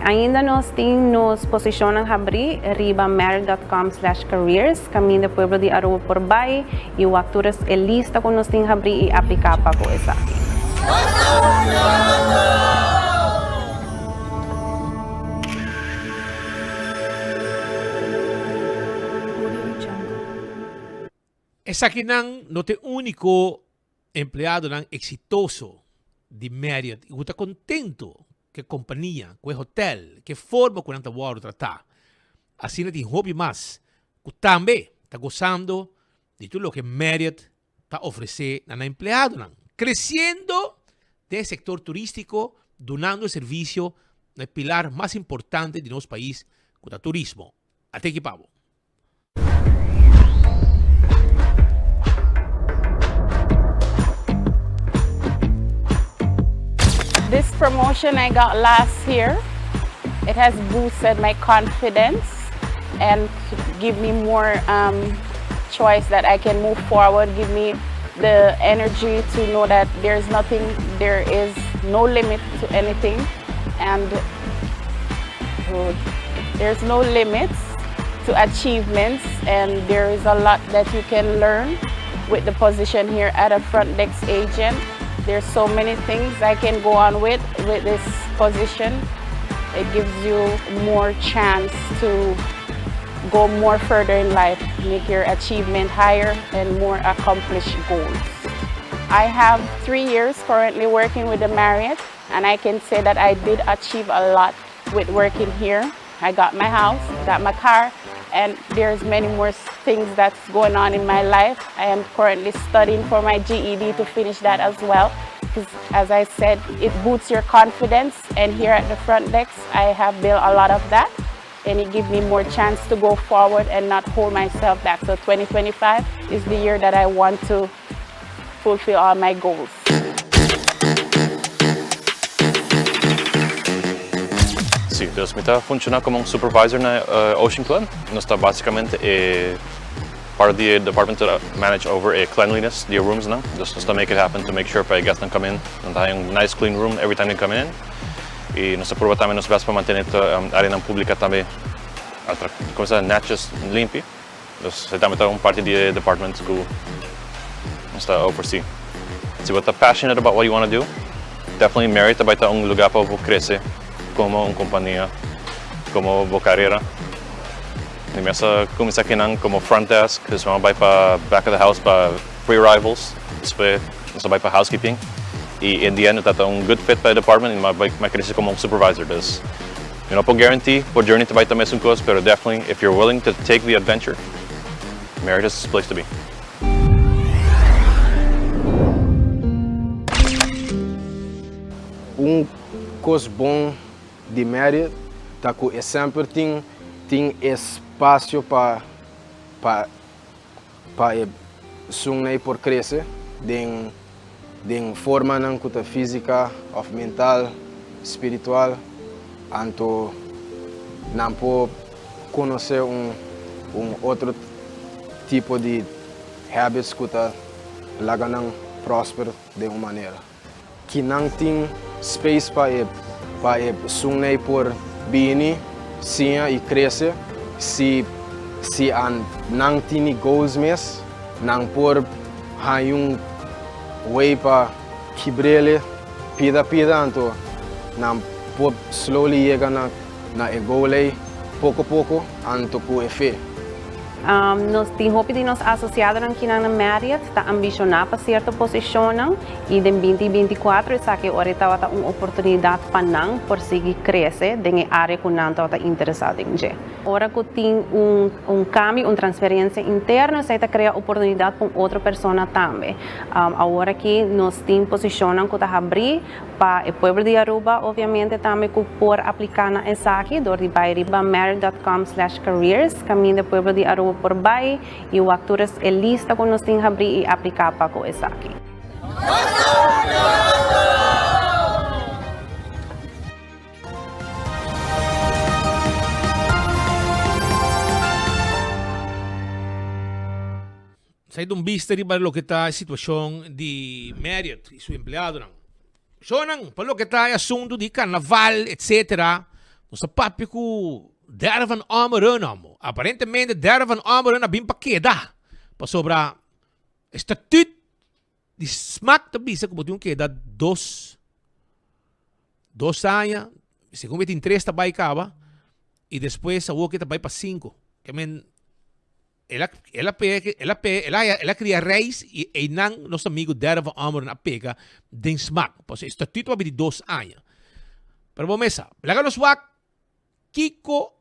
Ainda nos tin nos posishonnan habrí riba marriott dot com slash careers kaminda pueblo di Aruba por bai i wak tur e lista ku nos tin habrí i apliká pa ku esaki. Esakinan no ta e úniko empleadonan eksitoso di Marriott i ku ta kontentu ku e kompania, ku e hotel, ku e forma ku nan ta wòrdu tratá. Asina tin hopi mas ku tambe ta gosando di tur loke Marriott ta ofresé na nan empleadonan, kresiendo den e sektor turístiko, dunando e servisio na e pilar mas importante di nos pais ku ta turismo. At'e pa bo. This promotion I got last year, it has boosted my confidence and give me more um, choice that I can move forward, give me the energy to know that there's nothing, there is no limit to anything. And there's no limits to achievements and there is a lot that you can learn with the position here at a front desk agent. There's so many things I can go on with with this position. It gives you more chance to go more further in life, make your achievement higher and more accomplished goals. I have three years currently working with the Marriott and I can say that I did achieve a lot with working here. I got my house, got my car, and there's many more things that's going on in my life. I am currently studying for my GED to finish that as well. Because as I said, it boosts your confidence and here at the front desk, I have built a lot of that and it gives me more chance to go forward and not hold myself back. So 2025 is the year that I want to fulfill all my goals. Sí, dus mi ta funciona como un supervisor na Ocean Club. Nos ta basicamente e part di e department ta manage over e cleanliness di e rooms nan. Dus nos ta make it happen to make sure pa e guest nan come in, nan ta haya un nice clean room every time they come in. Y nos ta purba tambe nos best pa mantene e areanan publica tambe como se netjes limpi. Dus esei tambe ta un parti di e department ku nos ta oversee. Si bo ta passionate about what you wanna do, definitely Marriott ta bai ta un lugar pa bo krese komo un kompania, komo bo karera. Mi mes a kuminsá kinan komo front desk, despues mi a bai pa back of the house pa pre-arrivals, despues nos a bai pa housekeeping i in the end mi ta un good fit pa e department i mi a bai mi a krese komo un supervisor. Dus Mi no por guarantee bo journey ta bai ta mesun cos pero definitely if you're willing to take the adventure, Marriott is the place to be. Un kos bon di Marriott ta ku e semper tin tin espasio pa pa pa e sungnei por krese den den formanan ku ta físika òf mental, spiritual, anto nan por konosé un un otro tipo di habits ku ta laga nan prosper den un manera. Ki nan tin space pa e pa e sungnei por bini, siña y crece. Si si an nan tini goals mes, nan por haña un way pa kibrele pida pida anto nan por slowly yega na na e goal ey poco poco anto cu e fe. Nos tin hopi di nos asosiadonan kinan na Marriott ta ambishoná pa sierto posishonnan i den binti 24 esaki ora e tabata un oportunidat pa nan por sigui krese den e área ku nan tabata interesá den dje. Ora ku tin un un kambio, un transferensia interno esei ta krea oportunidat pa un otro persona tambe. Awor aki nos tin posishonnan ku ta habrí Pa e pueblo di Aruba obviamente tambe cu por aplica na esaki door di bay riba marriott.com slash careers caminda e pueblo di Aruba por bay y wak tur e lista cu nos tin habri y aplica pa cu esaki. Sa ta un bista riba loke ta e situacion di Marriott y su empleadonan. Shownan, pa loke ta e asunto di carnaval, etc. Nos ta papia cu Darren van Ommeren amo. Aparentemente Darren van Ommeren a bin pa keda. Pasobra e statuut di smaak ta bisa cu bo tin un keda dos, dos aña, segun mi tin tres ta bay caba, y despues awor ke ta bay pa cinco. Ke men El a, el a pega, el a pega, el a, el a cria reis y einan nos amigo Darren van Ommeren a pega den smak. Pasobra e statuto a bini dos aña. Pero bo mes sa, laga nos wak kico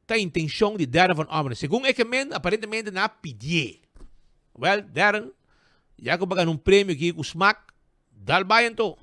ta intencion di Darren van Ommeren. Segun e kemen, aparentemente nan a pidié. Wel, Darren, ya cu bo a gana un premio aki cu smak, dal bay anto.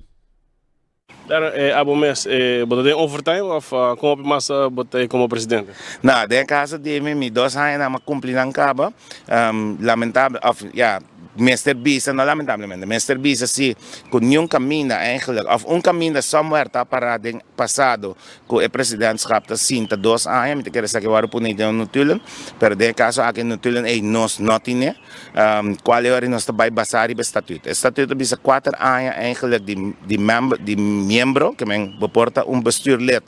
Darren, e abo mes, e bo ta den overtime of kon hopi mas bo ta komo presidente? No, den e kaso di mi, mi dos añanan a kumpli nan kaba. Lamentabel, of ya, mester bisa, no lamentablemente, mester bisa si ku niun kaminda eigenlijk, of un kaminda somewhere ta pará den pasado ku e presidentschap ta sinta dos aña, mi ta kere sa ke wòrdu pone den un notulen, pero den e kaso aki e notulen ei nos no tine. Cual e ora nos ta bay basa riba e statuut. E statuut ta bisa cuater aña eigenlijk di di member di miembro, ke men bo por ta un bestuurlid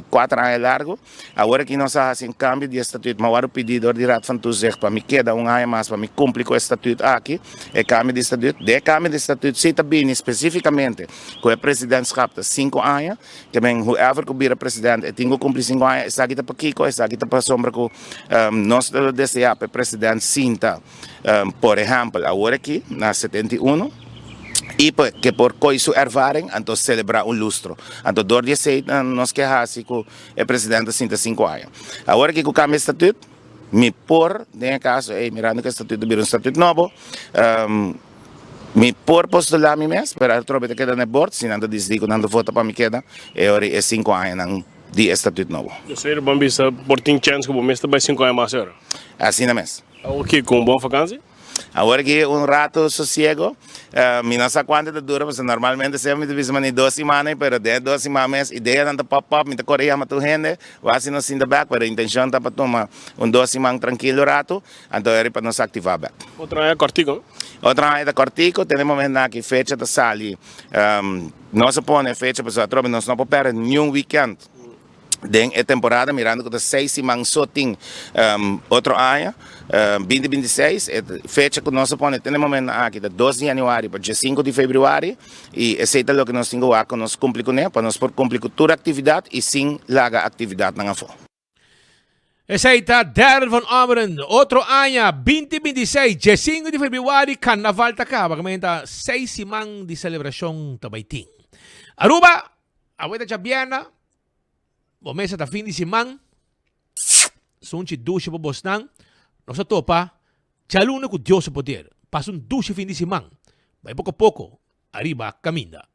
cuater aña largo. Awor aki nos a haci un cambio di e statuut, mi a wòrdu pidi dor di Raad van Toezicht pa mi keda un aña mas pa mi cumpli cu e statuut aki, e cambio di statuut. Den e cambio di statuut si ta bini specificamente cu e presidentschap ta cinco aña, Ke men whoever ku bira president e tin ku kumpli sinku aña, esaki ta pakiko? Esaki ta pasobra ku nos ta deseá pa e president sinta, por ehèmpel awor aki na 71, i pa ke por koi su ervaring anto selebrá un lustro. Anto dor di esei nos ke hasi ku e president ta sinta sinku aña. Awor aki ku kambia e statut, mi por den e kaso ei mirando ku e statut ta bira un statut nobo, Mi por postulá mi mes, pero atrobe ta keda na e bord, si nan ta disidí ku nan ta vota pa mi keda, e ora e sinku añanan di e statut nobo. Esei bo a bisa por tin chèns ku bo mes ta bai sinku aña mas ora? Asina mes. Awor ki ku un bon vakansi? Awor ki un rato sosiego. Mi no sa kuantu ta dura, pasobra normalmente semper mi ta bisa mani dos siman ei, pero den e dos siman mes ideanan ta pòp pòp, mi ta kore yama tur hende, wak si nos sinta bèk, pero intenshon ta pa tuma un dos siman trankilo ratu. Anto eri pa nos aktivá bèk. Otro aña kòrtiku. Otro aña ta kòrtiku, te den momentu aki fecha ta sali. Nos a pone e fecha pasobra atrobe nos no por pèrdè niun wikènt den e temporada mirando ku ta seis siman so tin otro aña, binti 26. E fecha ku nos a pone te den momentu aki ta dos di yanüari pa diesinku di febrüari i esei ta loke nos tin ku wak ku nos kumpli kuné pa nos por kumpli ku tur aktividat i sin laga aktividatnan afó. Esei ta Darren van Ommeren. Otro aña, 2026, 15 di februari, carnaval ta caba. Ke ta seis siman di celebracion ta bay tin. Aruba, awe ta djabièrnè, bo mesa ta fin di siman. Sunchi dushi pa bosnan. Nos a topa djaluna ku Dios su poder. Pasa un dushi fin di siman. Bay poko poko, ariba caminda.